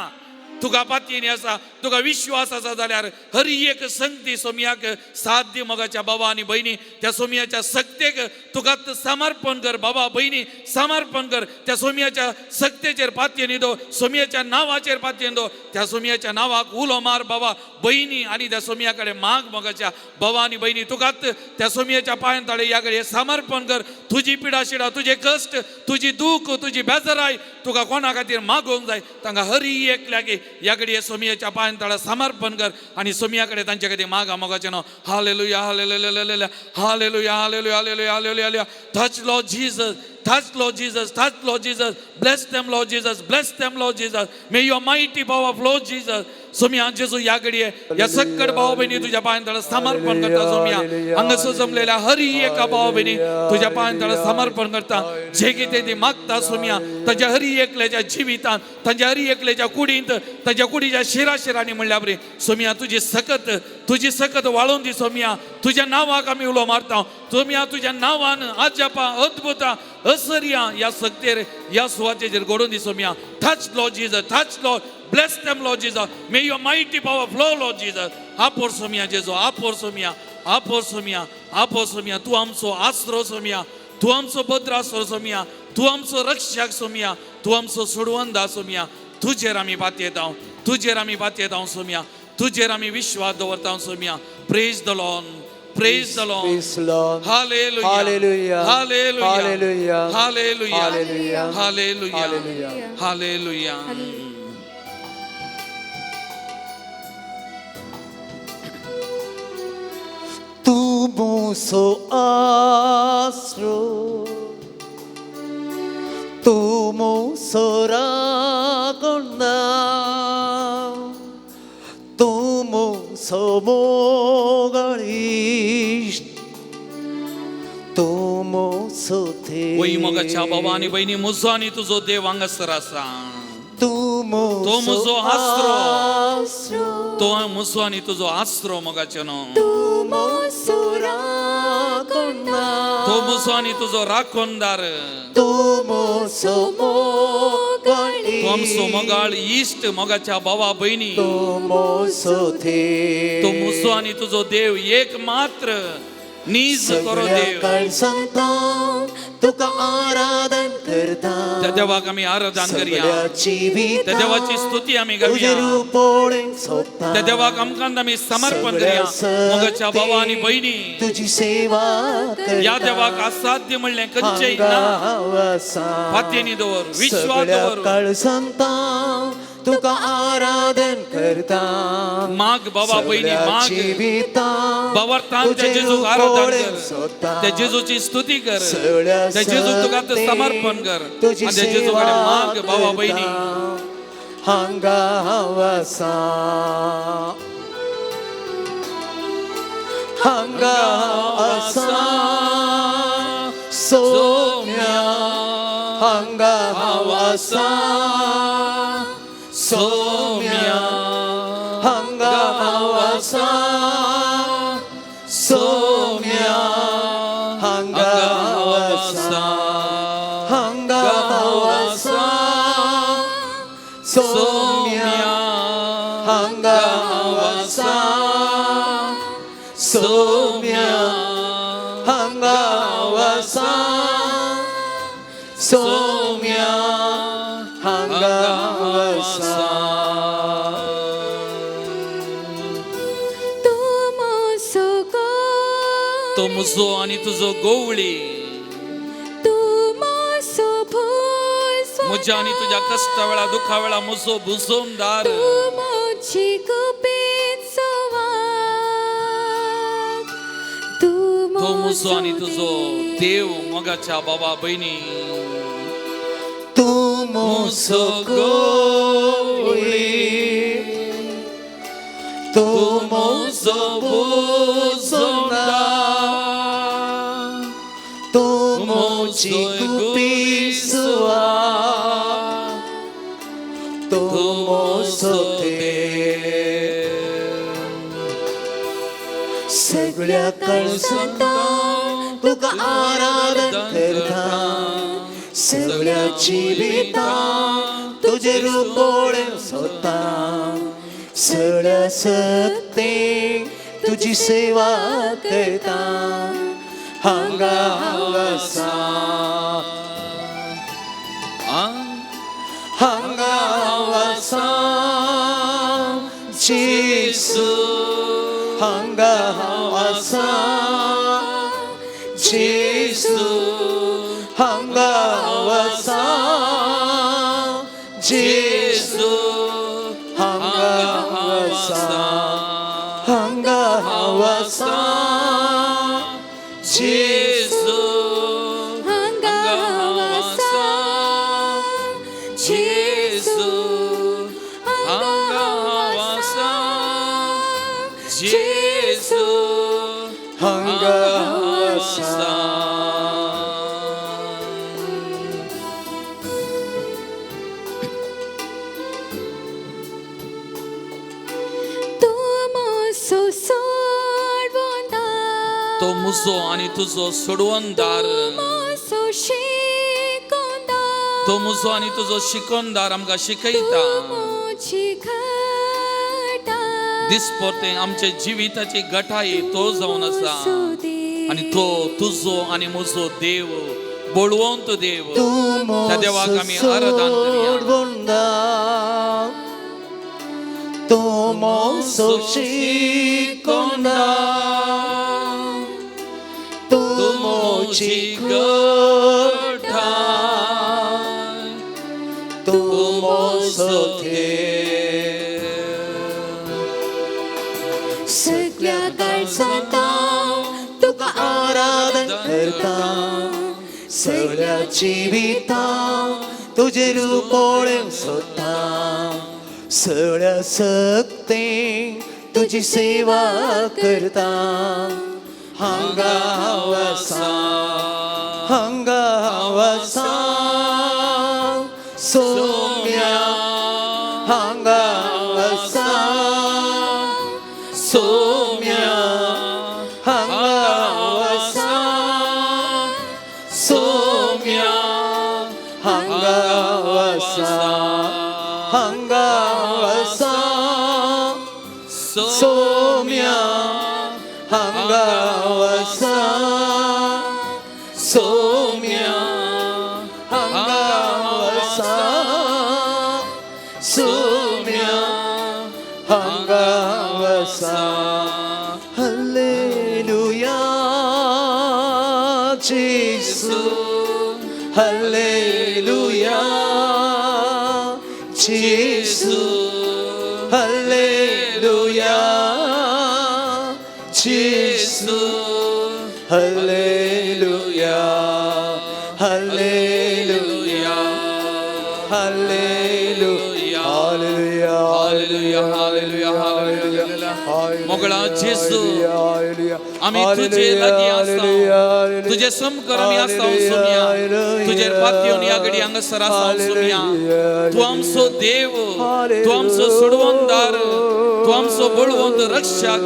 S8: तुका पातयेनी आसा, तुका विश्वास आसा जाल्यार हर एक संगती सोमयाक साध्य. मोगाच्या बाबा आनी भयणी, त्या सोमयाच्या सक्तेक तुका समर्पण कर. बाबा भयणी, समर्पण कर. त्या सोमयाच्या सक्तेचेर पातयेनी दवर, सोमयाच्या नांवाचेर पातयेनी दवर, त्या सोमयाच्या नांवाक उलो मार बाबा भयणी, आनी त्या सोमया कडेन माग. मोगाच्या बाबा आनी भयणी, तुका त्या सोमयाच्या पांयां तळे ह्या कडेन समर्पण कर. तुजी पिडा शिडा, तुजे कश्ट, तुजी दूख, तुजी बेजाराय तुका कोणा खातीर मागोवंक जाय, तांकां हरी एकल्याक ह्या घडये सोमयाच्या पांयां तळा समर्पण कर आनी सोमया कडेन तांचे खातीर मागा. मोगाचें न्हू, hallelujah, hallelujah, hallelujah, hallelujah, hallelujah, hallelujah. Touch Lord Jesus, touch Lord Jesus, touch Lord Jesus. Bless them Lord Jesus, bless them Lord Jesus. May your mighty power flow Jesus. Somaiya जेजू ह्या घडये ह्या सक्कड भाव भयणी तुज्या पांयां तळा समर्पण करता. सोमया हांगासर जमलेल्या हरी एका भाव भयणी तुज्या पांयां तळा समर्पण करता. जे कितें ती मागता सोमया, तांच्या हरी एकल्याच्या जिवितांत, तांच्या हरी एकल्याच्या कुडींत, तांच्या कुडीच्या शिरा शिरांनी म्हणल्या बरी सोमया तुजी सकत, तुजी सकत वाळोवन दी. सोमया तुज्या नांवाक आमी उलो मारता. सोमया तुज्या नांवान अजापां, अद्भुतां, असरियां ह्या सक्तेर, ह्या सुवातेचेर घडोवन दी. Somaiya touch Lord Jesus, touch Lord, bless them Lord Jesus. May your mighty power flow Lord Jesus. आपोर Somaiya जेजू, आपोर सोमया, आपोर सोमया, आपोर सोमया. तूं आमचो आसरो सोमया, तूं आमचो भद्र आसरो सोमया, तूं आमचो रक्षक सोमया, तूं आमचो सोडवंदा सोमया. तुजेर आमी पातयेता, तुजेर आमी पातयेता सोमया, तुजेर आमी विश्वास दवरता Somaiya. Praise the Lord, praise the Lord.
S2: Praise the Lord.
S8: Hallelujah,
S2: Hallelujah.
S8: Hallelujah,
S2: Hallelujah.
S8: Hallelujah,
S2: Hallelujah.
S8: Hallelujah,
S2: Hallelujah.
S8: Hallelujah.
S2: तू मोसो आसरो, तू मोसो राखणदार, तू मोसो मोगळीश, तू मोसो
S8: वय मोगाच्या बाबा आनी भयणी, म्हजो आनी तुजो देव हांगासर आसा.
S2: तू
S8: तो म्हजो आसरो,
S2: आसरो,
S8: तो म्हजो आनी तुजो आसरो. मोगाचें न्हू,
S2: तू मोसो राखणदार,
S8: तो म्हजो आनी तुजो राखणदार,
S2: तू मोसो मोगळीश,
S8: तो आमचो मोगाळ इश्ट. मोगाच्या बाबा भयणी,
S2: तू मोसो
S8: तो म्हजो आनी तुजो देव एक मात्र. नीज करो
S2: सगळ्या
S8: देव.
S2: काळजांत तुका आराधन करता.
S8: त्या देवाक आमी आराधन करया.
S2: सगळ्या जिवितांत
S8: त्या देवाची स्तुती आमी
S2: तुजें
S8: करूया.
S2: रूप पळोवंक सोदता.
S8: त्या देवाक आमकां आमी समर्पण
S2: सगळ्या
S8: करया. मोगाच्या भावा आनी भयणी,
S2: तुजी सेवा करता.
S8: ह्या देवाक असाध्य म्हणलें खंयचेय
S2: हांगा
S8: ना.
S2: हांव आसा.
S8: फातींनी दवर, विश्वास
S2: सगळ्या
S8: दवर.
S2: काळजांत तुका आराधन करता.
S8: माग बाबा भयणी,
S2: सगळ्या
S8: माग.
S2: जिवितांत
S8: बाबार्थान त्या
S2: तुजें
S8: जेजूक
S2: रूप
S8: आराधन
S2: पळोवंक
S8: कर.
S2: सोदता.
S8: त्या जेजूची स्तुती कर.
S2: सगळ्या
S8: त्या जेजूक तुका आतां
S2: शक्तीन
S8: समर्पण कर.
S2: तुजी
S8: आनी त्या जेजू कडेन
S2: सेवा
S8: माग बाबा भयणी.
S2: करता. हांगा हांव आसा. हांगा हांव आसा. सोम्या हांगा हांव आसा. सोम्या हांगा हांव आसा. सोम्या हांगा हांव आसा. हांगा हांव आसा. सोम्या हांगा हांव आसा. सोम्या हांगा हांव आसा. सोम्या हांगा हांव आसा.
S6: तूं म्हजो
S8: तो म्हजो आनी तुजो गोवळी.
S6: तूं म्हजो भुजो.
S8: म्हज्या आनी तुज्या कश्टा वेळा दुखा वेळा म्हजो भुजोमदार.
S6: तूं म्हजी गुपीत सुवात. तूं
S8: तो म्हजो आनी तुजो देव. मोगाच्या बाबा भयणी,
S2: तूं म्हजो गोवळी. तूं म्हजो भुजोमदार. तूं म्हजी गुपीत सुवात. तूं म्हजो देव. सगळ्या काळजांत तुका आराधन करता. सगळ्या जिवितांत तुजें रूप पळोवंक सोदता. सगळ्या शक्तीन तुजी सेवा करता. हांगा हांव आसा. हांगा हांव आसा. जेजू हांगा हांव आसा. जेजू हांगा हांव आसा. जेजू हांगा हांव आसा. हांगा हांव आसा. जेजू
S6: हांगा हांव आसा. जेजू हांगा हांव आसा. जेजू
S2: हांगा हांव आसा.
S6: तूं म्हजो सोडवणदार.
S8: तो म्हजो आनी तुजो सोडवणदार.
S6: तूं म्हजो शिकोवणदार.
S8: तो म्हजो आनी तुजो शिकोवणदार, आमकां शिकयता.
S6: तूं म्हजी घटाय.
S8: दिसपोरतें आमच्या जिविताची गटाय तो जावन आसा. आनी तो तुजो आनी म्हजो देव, बळवंत देव.
S2: तूं
S8: त्या देवाक आमी आराधन करया.
S2: सोडवणदार. तूं म्हजो शिकोवणदार. तूं म्हजी घटाय. तूं म्हजो देव. सगळ्या काळजांत तुका आराधन करता. सगळ्या जिवितांत तुजें रूप पळोवंक सोदता. सगळ्या शक्तीन तुजी सेवा करता. हांगा हांव आसा. हांगा हांव आसा. सोम्या हांगा हांव आसा. सोम्या हांगा हांव आसा. सोम्या हांगा हांव आसा. हांगा हांव आसा. सोम्या हांगा हांव आसा. हांगा आसा. Hallelujah Jesu, hallelujah Jesu, hallelujah Jesu, hallelujah, hallelujah, hallelujah, hallelujah,
S8: hallelujah, hallelujah. मोगळा जेजू, आमी तुजे लागीं आसा, तुजे समकर आमी आसा सोमया, तुजेर पातयेवन ह्या घडी हांगासर आसा सोमया. तूं आमचो देव, तूं आमचो सोडवणदार, तूं आमचो बळवंत रक्षक,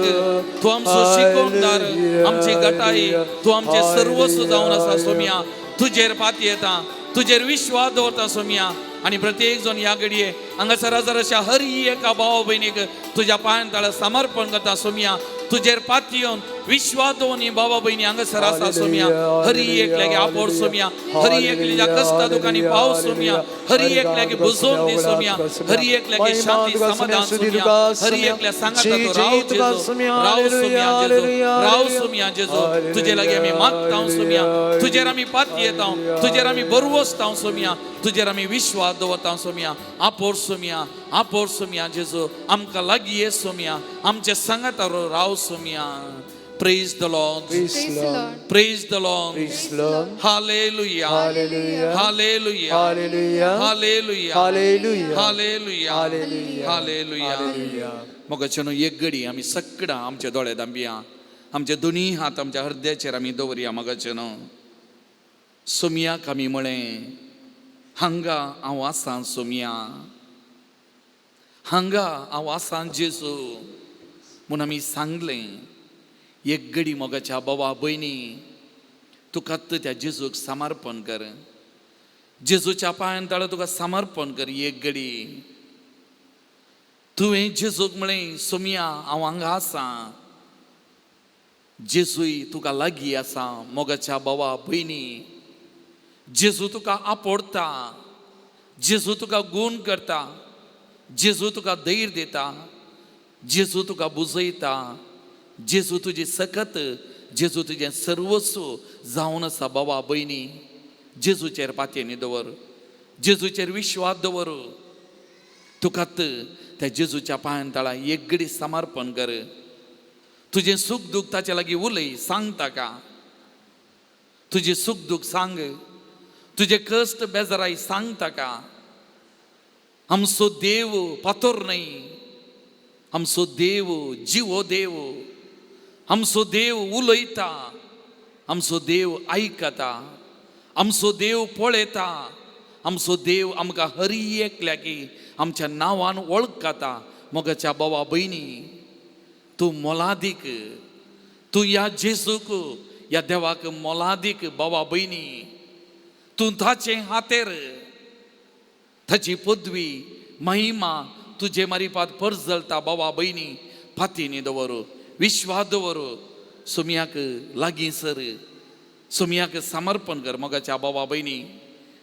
S8: तूं आमचो शिकोवणदार, आमची गटाई, तूं आमचें सर्वस्व जावन आसा सोमया. तुजेर पातयेता, तुजेर विश्वास दवरता सोमया. आनी प्रत्येक जण ह्या घडये हांगासर जर अशा हर एका भाव भयणीक तुज्या पांयान ताळा समर्पण करता सोमया. तुजेर पातयेवन विश्वास दवरून ही बाबा भयणी हांगासर आसा सोमया. हर एक लागी आपोड सोमया, हर एक ज्या कश्टा दुखांनी पाव सोमया, हर एक लागी बुजोवन दी सोमया, हर एक लागी शांती समाधान सोमया, हर एकल्या सांगाता तूं राव जेजू, राव सोमया जेजू, राव सोमया जेजू. तुजे लागीं आमी मागता सोमया, तुजेर आमी पातयेता, तुजेर आमी बरवसता सोमया, तुजेर आमी विश्वास दवरता सोमया. आपोर सोमया, आपोर सोमया जेजू, आमकां लागीं ये सोमया, आमचे सांगाता राव Somaiya. Praise the Lord.
S2: Praise the Lord.
S8: Praise the Lord.
S2: Praise the Lord.
S8: Hallelujah.
S2: Hallelujah.
S8: Hallelujah.
S2: Hallelujah.
S8: Hallelujah.
S2: Hallelujah.
S8: Hallelujah.
S2: Hallelujah.
S8: Hallelujah.
S2: Hallelujah.
S8: मोगाच्यानो एक घडी आमी सगळां आमचे दोळे दांबया, आमचे दोनी हात आमच्या हृदयाचेर आमी दवरया. मोगाच्यानो सोमयाक आमी म्हळें, हांगा हांव आसा सोमया, हांगा हांव आसा जेजू म्हूण आमी सांगलें. एक घडी मोगाच्या बाबा भयणी तुका त्या जेजूक समर्पण कर, जेजूच्या पांयान ताळो तुका समर्पण कर. एक घडी तुवें जेजूक म्हळें, सोमया हांव हांगा आसा, जेजूय तुका लागीं आसा. मोगाच्या बाबा भयणी, जेजू तुका आपोडता, जेजू तुका गूण करता, जेजू तुका धैर्य दिता, जेजू तुका बुजयता, जेजू तुजी सकत, जेजू तुजें सर्वस्व जावन आसा. बाबा भयणी, जेजूचेर पातयेनी दवर, जेजूचेर विश्वास दवर. तुका त्या जेजूच्या पांयान ताळा एक घडी समर्पण कर. तुजें सूख दूख ताचे लागीं उलय, सांग ताका तुजें सूख दूख सांग, तुजें कश्ट बेजाराय सांग ताका. आमचो देव पातोर न्हय, आमचो देव जिवो देव, आमचो देव उलयता, आमचो देव आयकता, आमचो देव पळयता, आमचो देव आमकां हर एकल्याकी आमच्या नांवान वळखता. मोगाच्या बाबा भयणी, तूं मोलादीक, तूं ह्या जेजूक ह्या देवाक मोलादीक. बाबा भयणी, तूं ताचे हातेर, ताची पदवी महिमा तुजे मारिपात परजलता. बाबा भयणी, फातीनी दवर, विश्वास दवर, सोमयाक लागीं सर, सोमयाक समर्पण कर. मोगाच्या बाबा भयणी,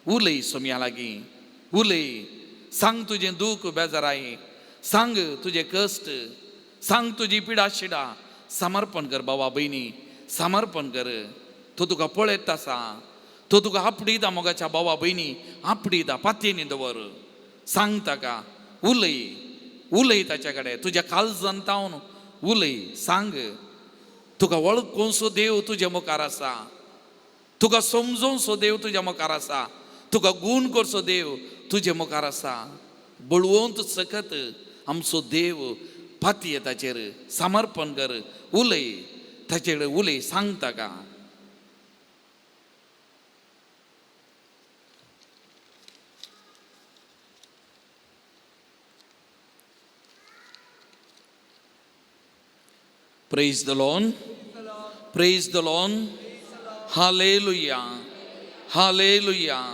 S8: उलय सोमया लागीं, उलय, सांग तुजें दूख बेजाराय, सांग तुजें कश्ट, सांग तुजी पिडा शिडा, समर्पण कर. बाबा भयणी, समर्पण कर. तो तुका पळयत आसा, तो तुका आपडिता. मोगाच्या बाबा भयणी, आपडिता, पातयेनी दवर, सांग ताका, उलय, उलय ताच्या कडेन, तुज्या काळजान तावन उलय, सांग. तुका वळखूनसो देव तुज्या मुखार आसा, तुका समजोवनसो देव तुज्या मुखार आसा, तुका गूण करचो देव तुजे मुखार आसा. बळवंत सकत आमचो देव, पातये ताचेर, समर्पण कर, उलय ताचे कडेन, उलय, सांग ताका. Praise the Lord. Praise the Lord. Hallelujah. Hallelujah.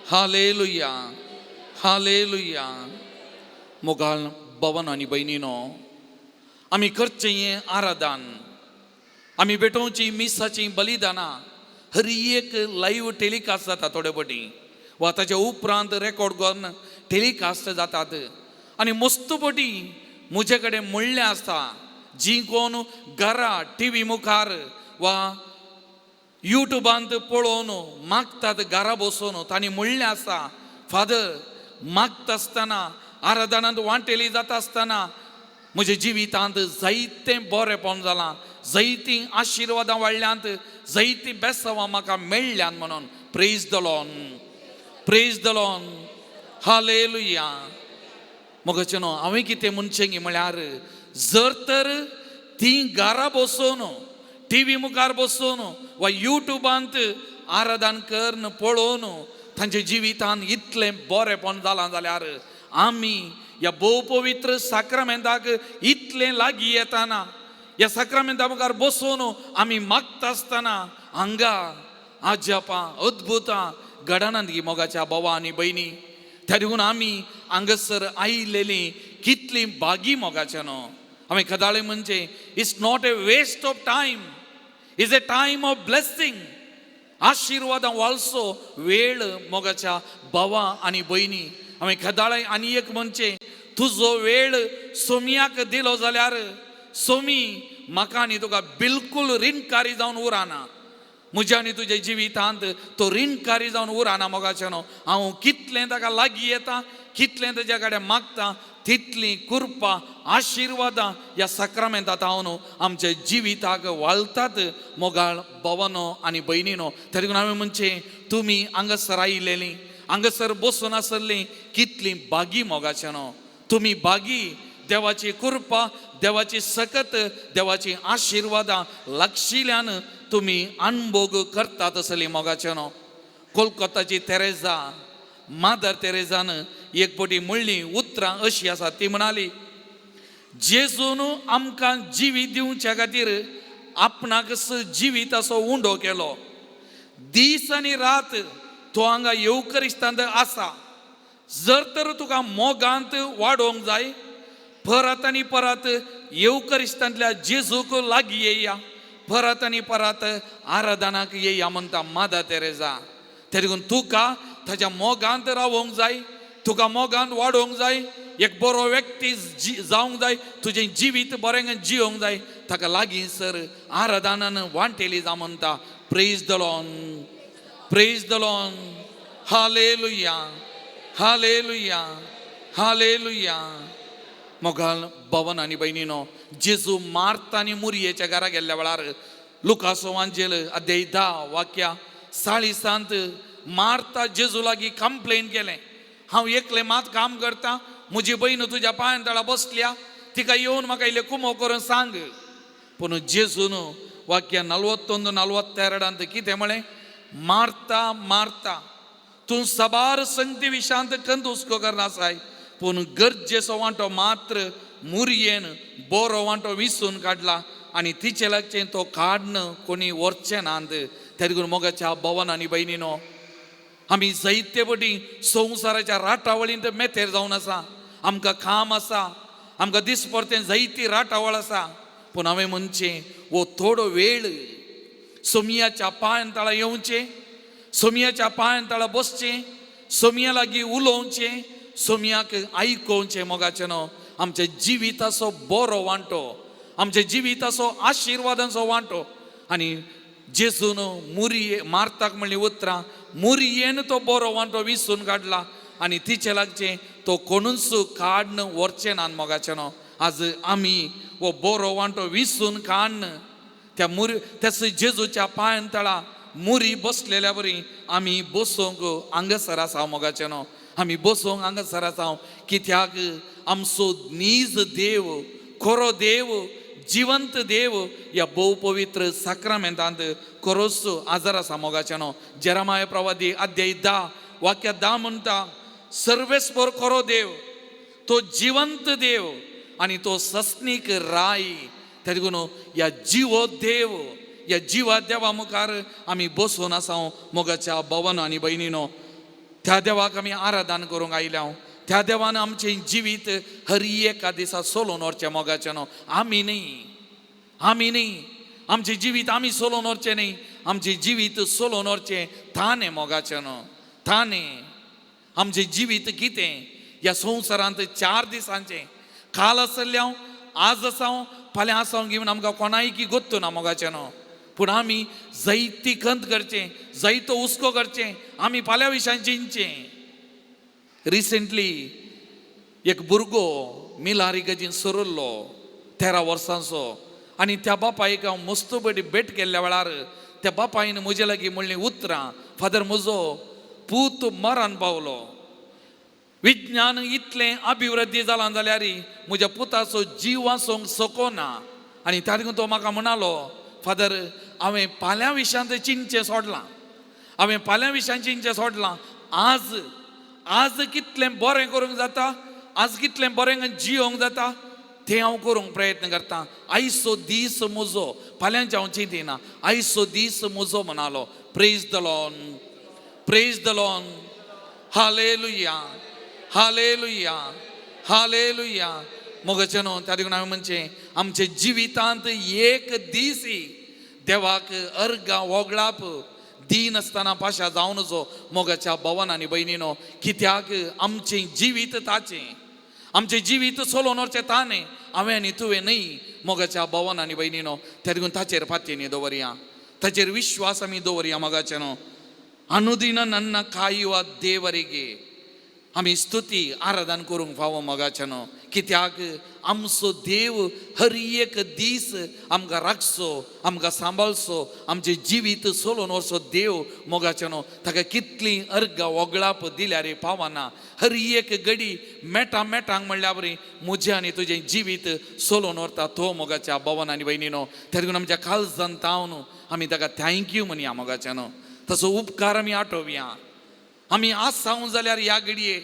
S8: Hallelujah. Hallelujah. मोगाल भवन आनी भयणीनो, आमी करचें हें आराधन, आमी भेटोवची मिसाचीं बलिदानां हर एक लायव्ह टेलिकास्ट जाता थोडे पटी वा ताच्या उपरांत रेकॉर्ड करून टेलिकास्ट जातात. आनी मस्त पटी म्हजे कडेन म्हणलें आसता, जी कोण घरा टिवी मुखार वा युट्यूबांत पळोवन मागतात घरा बसून, तांणी म्हणलें आसा, फादर मागता आसतना आराधनांत वांटेली जाता आसतना म्हज्या जिवितांत जायतें बरेंपण जालां, जायतीं आशिर्वादां वाडल्यांत, जायतीं बेसांवां म्हाका मेळ्ळ्यांत म्हणून. Praise the Lord, praise the Lord, hallelujah. मोगाचें न्हू, हांवें कितें म्हणचें म्हळ्यार जर तर तीं घरा बसून टिवी मुखार बसून वा युट्यूबांत आराधन करून पळोवन तांच्या जिवितान इतलें बरेंपण जालां जाल्यार आमी ह्या भोव पवित्र साक्रामेंताक इतलें लागीं येताना, ह्या साक्रामेंता मुखार बसून आमी मागता आसतना हांगा आजापां अद्भुतां घडनात गी मोगाच्या भावा आनी भयणी. त्या देखून आमी हांगासर आयिल्लेलीं कितलीं भागी मोगाच्या न्हू. हांवें कदाळे म्हणजे it's not a waste of time, is a time of blessing. आशिर्वादां वाळसो वेळ मोगाच्या भावा आनी भयणी. हांवें खदाळे आनी एक म्हणचें, तुजो वेळ सोमयाक दिलो जाल्यार सोमी म्हाका आनी तुका बिलकूल रिणकारी जावन उरना. म्हज्या आनी तुज्या जिवितांत तो रिणकारी जावन उरना मोगाचें न्हू. हांव कितलें ताका लागीं येता, कितलें ताज्या कडेन मागता, तितलीं कृपा आशिर्वादां ह्या साक्रामेंतात हांव आमच्या जिविताक वाळतात मोगाळ भावानो आनी भयणीनो. तरी हांवें म्हणचें, तुमी हांगासर आयिल्लीं, हांगासर बसून आसल्लीं कितलीं भागी मोगाचें न्हू. तुमी भागी, देवाची कृपा, देवाची सकत, देवाची आशिर्वादां लागशिल्ल्यान तुमी अनभोग करतात असली मोगाचें न्हू. कोलकोताची तेरेजा, मादर तेरेजान एक पटी म्हणली उतरां अशी आसा, ती म्हणाली, जेजून आमकां जिवीत दिवच्या खातीर आपणाक जिविताचो उंडो केलो. दीस आनी रात तो हांगा येवकरिस्तांत आसा. जर तर तुका मोगांत वाडोवंक जाय, परत आनी परत येवकरिस्तांतल्या जेजूक लागीं येया, परत आनी परत आराधनाक येया म्हणटा मादर तेरेजा. ते देखून तुका ताच्या मोगांत रावोंक जाय, तुका मोगांत वाडोवंक जाय, एक बरो व्यक्ती जावंक जाय, तुजें जिवीत बरें जियोंक जाय, ताका लागीं सर आराधनान वांटेली जा म्हणटा. Praise the Lord, praise the Lord, hallelujah, hallelujah, hallelujah. मोगाल भवन आनी भयणीनो, जेजू मार्ता आनी मुरयेच्या घरा गेल्ल्या वेळार लुकासो वांजेल अध्याय 10 वाक्या 40 मार्ता जेजू लागीं कंप्लेन केलें, हांव एकलें मात काम करता, म्हजी भयण तुज्या पांयां तळा बसल्या, तिका येवन म्हाका इल्लें कुमो करून सांग. पूण जेजून वाक्य 41 42 कितें म्हळें, मार्ता मार्ता तूं साबार संगती विशांत कंदुस्को करनासाय, पूण गरजेचो वांटो मात्र मुरयेन बरो वांटो विसून काडला आनी तिचे लागचें तो काडन कोणी व्हरचें ना. त्या देखून मोगाच्या भवन आनी भयणीनो, आमी जायते पटी संवसाराच्या राटावळींत मेथेर जावन आसा. आमकां काम आसा, आमकां दिसपरतें जायती राटावळ आसा, पूण हांवें म्हणचें हो थोडो वेळ सोमयाच्या पांयां तळा येवचें, सोमयाच्या पांयां तळा बसचें, सोमया लागीं उलोवचें, सोमयाक आयकोवचें. मोगाचें न्हू, आमच्या जिविताचो बरो वांटो, आमच्या जिविताचो आशिर्वादांचो वांटो. आनी जेजून मुरये मार्ताक म्हणली उतरां, मुरयेन तो बरो वांटो विसून काडला आनी तिचे लागचें तो कोणूच काडन व्हरचें ना. मोगाचें न्हू, आज आमी हो बरो वांटो विसून काडन त्या मुरी त्याच जेजूच्या पांयां तळा मुरी बसलेल्या बरी आमी बसूंक हांगासर आसा. मोगाचें न्हू, आमी बसूंक हांगासर आसा कित्याक आमचो नीज देव, खरो देव, जिवंत देव ह्या भोव पवित्र साक्रामेंतांत खरोच आजार आसा. मोगाचें न्हू, जेरामाय प्रवादी अध्याय 10 वाक्य 10 म्हणटा, सर्वेस्पर खरो देव, तो जिवंत देव आनी तो सस्नीक राय. त्या देखून ह्या जिवो देव, ह्या जिवा देवा मुखार आमी बसून आसा. मोगाच्या भवन आनी भयणीनो, त्या देवाक आमी आराधन करूंक आयल्या. त्या देवान आमचें जिवीत हर एका दिसा सोलोवन व्हरचें. मोगाचें न्हू, आमी न्ही, आमी न्ही, आमचें जिवीत आमी सोलोवन व्हरचें न्ही, आमचें जिवीत सोलोवन व्हरचें ताणें. मोगाचें न्हू, ताणें आमचें जिवीत कितें ह्या संवसारांत 4 दिसांचें, काल आसलें हांव, आज आसा हांव, फाल्यां आसा हांव घेवन आमकां कोणायकी गोत्तू ना मोगाचें न्हू. पूण आमी जायती खंत करचें, जायतो हुस्को करचें, आमी फाल्यां विशयान चिंतचें. रिसेंटली एक भुरगो मिलारी गजीन सरिल्लो 13 वर्सांचो आनी त्या बापायक हांव मस्त बरी भेट केल्ल्या वेळार त्या बापायन म्हजे लागीं म्हणलीं उतरां, फादर म्हजो पूत मरण पावलो, विज्ञान इतलें अभिवृद्धी जालां जाल्यार म्हज्या पुताचो जीव वाचोवंक शकना. आनी त्या देखून तो म्हाका म्हणालो, फादर हांवें फाल्यां विशयांत चिंतचें सोडलां, हांवें फाल्यां विशयान चिंतचें सोडलां. आज आज कितलें बरें करूंक जाता, आज कितलें बरें जियोंक जाता तें हांव करूंक प्रयत्न करता. आयचो दीस म्हजो, फाल्यांचें हांव चिंतिना, आयचो दीस म्हजो म्हणालो. Praise the Lord, praise the Lord, hallelujah, hallelujah, hallelujah. मोगाचें न्हू, त्या देखून हांवें म्हणचें आमच्या जिवितांत एक दीस देवाक अर्गां वोगळाप दिनासतना पाशा जावन जो मोगाच्या भवन आनी भयणीनो, कित्याक आमचें जिवीत ताचें, आमचें जिवीत चलोवन व्हरचें ताणें, हांवें आनी तुवें न्हय. मोगाच्या भवन आनी भयणीनो, त्या देखून ताचेर फातींनी दवरया, ताचेर विश्वास आमी दवरया. मोगाचें न्हू, अनुदिन नन्न कायुवा देवरिगे आमी स्तुती आराधन करूंक फावो. मोगाचें न्हू, कित्याक आमचो देव हर एक दीस आमकां राखचो, आमकां सांबाळचो, आमचें जिवीत चलोवन व्हरचो देव. मोगाचें न्हू, ताका कितलीं अर्गां वगळाप दिल्यार पावना. हर एक घडी मेटां मेटांक म्हणल्यार बरी म्हजें आनी तुजें जिवीत चलोवन व्हरता तो मोगाच्या भवन आनी भयणीनो. त्या देखून आमच्या काळजान तावन आमी ताका thank you म्हणया. मोगाचें न्हू, तसो उपकार आमी आठोवया. आमी आसाव जाल्यार ह्या घडये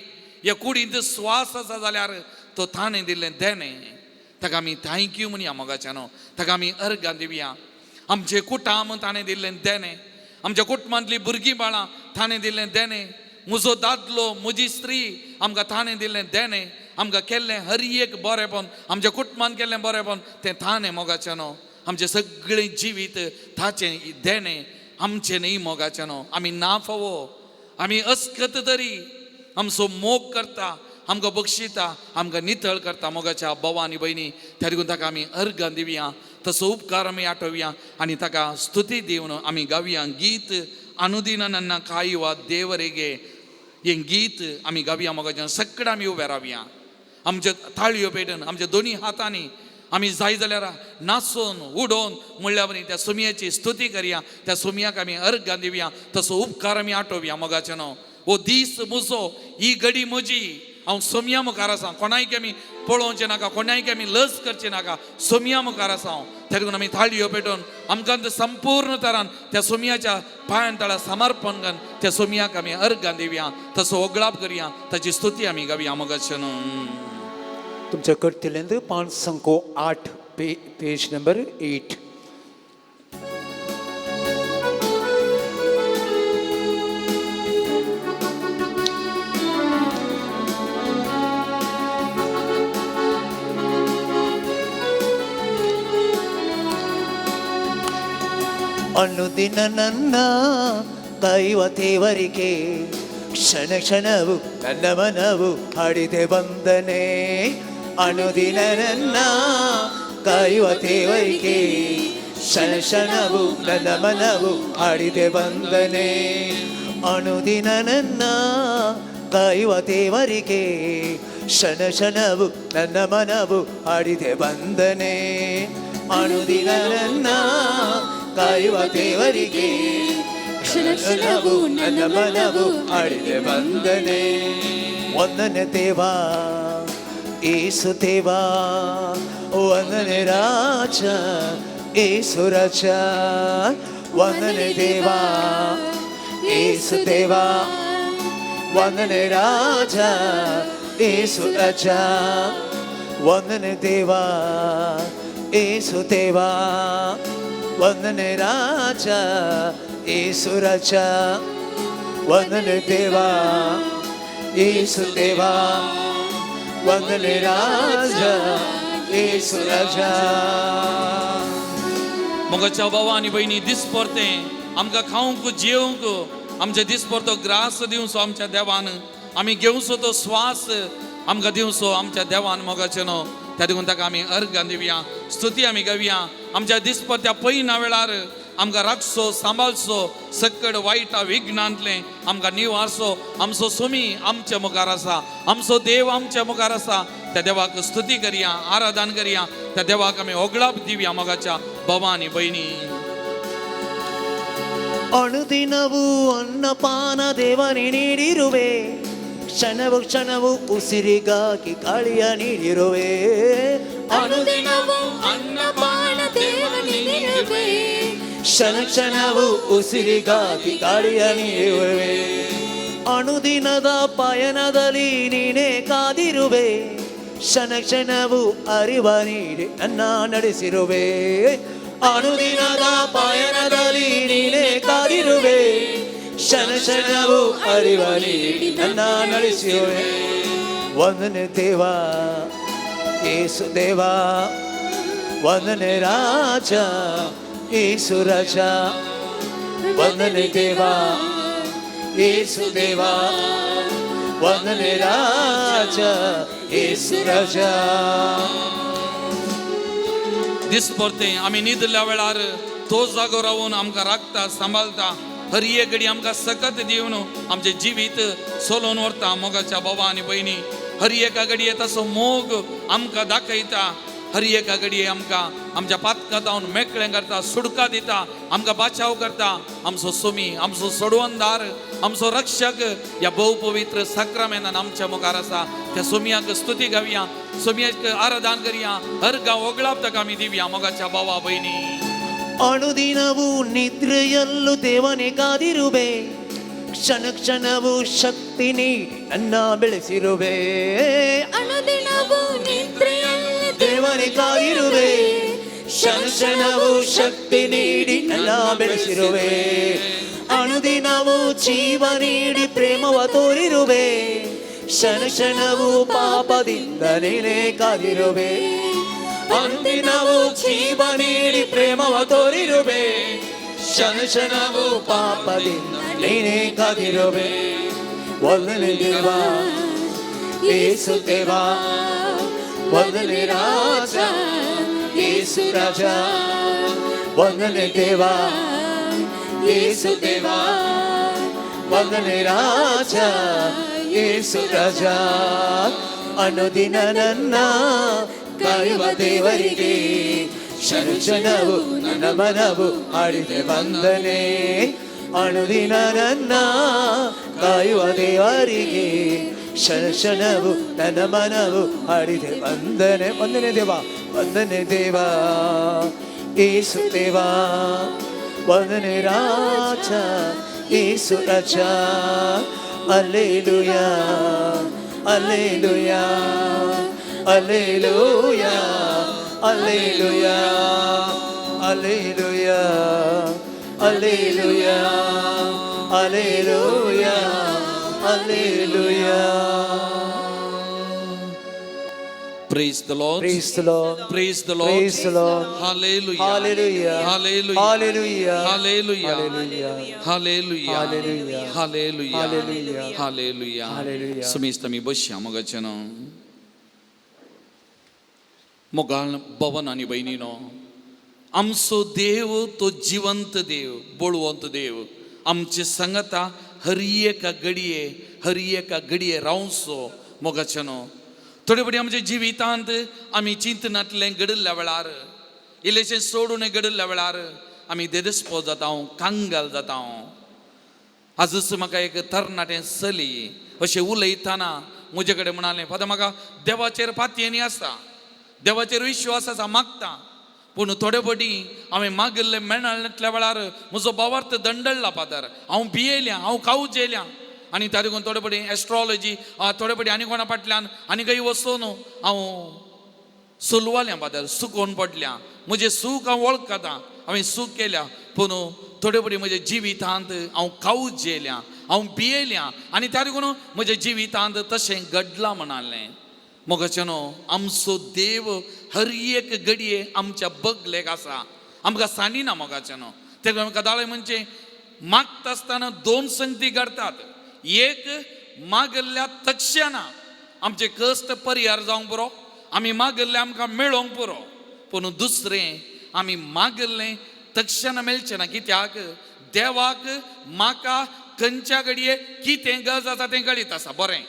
S8: ह्या कुडींत स्वास आसा जाल्यार तो ताणें दिल्लें देणें, ताका आमी thank you म्हणया. मोगाचें न्हू, ताका आमी अर्गां दिवया. आमचें कुटाम ताणें दिल्लें देणें, आमच्या कुटुंबांतलीं भुरगीं बाळां ताणें दिल्लें देणें, म्हजो दादलो म्हजी स्त्री आमकां ताणें दिल्लें देणें, आमकां केल्लें हर एक बरेंपण, आमच्या कुटुंबान केल्लें बरेंपण तें ताणें. मोगाचें न्हू, आमचें सगळें जिवीत ताचें देणें, आमचें न्हय. मोगाचें न्हू, आमी ना फावो, आमी अस्कत तरी आमचो मोग करता, आमकां बक्षिता, आमकां नितळ करता. मोगाच्या भावा आनी भयणी, त्या देखून ताका आमी अर्गां दिवया, तसो उपकार आमी आठोवया आनी ताका स्तुती दिवन आमी गावया गीत अनुदिन नन्ना कायुवा देवरेगे हें गीत आमी गावया. मोगाच्या सगळें आमी उबे रावया, आमच्या ताळयो पेटून आमच्या दोनी हातांनी आमी जाय जाल्यार नाचून उडोवन म्हणल्यार बरी त्या सोमयाची स्तुती करया, त्या सोमयाक आमी अर्गां दिवया, तसो उपकार आमी आठोवया. मोगाचें न्हू, हो दीस म्हजो, ही घडी म्हजी, हांव सोमया मुखार आसा. कोणायक आमी पळोवचें नाका, कोणायक आमी लज करचें नाका, सोमया मुखार आसा हांव. त्या देखून आमी थाळयो पेटोवन आमकां संपूर्ण तरान त्या सोमयाच्या पांयान तळा समर्पण करून त्या सोमयाक आमी अर्गां दिवया, तसो ओगळाप करया, ताची स्तुती आमी गावया. मोगाचें न्हू,
S2: तुमच्या करतलेंत 508 पेज नंबर 8. ಅನುದಿನ ನನ್ನ ಕಾಯುವ ದೇವರಿಗೆ ಕ್ಷಣ ಕ್ಷಣವು ನನ್ನ ಮನವು ಹಾಡಿದೆ ವಂದನೆ. ಅನುದಿನ ನನ್ನ ಕಾಯುವ ದೇವರಿಗೆ ಕ್ಷಣ ಕ್ಷಣವು ನನ್ನ ಮನವು ಹಾಡಿದೆ ವಂದನೆ. ಅನುದಿನ ನನ್ನ ಕಾಯುವ ದೇವರಿಗೆ ಕ್ಷಣ ಕ್ಷಣವು ನನ್ನ ಮನವು ಹಾಡಿದೆ ವಂದನೆ. ಅನುದಿನ ನನ್ನ ಕಾಯುವ ದೇವರಿಗೆ ಕ್ಷಣ ಕ್ಷಣವು ನನ್ನ ಮನವು ಹಾಡಿದೆ ವಂದನೆ. ವಂದನೆ ದೇವಾ ಏಸು ದೇವಾ, ವಂದನೆ ರಾಜ ಏಸು ರಾಜ. ವಂದನೆ ದೇವಾ ಏಸು ದೇವಾ, ವಂದನೆ ರಾಜ ಏಸು ರಾಜ. ವಂದನೆ ದೇವಾ ಏಸು ದೇವಾ, ವಂದನೆ ರಾಜ ಏಸು ರಾಜ. ವಂದನೆ ದೇವಾ ಏಸು ದೇವಾ, ವಂದನೆ ರಾಜ ಏಸು ರಾಜ.
S8: मोगाच्या भावा आनी भयणी, दिसपरतें आमकां खावंक जेवंक आमच्या दिसपरतो ग्रास दिवचो आमच्या देवान, आमी घेवचो तो स्वास आमकां दिवचो आमच्या देवान मोगाचें न्हू. त्या देखून ताका आमी अर्गां दिवया, स्तुती आमी गावया. आमच्या दिसपत्या पयना वेळार आमकां राखचो, सांबाळचो, सकड वायटा विघ्नांतलें आमकां निवारचो. आमचो सुमी आमच्या मुखार आसा, आमचो देव आमच्या मुखार आसा. त्या देवाक स्तुती करया, आराधन करया, त्या देवाक आमी ओगळाप दिवया मोगाच्या बाबा आनी भयणी.
S9: ಅಣುದಿನವೂ ಅನ್ನಪಾನ ದೇವನೇ ನೀಡಿರುವೆ, ಕ್ಷಣವು ಕ್ಷಣವು ಉಸಿರಿಗಾಗಿ ಗಾಳಿಯ ನೀಡಿರುವೆ.
S6: ಅನುದಿನವೂ ಅನ್ನಪಾನ ದೇವನೇ ನೀಡಿರುವೆ,
S9: ಕ್ಷಣ ಕ್ಷಣವು ಉಸಿರಿಗಾಗಿ ಗಾಳಿಯ ನೀಡಿರುವೆ. ಅಣುದಿನದ ಪಯಣದಲ್ಲಿ ನೀನೇ ಕಾದಿರುವೆ, ಕ್ಷಣ ಕ್ಷಣವು ಅರಿವ ನೀಡಿ ನನ್ನ ನಡೆಸಿರುವೆ. ಅನುದಿನದ ಪಯಣದಲ್ಲಿ ನೀನೇ ಕಾದಿರುವೆ, ಕ್ಷಣ ಕ್ಷಣವು ಅರಿವ ನೀಡಿ ನನ್ನ ನಡೆಸಿರುವೆ. ವಂದನೆ ದೇವ ಯೇಸು ದೇವ, ವಂದನೆ ರಾಜ ಯೇಸು ರಾಜ. ವಂದನೆ ದೇವ ಯೇಸು ದೇವ, ವಂದನೆ ರಾಜ ಯೇಸು ರಾಜ.
S8: दिसपरतें आमी न्हिदल्या वेळार तो जागो रावून आमकां राखता, सांबाळता. हर एक घडी आमकां सकत दिवन आमचें जिवीत चलोवन व्हरता मोगाच्या बाबा आनी भयणी. हर एका घडये ताचो मोग आमकां दाखयता. हर एका घडये आमकां आमच्या पातकां जावन मेकळें करता, सुडका दिता, आमकां बाचाव करता. आमचो सुमी, आमचो सोडवणदार, आमचो रक्षक ह्या भोव पवित्र साक्रामेंतान आमच्या मुखार आसा. त्या सोमियाक स्तुती गावया, सोमियाक आराधन करया, हर गांव ओगळाप ताका आमी दिवया मोगाच्या बाबा भयणी.
S9: ಅಣುದಿನವೂ ನಿದ್ರೆಯಲ್ಲೂ ದೇವನೇ ಕಾದಿರುವೆ, ಕ್ಷಣ ಕ್ಷಣವೂ ಶಕ್ತಿ ನೀಡಿ ನನ್ನ ಬೆಳೆಸಿರುವೆ.
S6: ಅನುದಿನವೂ ನಿದ್ರೆಯಲ್ಲಿ
S9: ದೇವನೇ ಕಾದಿರುವೆ, ಕ್ಷಣ ಕ್ಷಣವೂ ಶಕ್ತಿ ನೀಡಿ ನನ್ನ ಬೆಳೆಸಿರುವೆ. ಅನುದಿನವೂ ಜೀವ ನೀಡಿ ಪ್ರೇಮವ ತೋರಿರುವೆ, ಕ್ಷಣ ಕ್ಷಣವೂ ಪಾಪದಿಂದ ನೀನೇ ಕಾದಿರುವೆ. ಅನುದಿನವೂ ಜೀವ ನೀಡಿ ಪ್ರೇಮವ ತೋರಿರುವೆ, ಕ್ಷಣ ಕ್ಷಣವೂ ಪಾಪದಿಂದ ನೀನೇ ಕಾದಿರುವೆ. ವಂದನೆ ದೇವ ಯೇಸು ದೇವ, ವಂದನೆ ರಾಜ ಯೇಸು ರಾಜ. ವಂದನೆ ದೇವ ಯೇಸು ದೇವ, ವಂದನೆ ರಾಜ ಯೇಸು ರಾಜ. ಅನುದಿನ ನನ್ನ ಕಾಯುವ ದೇವರಿಗೆ ಕ್ಷಣ ಕ್ಷಣವು ನನ್ನ ಮನವು ಹಾಡಿದೆ ವಂದನೆ. ಅನುದಿನ ನನ್ನ ಕಾಯುವ ದೇವರಿಗೆ ಕ್ಷಣ ಕ್ಷಣವು ನನ್ನ ಮನವು ಹಾಡಿದೆ ವಂದನೆ. ವಂದನೆ ದೇವ, ವಂದನೆ ದೇವ ಯೇಸು ದೇವ, ವಂದನೆ ರಾಜ ಯೇಸು ರಾಜ. Alleluia, alleluia, alleluia, alleluia, alleluia, alleluia, alleluia, alleluia.
S8: Praise the Lord.
S2: Praise the Lord.
S8: Praise the Lord.
S2: Praise the Lord.
S8: Hallelujah.
S2: Hallelujah.
S8: Hallelujah.
S2: Hallelujah.
S8: Hallelujah.
S2: Hallelujah.
S8: Hallelujah.
S2: Hallelujah.
S8: Hallelujah.
S2: Hallelujah.
S8: Hallelujah.
S2: Hallelujah.
S8: सुमेस्त आमी बसया मोगाचें न्हू. मोगाळ भवन आनी भयणीनो, आमचो देव तो जिवंत देव, बळवंत देव. आमचे संगता हर एका घडये, हर एका घडये रावचो मोगाचें न्हू. थोडे फावटी आमच्या जिवितांत आमी चिंतनांतलें घडिल्ल्या वेळार, इल्लेशें सोडून घडिल्ल्या वेळार आमी देदस्पो जाता, कांगाल जाता. आजच म्हाका एक तरणाटें चली अशें उलयतना म्हजे कडेन म्हणालें, फादर म्हाका देवाचेर पातयेनी आसा, देवाचेर विश्वास आसा, मागता, पूण थोडे फावटी हांवें मागिल्लें मेळनातल्या वेळार म्हजो भावार्थ दंडळ्ळा फादर, हांव भियेल्या, हांव कावजेल्या. आनी त्या देखून थोडे फावटी एस्ट्रोलॉजी, थोडे फावटी आनी कोणा फाटल्यान आनी खंय वचून हांव सुलवाल्या फादर, सुकोवन पडल्या. म्हजें सूख हांव वळखता, हांवें सूख केल्या, पूण थोडे फावटी म्हज्या जिवितांत हांव कावजेल्या, हांव भियेल्या आनी त्या देखून म्हज्या जिवितांत तशें घडलां म्हणालें. मोगाचें न्हू, आमचो देव हर एक घडये आमच्या बगलेक आसा, आमकां सांडिना मोगाचें न्हू. तेका आमकां दाळे म्हणजे मागता आसतना दोन संगती घडतात. एक मागल्ल्या तक्षणा आमचे कश्ट परिहार जावंक पुरो, आमी मागिल्लें आमकां मेळोंक पुरो. पूण दुसरें आमी मागिल्लें तक्षण मेळचें ना. कित्याक देवाक म्हाका खंयच्या घडये कितें गरज आसा तें कळीत आसा बरें.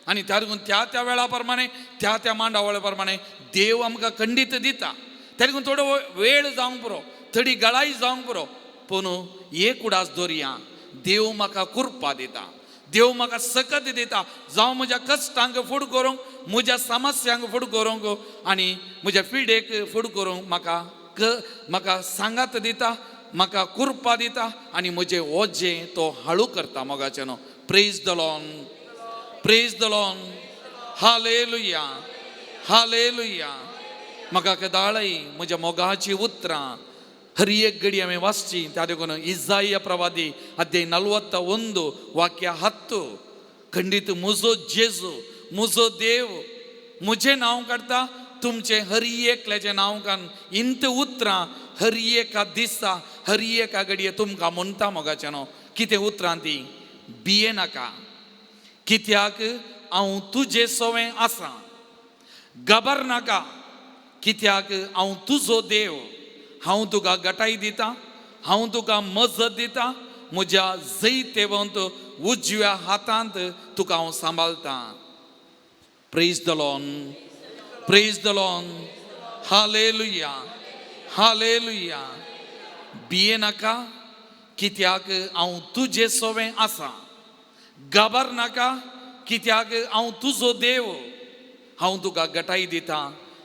S8: आनी त्या देखून त्या त्या वेळा प्रमाणे त्या त्या मांडावळे प्रमाणे देव आमकां खंडीत दिता. त्या देखून थोडो वेळ जावंक पुरो, थोडी गळाय जावंक पुरो, पूण एक उडास दवरया, देव म्हाका कृपा दिता, देव म्हाका सकत दिता. जावं म्हज्या कश्टांक फुड करूंक, म्हज्या समस्यांक फुड करूंक आनी म्हज्या पिडेक फुड करूंक म्हाका म्हाका सांगात दिता, म्हाका कृपा दिता आनी म्हजें ओजें तो हाळू करता. मोगाचें न्हू. Praise the Lord, praise the Lord, hallelujah, hallelujah. म्हाका कदाळय म्हज्या मोगाची उतरां हर एक घडी हांवें वाचची. त्या देखून इजाया प्रवादी अध्याय 41 वाक्य 10 खंडीत म्हजो जेजू, म्हजो देव म्हजें नांव काडटा, तुमचें हर एकल्याचें नांव काडून इंत उतरां हर एका दिसा हर एका घडये तुमकां म्हणटा. मोगाचें न्हू. कितें उतरां ती? भिये नाका, कित्याक हांव तुजे सवें आसा. घाबर नाका, कित्याक हांव तुजो देव. हांव तुका गटाय दिता, हांव तुका मजत दिता, म्हज्या जैतेवंत उजव्या हातांत तुका हांव सांबाळटा. Praise the Lord, praise the Lord, hallelujah, hallelujah. भिये नाका, कित्याक हांव तुजे सवें आसा. घाबर नाका, कित्याक हांव तुजो देव. हांव तुका गटाय दिता,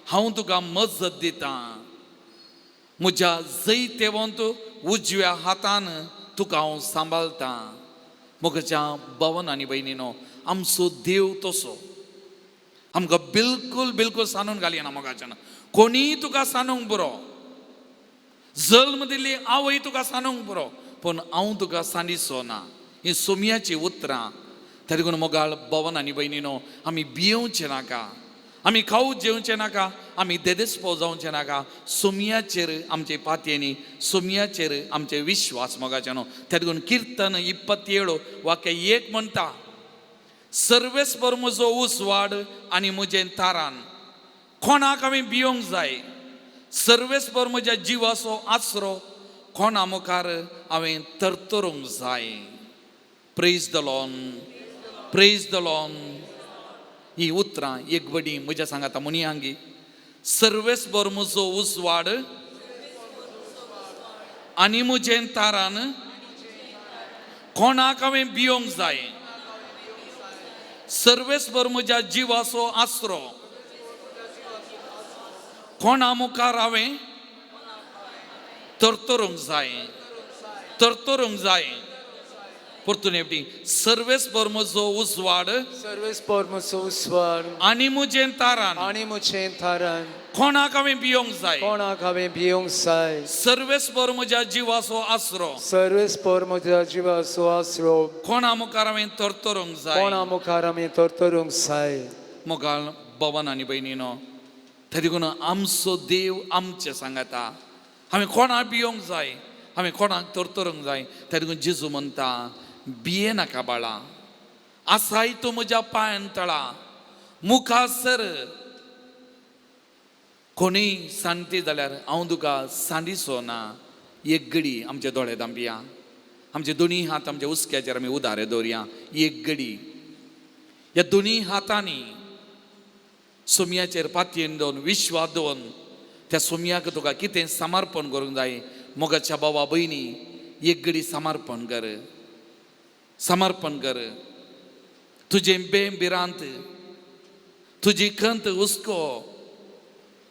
S8: हांव तुका मजत दिता, म्हज्या जैतेवंत उजव्या हातान तुका हांव सांबाळटा. म्हज्या भवन आनी भयणीनो, आमचो देव तसो आमकां बिलकुल बिलकुल सांडून घालिना. मोगाच्यान कोणीय तुका सांडूंक पुरो, जल्म दिल्ली आवय तुका सांडूंक पुरो, पूण हांव तुका सांडिचो ना. ही सोमयाची उतरां. त्या देखून मोगाळ भवन आनी भयणीनो, आमी भियेवचें नाका, आमी खाऊ जेवचें नाका, आमी देदेस्पो जावचें नाका. सोमयाचेर आमचे पातयेनी, सोमयाचेर आमचे विश्वास. मोगाच्यानो त्या देखून किर्तन 27 वाक्य 1 म्हणटा, सर्वेस्पर म्हजो उजवाड आनी म्हजें तारान, कोणाक हांवें भियोंक जाय? सर्वेस्पर म्हज्या जिवाचो आसरो, कोणा मुखार हांवें तरतरूंक जाय? Praise the Lord, praise the Lord. ही उतरां एक बडी म्हज्या सांगाता मुनियांगी, सर्वेस्पर म्हजो उजवाड आनी म्हजें तारान, कोणाक हांवें भियोंक जाय? सर्वेस्पर म्हज्या जिवाचो आसरो, कोणा मुखार हांवें तरतरूंक जाय? तरतरूंक जाय. परतून एकटी, सर्वेस्पर म्हजो उजवाड,
S2: सर्वेस्पर म्हजो उजवाड
S8: आनी म्हजें तारान,
S2: आनी म्हजें तारान,
S8: कोणाक हांवें भियोंक जाय?
S2: कोणाक हांवें भियोंक जाय?
S8: सर्वेस्पर म्हज्या जिवाचो आसरो,
S2: सर्वेस्पर म्हज्या जिवाचो आसरो,
S8: कोणा मुखार हांवें तरतरूंक जाय?
S2: कोणा मुखार आमी तरतरूंक जाय?
S8: मोगाळ भवन आनी भयणीनो, त्या देखून आमचो देव आमचें सांगाता. हांवें कोणाक भियोंक जाय? हांवें कोणाक तरतरूंक जाय? त्या देखून जेजू म्हणटा, भिये नाका बाळा, आसाय तूं म्हज्या पांयान तळा, मुखार सर. कोणीय सांडटी जाल्यार हांव तुका सांडिचो ना. एक घडी आमचे दोळे धांपया, आमचे दोनी हात आमच्या हुस्क्याचेर आमी उदारे दवरया. एक घडी ह्या दोनी हातांनी सोमयाचेर पातयेन दवरून, विश्वास दवरून त्या सोमयाक तुका कितें समर्पण करूंक जाय. मोगाच्या बाबा भयणी, एक घडी समर्पण कर, समर्पण कर. तुजें बें भिरांत, तुजी खंत हुस्को,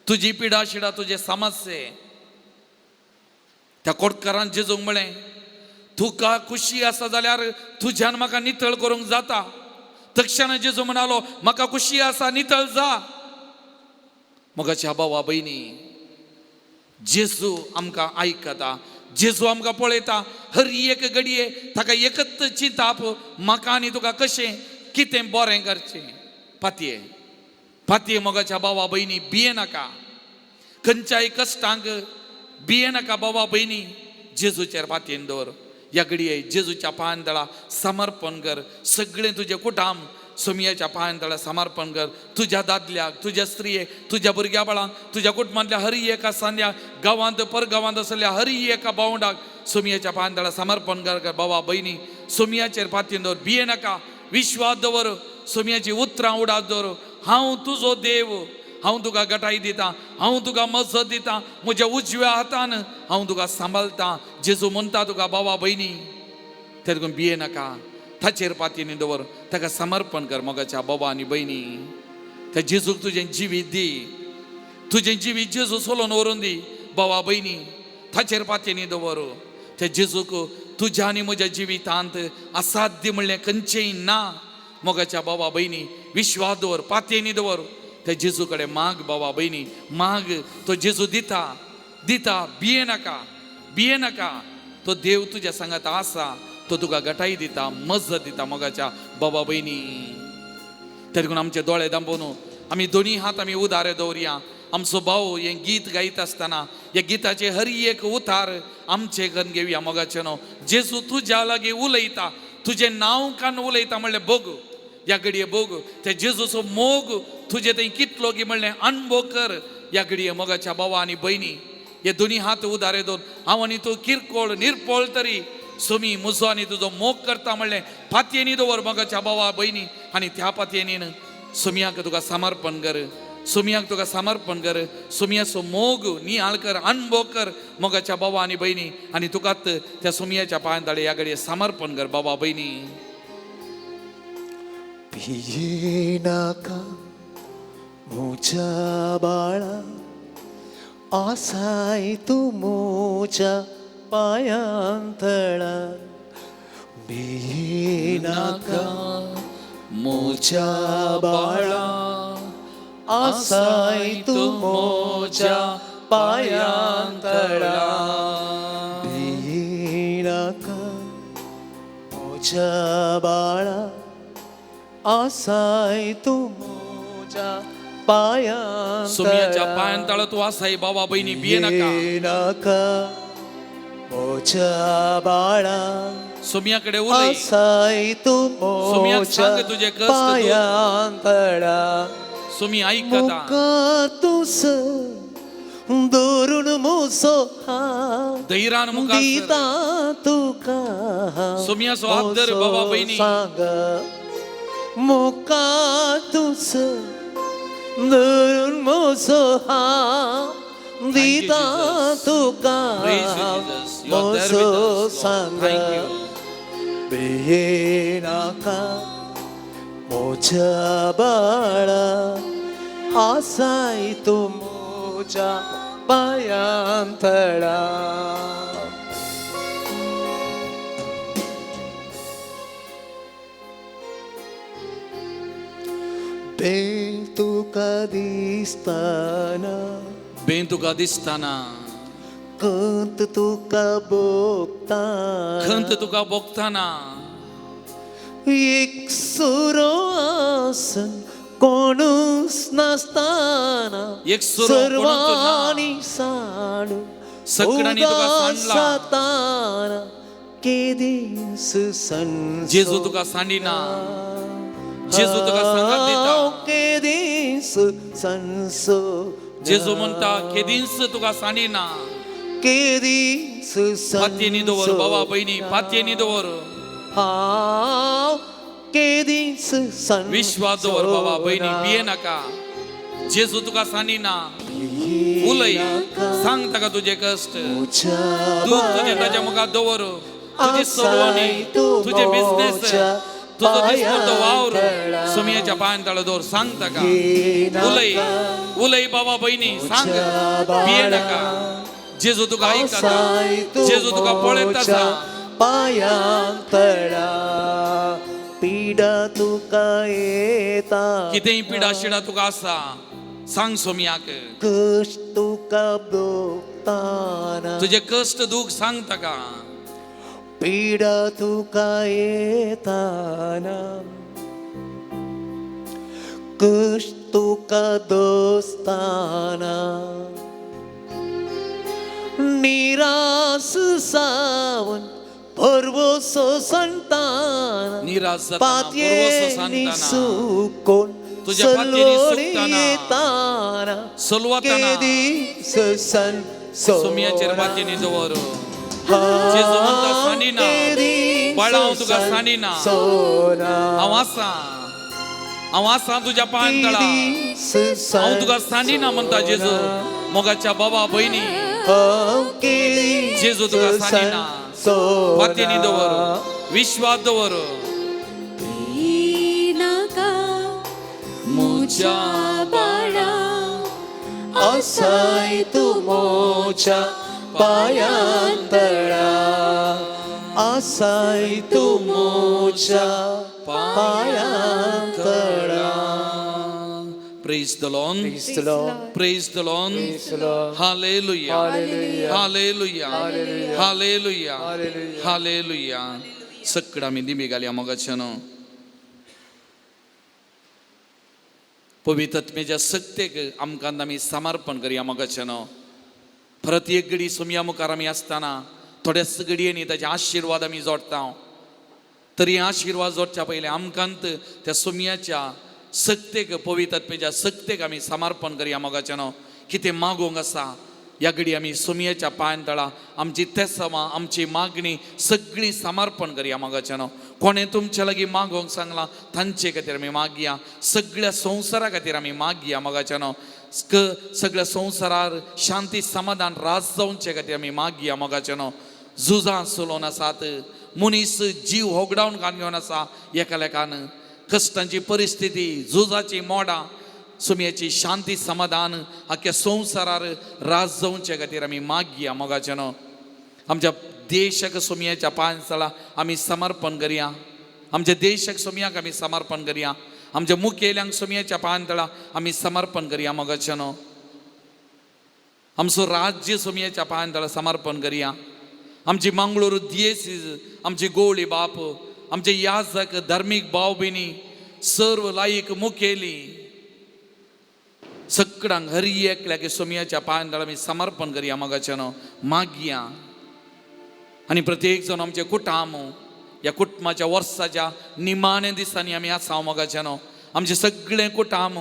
S8: तुजी पिडा शिडा, तुजे समस्ये. त्या कोटकारान जेजूंक म्हळें, तुका खुशी आसा जाल्यार तुज्यान म्हाका नितळ करूंक जाता. तक्षण जेजू म्हणालो, म्हाका खुशी आसा, नितळ जा. मोगाच्या भावा भयणी, जेजू आमकां आयकता, जेजू आमकां पळयता. हर एक घडये ताका एकच चिंताप, म्हाका आनी तुका कशें कितें बरें करचें. पातये पातये मोगाच्या भावा भयणी, भिये नाका. खंयच्याय कश्टांक भिये नाका बाबा भयणी, जेजूचेर पातयेन दवर. ह्या घडये जेजूच्या पांयान दळा समर्पण कर. सगळें तुजें कुटाम सोमयाच्या पांयान तळा समर्पण कर. तुज्या दादल्याक, तुज्या स्त्रियेक, तुज्या भुरग्या बाळांक, तुज्या कुटुंबांतल्या हरी एका सांद्या गांवांत परगांवांत आसल्या हरी एका भावंडाक सोमयाच्या पांयान तळा समर्पण कर. बाबा भयणी सोमयाचेर पातयेन दवर, भिये नाका, विश्वास दवर, सोमयाची उतरां उडास दवर. हांव तुजो देव, हांव तुका गटाय दितां, हांव तुका मजत दितां, म्हज्या उजव्या हातान हांव तुका सांबाळटा. जेजू म्हणटा तुका बाबा भयणी, ते देखून भिये नाका, ताचेर पातयेन दवर, ताका समर्पण कर. मोगाच्या बाबा आनी भयणी, त्या जेजूक तुजें जिवीत दी, तुजें जिवीत जेजू सोलोवन व्हरून दी. बाबा भयणी, ताचेर पातयेन दवर. त्या जेजूक तुज्या आनी म्हज्या जिवितांत असाध्य म्हणलें खंयचेंय ना. मोगाच्या बाबा भयणी, विश्वास दवर, पातयेन दवर, त्या जेजू कडेन माग. बाबा भयणी माग, तो जेजू दिता दिता. भिये नाका, भिये नाका, तो देव तुज्या सांगात आसा, तो तुका गटाई दिता, मजत दिता. मोगाच्या बाबा भयणी, ते देखून आमचे दोळे दांबोवन आमी दोनी हात आमी उदारे दवरया. आमचो भाव हें गीत गायत आसतना ह्या गिताचे हर एक उतार आमचे करून घेवया. मोगाचे न्हू, जेजू तुज्या लागीं उलयता, तुजें नांव कान उलयता म्हणलें भोग, ह्या घडये भोग त्या जेजूचो मोग तुजे थंय कितलो गी म्हणलें अणभव कर. ह्या घडये मोगाच्या बाबा आनी भयणी, हे दोनी हात उदारे दवर, हांव आनी तूं किरकोळ निरपोळ तरी सोमी म्हजो आनी तुजो मोग करता म्हणलें पातयेनी दवर. मोगाच्या बाबा भयणी, आनी त्या पातयेनीन सोमयाक तुका समर्पण कर, सोमयाक तुका समर्पण कर, सोमयाचो मोग निहाळ कर, अणभव कर. मोगाच्या बाबा आनी भयणी, आनी तुकाच त्या सोमयाच्या पांयां ताळे ह्या घडये समर्पण कर. बाबा भयणी,
S9: भिये नाका म्हज्या बाळा, आसाय तूं म्हज्या पांयां तळा. भिये नाका म्हज्या बाळा, आसाय तूं म्हज्या पांयां तळा. भिये नाका म्हज्या बाळा, आसाय तूं म्हज्या पांयां.
S8: सोमयाच्या पांयां तळा तूं आसाय. बाबा भयणी, भिये नाका,
S9: नाका म्हज्या बाळा,
S8: सोमया कडेन उलय,
S9: आसाय तूं
S8: सोमयाक सांग
S9: म्हज्या
S8: तुजें कश्ट,
S9: पांयां तळा.
S8: सोमी आयकता.
S9: मुखार तूं धरून म्हजो हात,
S8: धैर्यान मुखार
S9: दिता तुका
S8: सोमयाचो हात धर. बाबा भयणी,
S9: सांग मुखार तूं धरून म्हजो हात, दिता तुका म्हजो सांग. भिये नाका म्हज्या बाळा, आसाय तूं म्हज्या पांयां तळा. बेन तुका दिसतना,
S8: बेन तुका दिसतना,
S9: खंत तुका भोगतना,
S8: खंत तुका भोगतना,
S9: एक सुरो आसन कोणूच नासतना,
S8: एक सुरो कोणूच ना,
S9: सर्वांनी सांडून
S8: सगळ्यांनी तुका सांडला,
S9: उदासताना केदीस संसो,
S8: जेजू तुका सांडिना, जेजू तुका सांगात दिता,
S9: केदीस संसो,
S8: जेजू म्हणटा केदीस तुका सांडिना.
S9: केदीस
S8: पातयेनी दवर बाबा भयणी, पातयेनी दवर,
S9: हांव केदीस संसो,
S8: विश्वास दवर बाबा भयणी, भिये नाका, जेजू तुका सांडिना. उलय, सांग ताका तुजे कश्ट, दूख तुजें ताच्या मुखार दवर, तुजी सर्वांनी, तुजे बिजनेस, तुजो दिसपडतो वावर सोमयाच्या पांयान तळा दवर. सांग ताका, उलय उलय बाबा भयणी, सांग, भिये नाका, जेजू तुका आयकता, जेजू तुका पळयत आसा.
S9: पांयां तळा पिडा तुका येता,
S8: कितेंय पिडा शिडा तुका आसा, सांग सोमयाक,
S9: कश्ट तुका भोगतना,
S8: तुजे कश्ट दूख सांग ताका,
S9: पिडा तुका येताना, कश्ट तुका दोस्ताना, निराश सावन भरवसो सांडताना
S8: निराश जाताना, भरवसो
S9: पातयेनी
S8: सांडताना,
S9: सुकोन
S8: तुज्या पातयेनी
S9: सलोणी
S8: सुकताना,
S9: येताना
S8: सलवताना,
S9: केदीस
S8: सोमयाचेर पातयेनी दवर. जेजू म्हणटा सांडिना, बाळा हांव तुका सांडिना, हांव आसा, हांव आसा तुज्या पांयां तळा, हांव तुका सांडिना म्हणटा जेजू. मोगाच्या बाबा भयणी, जेजू तुका सांडिना, पातयेनी दवर, विश्वास दवर.
S6: नाका
S8: मुझ्या
S6: बाळा
S9: आसाय तूं मोच्या पायांतळा, आसाय तूं मोच्या पायांतळा.
S8: Praise the Lord.
S2: Praise the Lord.
S8: Praise the Lord.
S2: Praise the Lord.
S8: Hallelujah.
S2: Hallelujah.
S8: Hallelujah.
S2: Hallelujah.
S8: Hallelujah.
S2: Hallelujah.
S8: Hallelujah. सकड आमी दिमी घालया मोगाच्यानो. पवित्र आत्म्याच्या सक्तेक आमकां आमी समर्पण करया मोगाच्यानो. परत एक घडी सोमया मुखार आमी आसतना थोड्याच घडयेनी ताचे आशिर्वाद आमी जोडटा, तरी आशिर्वाद जोडच्या पयलीं आमकां त्या सोमयाच्या सक्तेक, पवित्र आत्म्याच्या सक्तेक आमी समर्पण करया मोगाच्यानो. कितें मागूंक आसा ह्या घडी आमी सोमयाच्या पांयां तळा आमची तेसवां, आमची मागणी सगळी समर्पण करया मोगाच्यानो. कोणें तुमच्या लागीं मागोवंक सांगलां तांचे खातीर आमी मागया, सगळ्या संवसारा खातीर आमी मागया मोगाच्यानो. सगळ्या संवसारार शांती समाधान राज जावचे खातीर आमी मागया मोगाच्यानो. झुजां चलोवन आसात, मनीस जीव होगडावन घालून घेवन आसा एकालेकान, कश्टांची परिस्थिती, झुजाची मोडां, सुमयाची शांती समाधान आख्या संवसारार राज जावचे खातीर आमी मागया मोगाच्यानो. आमच्या देशाक सोमयाच्या पांयां तळा आमी समर्पण करया, आमच्या देशाक सोमयाक आमी समर्पण करया, आमच्या मुखेल्यांक सोमयाच्या पांयां तळा आमी समर्पण करया मोगाच्यानो. आमचो राज्य सोमयाच्या पांयां तळा समर्पण करया. आमची मंगळूर दियेसीज, आमची गोवळी बाप, आमचे याजक, धार्मीक भाव भयणी, सर्व लायक मुखेली सगळ्यांक हरी एकल्याक सोमयाच्या पांयां तळा आमी समर्पण करया मोगाच्यानो, मागया. आनी प्रत्येक जाण आमचें कुटुंब, ह्या कुटुंबाच्या वर्साच्या निमाण्या दिसांनी आमी आसा मोगाच्यानो. आमचें सगळें कुटुंब,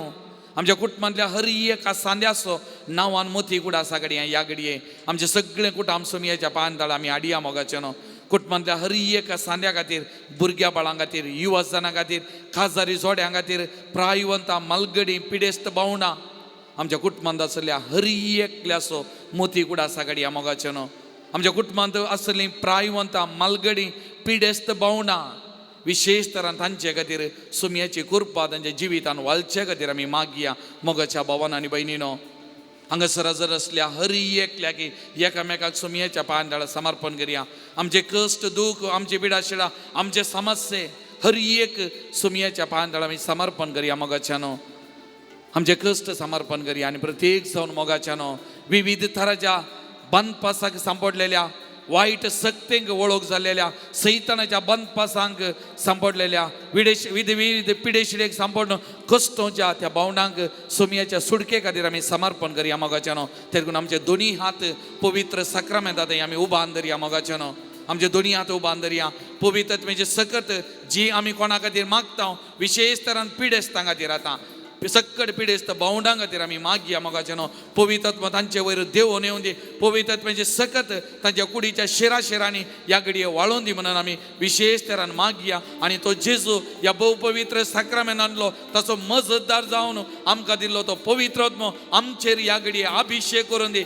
S8: आमच्या कुटुंबांतल्या हर एका सांद्याचो नांवान मोती कुडा आसा घडये ह्या घडये आमचें सगळें कुटुंब सोमयाच्या पांयां तळा आमी हाडया मोगाच्यानो. कुटुंबांतल्या हर एका सांद्या खातीर, भुरग्या बाळां खातीर, युवा जाणां खातीर, खाजदारी जोड्यां खातीर, प्रायवंतां, मालगडी, पिडेस्त भावंडां, आमच्या कुटुंबांत आसल्या हर एकल्याचो मोती कुडा आसा घडया मोगाच्यानो. आमच्या कुटुंबांत आसलीं प्रायवंतां, मालगडी, पिडेस्त भावंडां, विशेष तरान तांचे खातीर सुमयाची कृपा तांच्या जिवितान वालचे खातीर आमी मागया मोगाच्या भावान आनी भयणीनो. हांगासर जर आसल्या हर एकल्याक एकामेकाक सुमयाच्या पांयां तळा समर्पण करया. आमचे कश्ट, दूख, आमची पिडाशिडा, आमचे समस्ये हर एक सुमयाच्या पांयां तळा आमी समर्पण करया मोगाच्यानो. आमचे कश्ट समर्पण करया. आनी प्रत्येक जावन मोगाच्यानो विविध थराच्या बंदपासाक सांपडलेल्या, वायट सक्तेंक वळख जाल्लेल्या, सैतानाच्या बंदपासांक सांपडलेल्या, विविध पिडेशिडेक सांपडून कश्टोच्या त्या भावंडांक सोमयाच्या सुडके खातीर आमी समर्पण करया मोगाच्यानो. तेरकून आमचे दोनी हात पवित्र साक्रामेंतात आमी उबान धरया मोगाच्यानो. आमचे दोनी हात उबान धरया. पवित्र आत्म्याची सकत जी आमी कोणा खातीर मागता, विशेष तरान पिडेस्तां खातीर, आतां सकट पिडेस्त भावंडां खातीर आमी मागया मोगाच्यानो. पवित्र आत्मा तांचे वयर देवोन येवन दी, पवित्र आत्म्याची सकत तांच्या कुडीच्या शेरा शेरांनी ह्या घडये वाळोवन दी म्हणून आमी विशेष तरान मागया. आनी तो जेजू ह्या भोवपवित्र साक्रामेंतांतलो ताचो मजतदार जावन आमकां दिल्लो तो पवित्र आत्मो आमचेर ह्या घडये अभिशेक करून दी.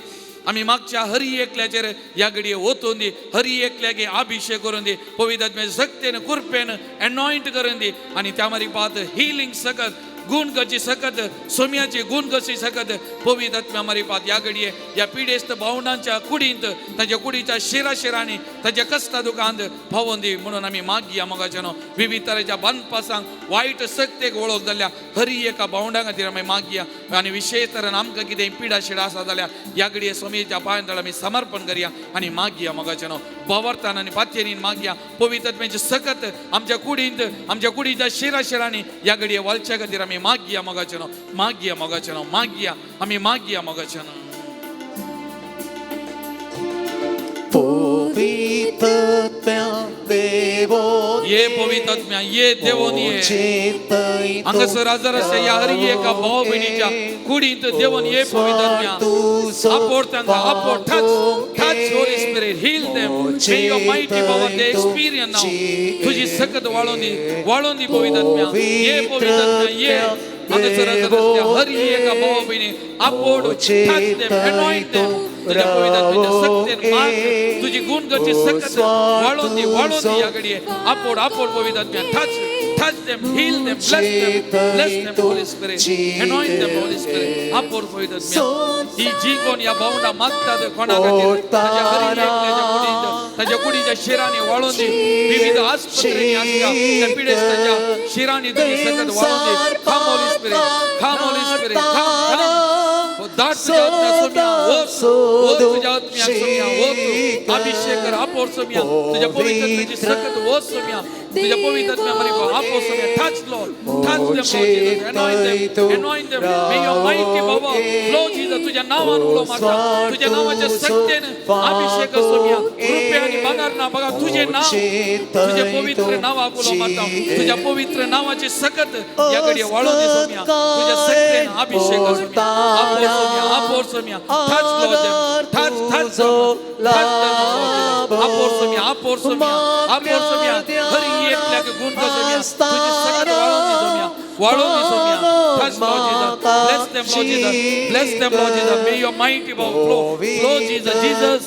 S8: आमी मागच्या हरी एकल्याचेर ह्या घडये ओतून दी, हरी एकल्याक अभिशेक करून दी, पवित्र आत्म्याच्या शक्तेन कृपेन एनॉयंट करून दी. आनी त्या मारी पात हिलींग सकत, गुण करची सकत, सोम्याची गुण करची सकत पवित्र आत्म्या मारी पात ह्या घडये ह्या पिडेस्त भावंडांच्या कुडींत, तांच्या कुडीच्या शेरा शेरांनी, तांच्या कश्टा दुखांत पावोवन दी म्हणून आमी मागया मोगाच्यानो. विविध तरेच्या बांदपासांक, वायट सक्तेक वळख जाल्ल्या हरी एका भावंडां खातीर आमी मागया. आनी विशेष तरेन आमकां कितें पिडा शिडा आसा जाल्यार ह्या घडये सोमयेच्या पांयां तळा आमी समर्पण करया आनी मागया मोगाच्यानो. भावार्थान आनी पातयेनीन मागया. पवित्र आत्म्याची सकत आमच्या कुडींत, आमच्या कुडीच्या शेरा शेरांनी ह्या घडये वालच्या खातीर आमी मागया मोगाच्यानो, मागया मोगाच्यानो, मागया आमी मागया मोगाच्यानो.
S9: पवित्र आत्म्या
S8: ये पवित्र आत्म्या ये देवोन ये. हांगासर आजार आसल्या ह्या हर एका भाव भयणीच्या कुडींत देवोन ये पवित्र आत्म्या. आपोड तांकां, आपोड. Touch, touch Holy Spirit, heal them. May your mighty power they experience now. तुझी सकत वाळोवन दी, वाळोवन दी पवित्र आत्म्या. ये पवित्र आत्म्या ये. हांगासर आजार आसल्या हर एका भाव भयणी आपोड. Touch them, anoint them. तुझ्या पवित्र आत्म्याच्या सक्तेन माग. तुझी गुणगची सकत वाळोवन दी, वाळोवन दी ह्या घडये. आपोड, आपोड पवित्र आत्म्या. Touch, touch them, heal them, bless them, bless them, Holy Spirit. Anoint them, Holy Spirit. आपोड पवित्र आत्म्या. ही जी कोण ह्या भावंडा मागतात कोणा खातीर, ताच्या हरी एकल्याच्या कुडींत, ताच्या कुडीच्या शिरांनी वाळोवन दी. विविध आस्पत्रेंनी आसल्या त्या पिडेस्ताच्या शिरांनी तुजी सकत वाळोवन दी. Come Holy Spirit, come Holy Spirit, come, come. दाट तुझ्या आत्म्या सोम्या, ओत, ओत तुझ्या आत्म्या सोम्या, ओत. अभिषेक कर, आपोर सोम्या. तुझ्या पवित्र आत्म्याची सकत ओत सोम्या. तुझ्या पवित्र आत्म्या मरे आपोर Saumya. Touch Lord, touch them Lord Jesus, anoint them, anoint them. May your mighty power flow Jesus. तुझ्या नावान उलो मारता, तुझ्या नावाच्या सक्तेन अभिषेक कर सोम्या. कृपे आणि भांगार ना बघा तुझे नाव, तुझे पवित्र नावाक उलो मारता. तुझ्या पवित्र नावाची सकत ह्या घडये वाळोवन दी सोम्या. तुझ्या सक्तेन अभिषेक कर Saumya. आपोर Saumya, आपोर Saumya. Touch Lord them, touch, touch them, touch them Lord Jesus. आपोर Saumya, आपोर Saumya, आपोर Saumya. Hari एकल्याक गुण कर सोम्या. तुझी सकत वाळोवन दी सोम्या, वाळोवन दी Saumya. Touch Lord Jesus, bless them Lord Jesus, bless them Lord Jesus. May your mighty power flow, flow Jesus, Jesus,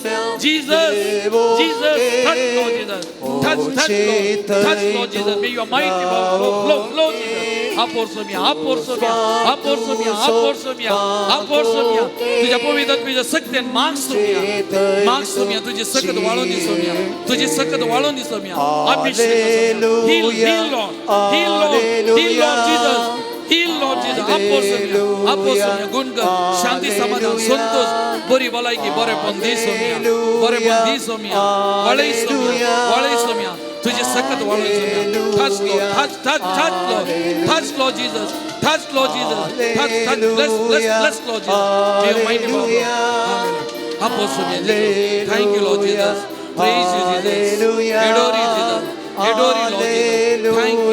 S8: Jesus, Jesus. Touch Lord Jesus, touch, touch Lord, touch Lord Jesus. May your mighty power flow, flow, flow Jesus. आपोर Saumya, आपोर Saumya, आपोर Saumya, आपोर Saumya, आपोर Saumya. तुझ्या पवित्र आत्म्याच्या सक्तेन माग सोम्या, माग सोम्या. तुझी सकत वाळोवन दी सोम्या, तुझी सकत वाळोवन दी सोम्या. अभिषेक कर Saumya. Heal, heal Lord, heal Lord, heal Lord Jesus, heal Lord Jesus. आपोर Saumya, आपोर Saumya. गुण कर, शांती, समाधान, संतोष, बरी भलायकी, बरेपण दी सोम्या, बरेपण दी सोम्या. वाळय सोम्या, वाळय सोम्या. तुझी सकत वाळोवन Saumya. Touch Lord, touch, touch, touch Lord, touch Lord Jesus, touch Lord Jesus, touch, touch, bless, bless, bless Lord Jesus. May your mighty power flow. आपोर Saumya Jesus. Thank you Lord Jesus, praise you Jesus, adore you Jesus, adore you Lord Jesus. Thank you,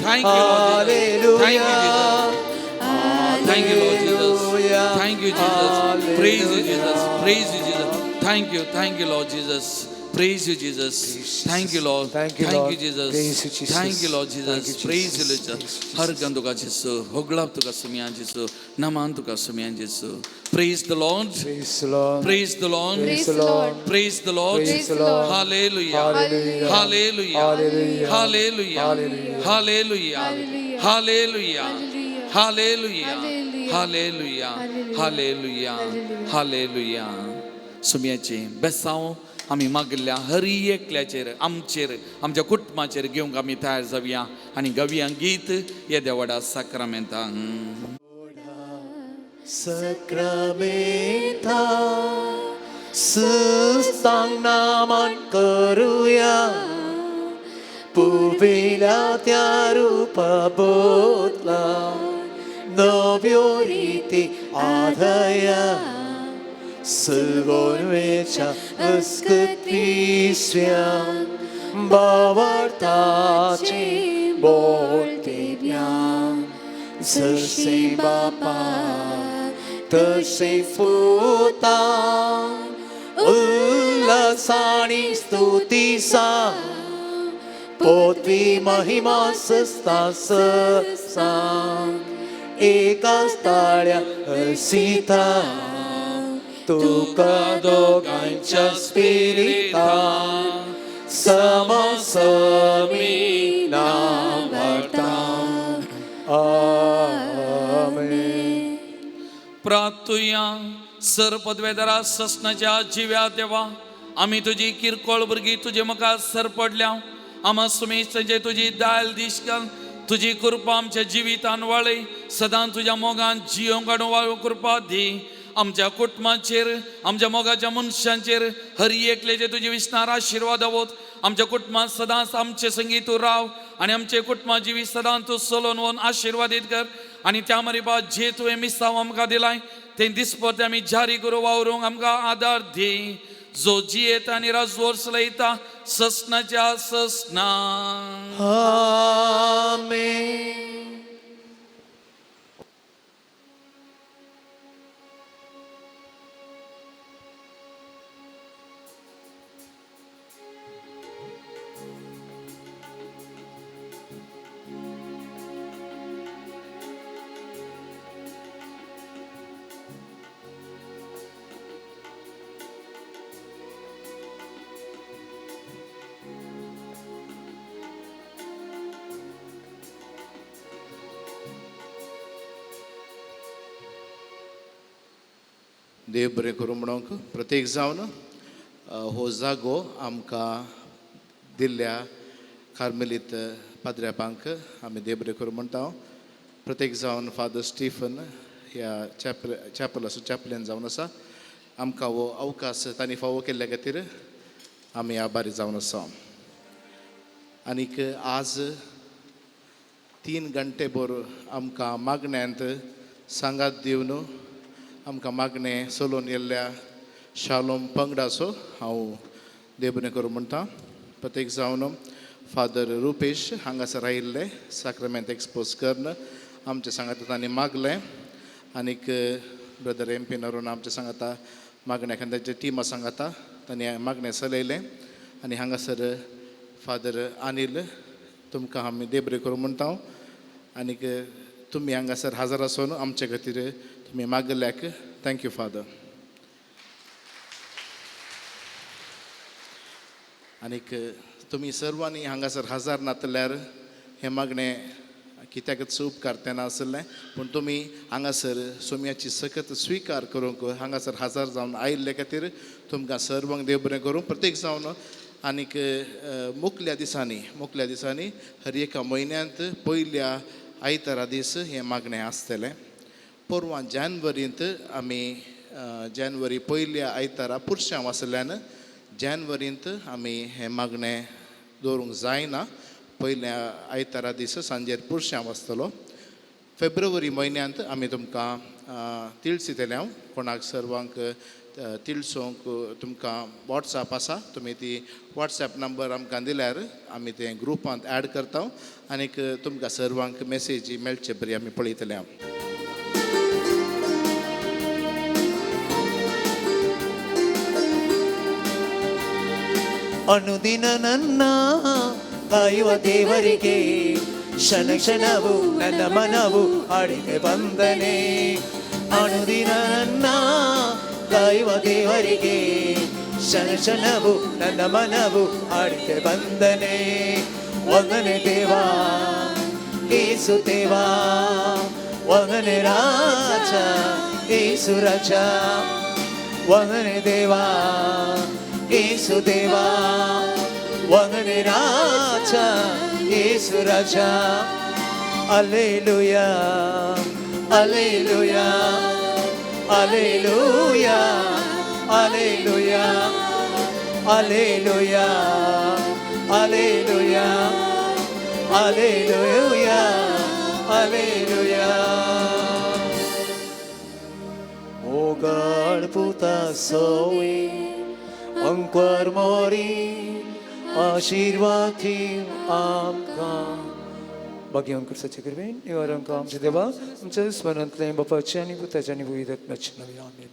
S8: thank you Lord Jesus, thank you Jesus, thank you Lord Jesus, thank you Jesus, praise you Jesus, praise you Jesus. Thank you, thank you Lord Jesus, praise you Jesus, thank you Lord,
S2: Thank you,
S8: thank
S2: Lord.
S8: you Jesus,
S2: Praise you, Jesus.
S8: thank you Lord
S2: Thank
S8: Jesus,
S2: you,
S8: praise you
S2: Jesus.
S8: Lord Jesus.
S2: Praise you,
S8: हर गण तुका जेसू, होगळाप तुका सुम्या जेसू, नमान तुका सुम्या जेसू. Praise the Lord,
S2: Praise the Lord.
S8: praise the Lord,
S2: Praise the Lord.
S8: praise the Lord.
S2: Praise the Lord.
S8: Hallelujah,
S2: Hallelujah.
S8: hallelujah,
S2: Hallelujah.
S8: hallelujah,
S2: Hallelujah.
S8: hallelujah, hallelujah, hallelujah, hallelujah, hallelujah. सुम्याचे बेसांव आमी मागिल्ल्या हरी एकल्याचेर, आमचेर, आमच्या कुटुंबाचेर घेवंक आमी तयार जावया आनी गावया गीत येद्या व्हडा साक्रामेंतांक.
S9: Sacramenta सुस्तांग नामान करूया, पुविल्या त्या रूपा बोतला नव्यो रीती आधया, सुगोनवेच्या अस्कतीस्व्या बावरताचे बोलतेव्या. जसे बापा तसे पुता, उल्हासानी स्तुतीसा पोतवी महिमा सस्ता ससा, एकाच ताळ्या हसीता तुका दोगांच्या स्पिरिता समसमी नामर्ता. आमेन.
S8: प्राप्तुया. सर पदवेदारा ससनाच्या जिव्या देवा, आमी तुजी किरकोळ भुरगीं तुजे मुखार सर पडल्या. आमा सुमेश जे तुजी दायल दीश घाल, तुजी कृपा आमच्या जिवितान वाळय, सदां तुज्या मोगान जियोंक हाडून वाळू कृपा दी. आमच्या कुटुंबाचेर, आमच्या मोगाच्या मनशांचेर हर एकल्याचे तुजे विसणार आशिर्वाद आवत. आमच्या कुटुंबात सदांच आमचे संगी तूं राव आनी आमचे कुटुंबा जिवीत सदां तूं चलोवन वचून आशिर्वादीत कर. आनी त्या मरिबा जे तुवें मिसांव आमकां दिलाय तें दिसपट आमी जारी करूं वावरूंक आमकां आदार दी. जो जियेता आनी राजवर्स लयता ससनाच्या ससना.
S2: आमेन.
S7: देव बरें करूं म्हणूंक प्रत्येक जावन हो जागो आमकां दिल्ल्या कार्मेलीत पाद्र्यापांक आमी देव बरें करूं म्हणटा. प्रत्येक जावन फादर स्टीफन ह्या चॅपलाचो चॅपलेन जावन आसा, आमकां हो अवकाश तांणी फावो केल्ल्या खातीर आमी आभारी जावन आसा. आनीक आज 3 घंटे भर आमकां मागण्यांत सांगात दिवन आमकां मागणें चलोवन येल्ल्या शालोम पंगडाचो हांव देव बरें करूं म्हणटा. प्रत्येक जावन फादर रुपेश हांगासर आयिल्ले साक्रामेंत एक्सपोज करून आमच्या सांगाता तांणी मागलें. आनीक ब्रदर एम पी नरून आमच्या सांगाता मागण्या खांद्याच्या टिमा सांगाता तांणी मागणें चलयलें. आनी हांगासर फादर अनिल तुमकां आमी देव बरें करूं म्हणटा. आनीक तुमी हांगासर हाजर आसून आमचे खातीर तुमी मागल्याक thank you father. आनीक तुमी सर्वांनी हांगासर हजार नातल्यार हें मागणें कित्याकच उपकारतें नासलें, पूण तुमी हांगासर सोम्याची सकत स्विकार करूंक हांगासर हजार जावन आयिल्ले खातीर तुमकां सर्वांक देव बरें करूं. प्रत्येक जावन आनीक मुखल्या दिसांनी हर एका म्हयन्यांत पयल्या आयतारा दीस हें मागणें आसतलें. परवां जानेवारींत आमी जानेवारी पयल्या आयतारा पुरशांव आसल्यान जानेवारींत आमी हें मागणें दवरूंक जायना. पयल्या आयतारा दीस सांजेर पुरशांव आसतलो. फेब्रुवारी म्हयन्यांत आमी तुमकां तिळसितले हांव कोणाक सर्वांक तिळसोंक तुमकां वॉट्सएप आसा, तुमी ती वॉट्सएप नंबर आमकां दिल्यार आमी ते ग्रुपांत एड करता आनीक तुमकां सर्वांक मेसेजी मेळचे बरी आमी पळयतले हांव.
S2: ಅನುದಿನ ನನ್ನ ಕಾಯುವ ದೇವರಿಗೆ ಕ್ಷಣ ಕ್ಷಣವು ನನ್ನ ಮನವು ಹಾಡಿದೆ ಬಂದನೆ. ಅನುದಿನ ನನ್ನ ಕಾಯುವ ದೇವರಿಗೆ ಕ್ಷಣ ಕ್ಷಣವು ನನ್ನ ಮನವು ಹಾಡಿದೆ ಬಂದನೆ. ವಂದನೆ ದೇವಾ ಏಸು ದೇವಾ, ವಂದನೆ ರಾಜ ಏಸು ರಾಜ, ವಂದನೆ ದೇವಾ ಏಸು ದೇವಾ, ವಂದನೆ ರಾಜ ಏಸು ರಾಜ. Alleluia alleluia alleluia alleluia alleluia alleluia alleluia alleluia. मोगाळ पुता सोवे अंकुर मोरी आशीर्वाद आमकां. बाकी अंकुरसाचे कृपेन निवारण आमच्या देवा आमच्या स्मरणांतलें बापाचें आनी पुताचें आनी पवित्र आत्म्याचें नांवान आमेन.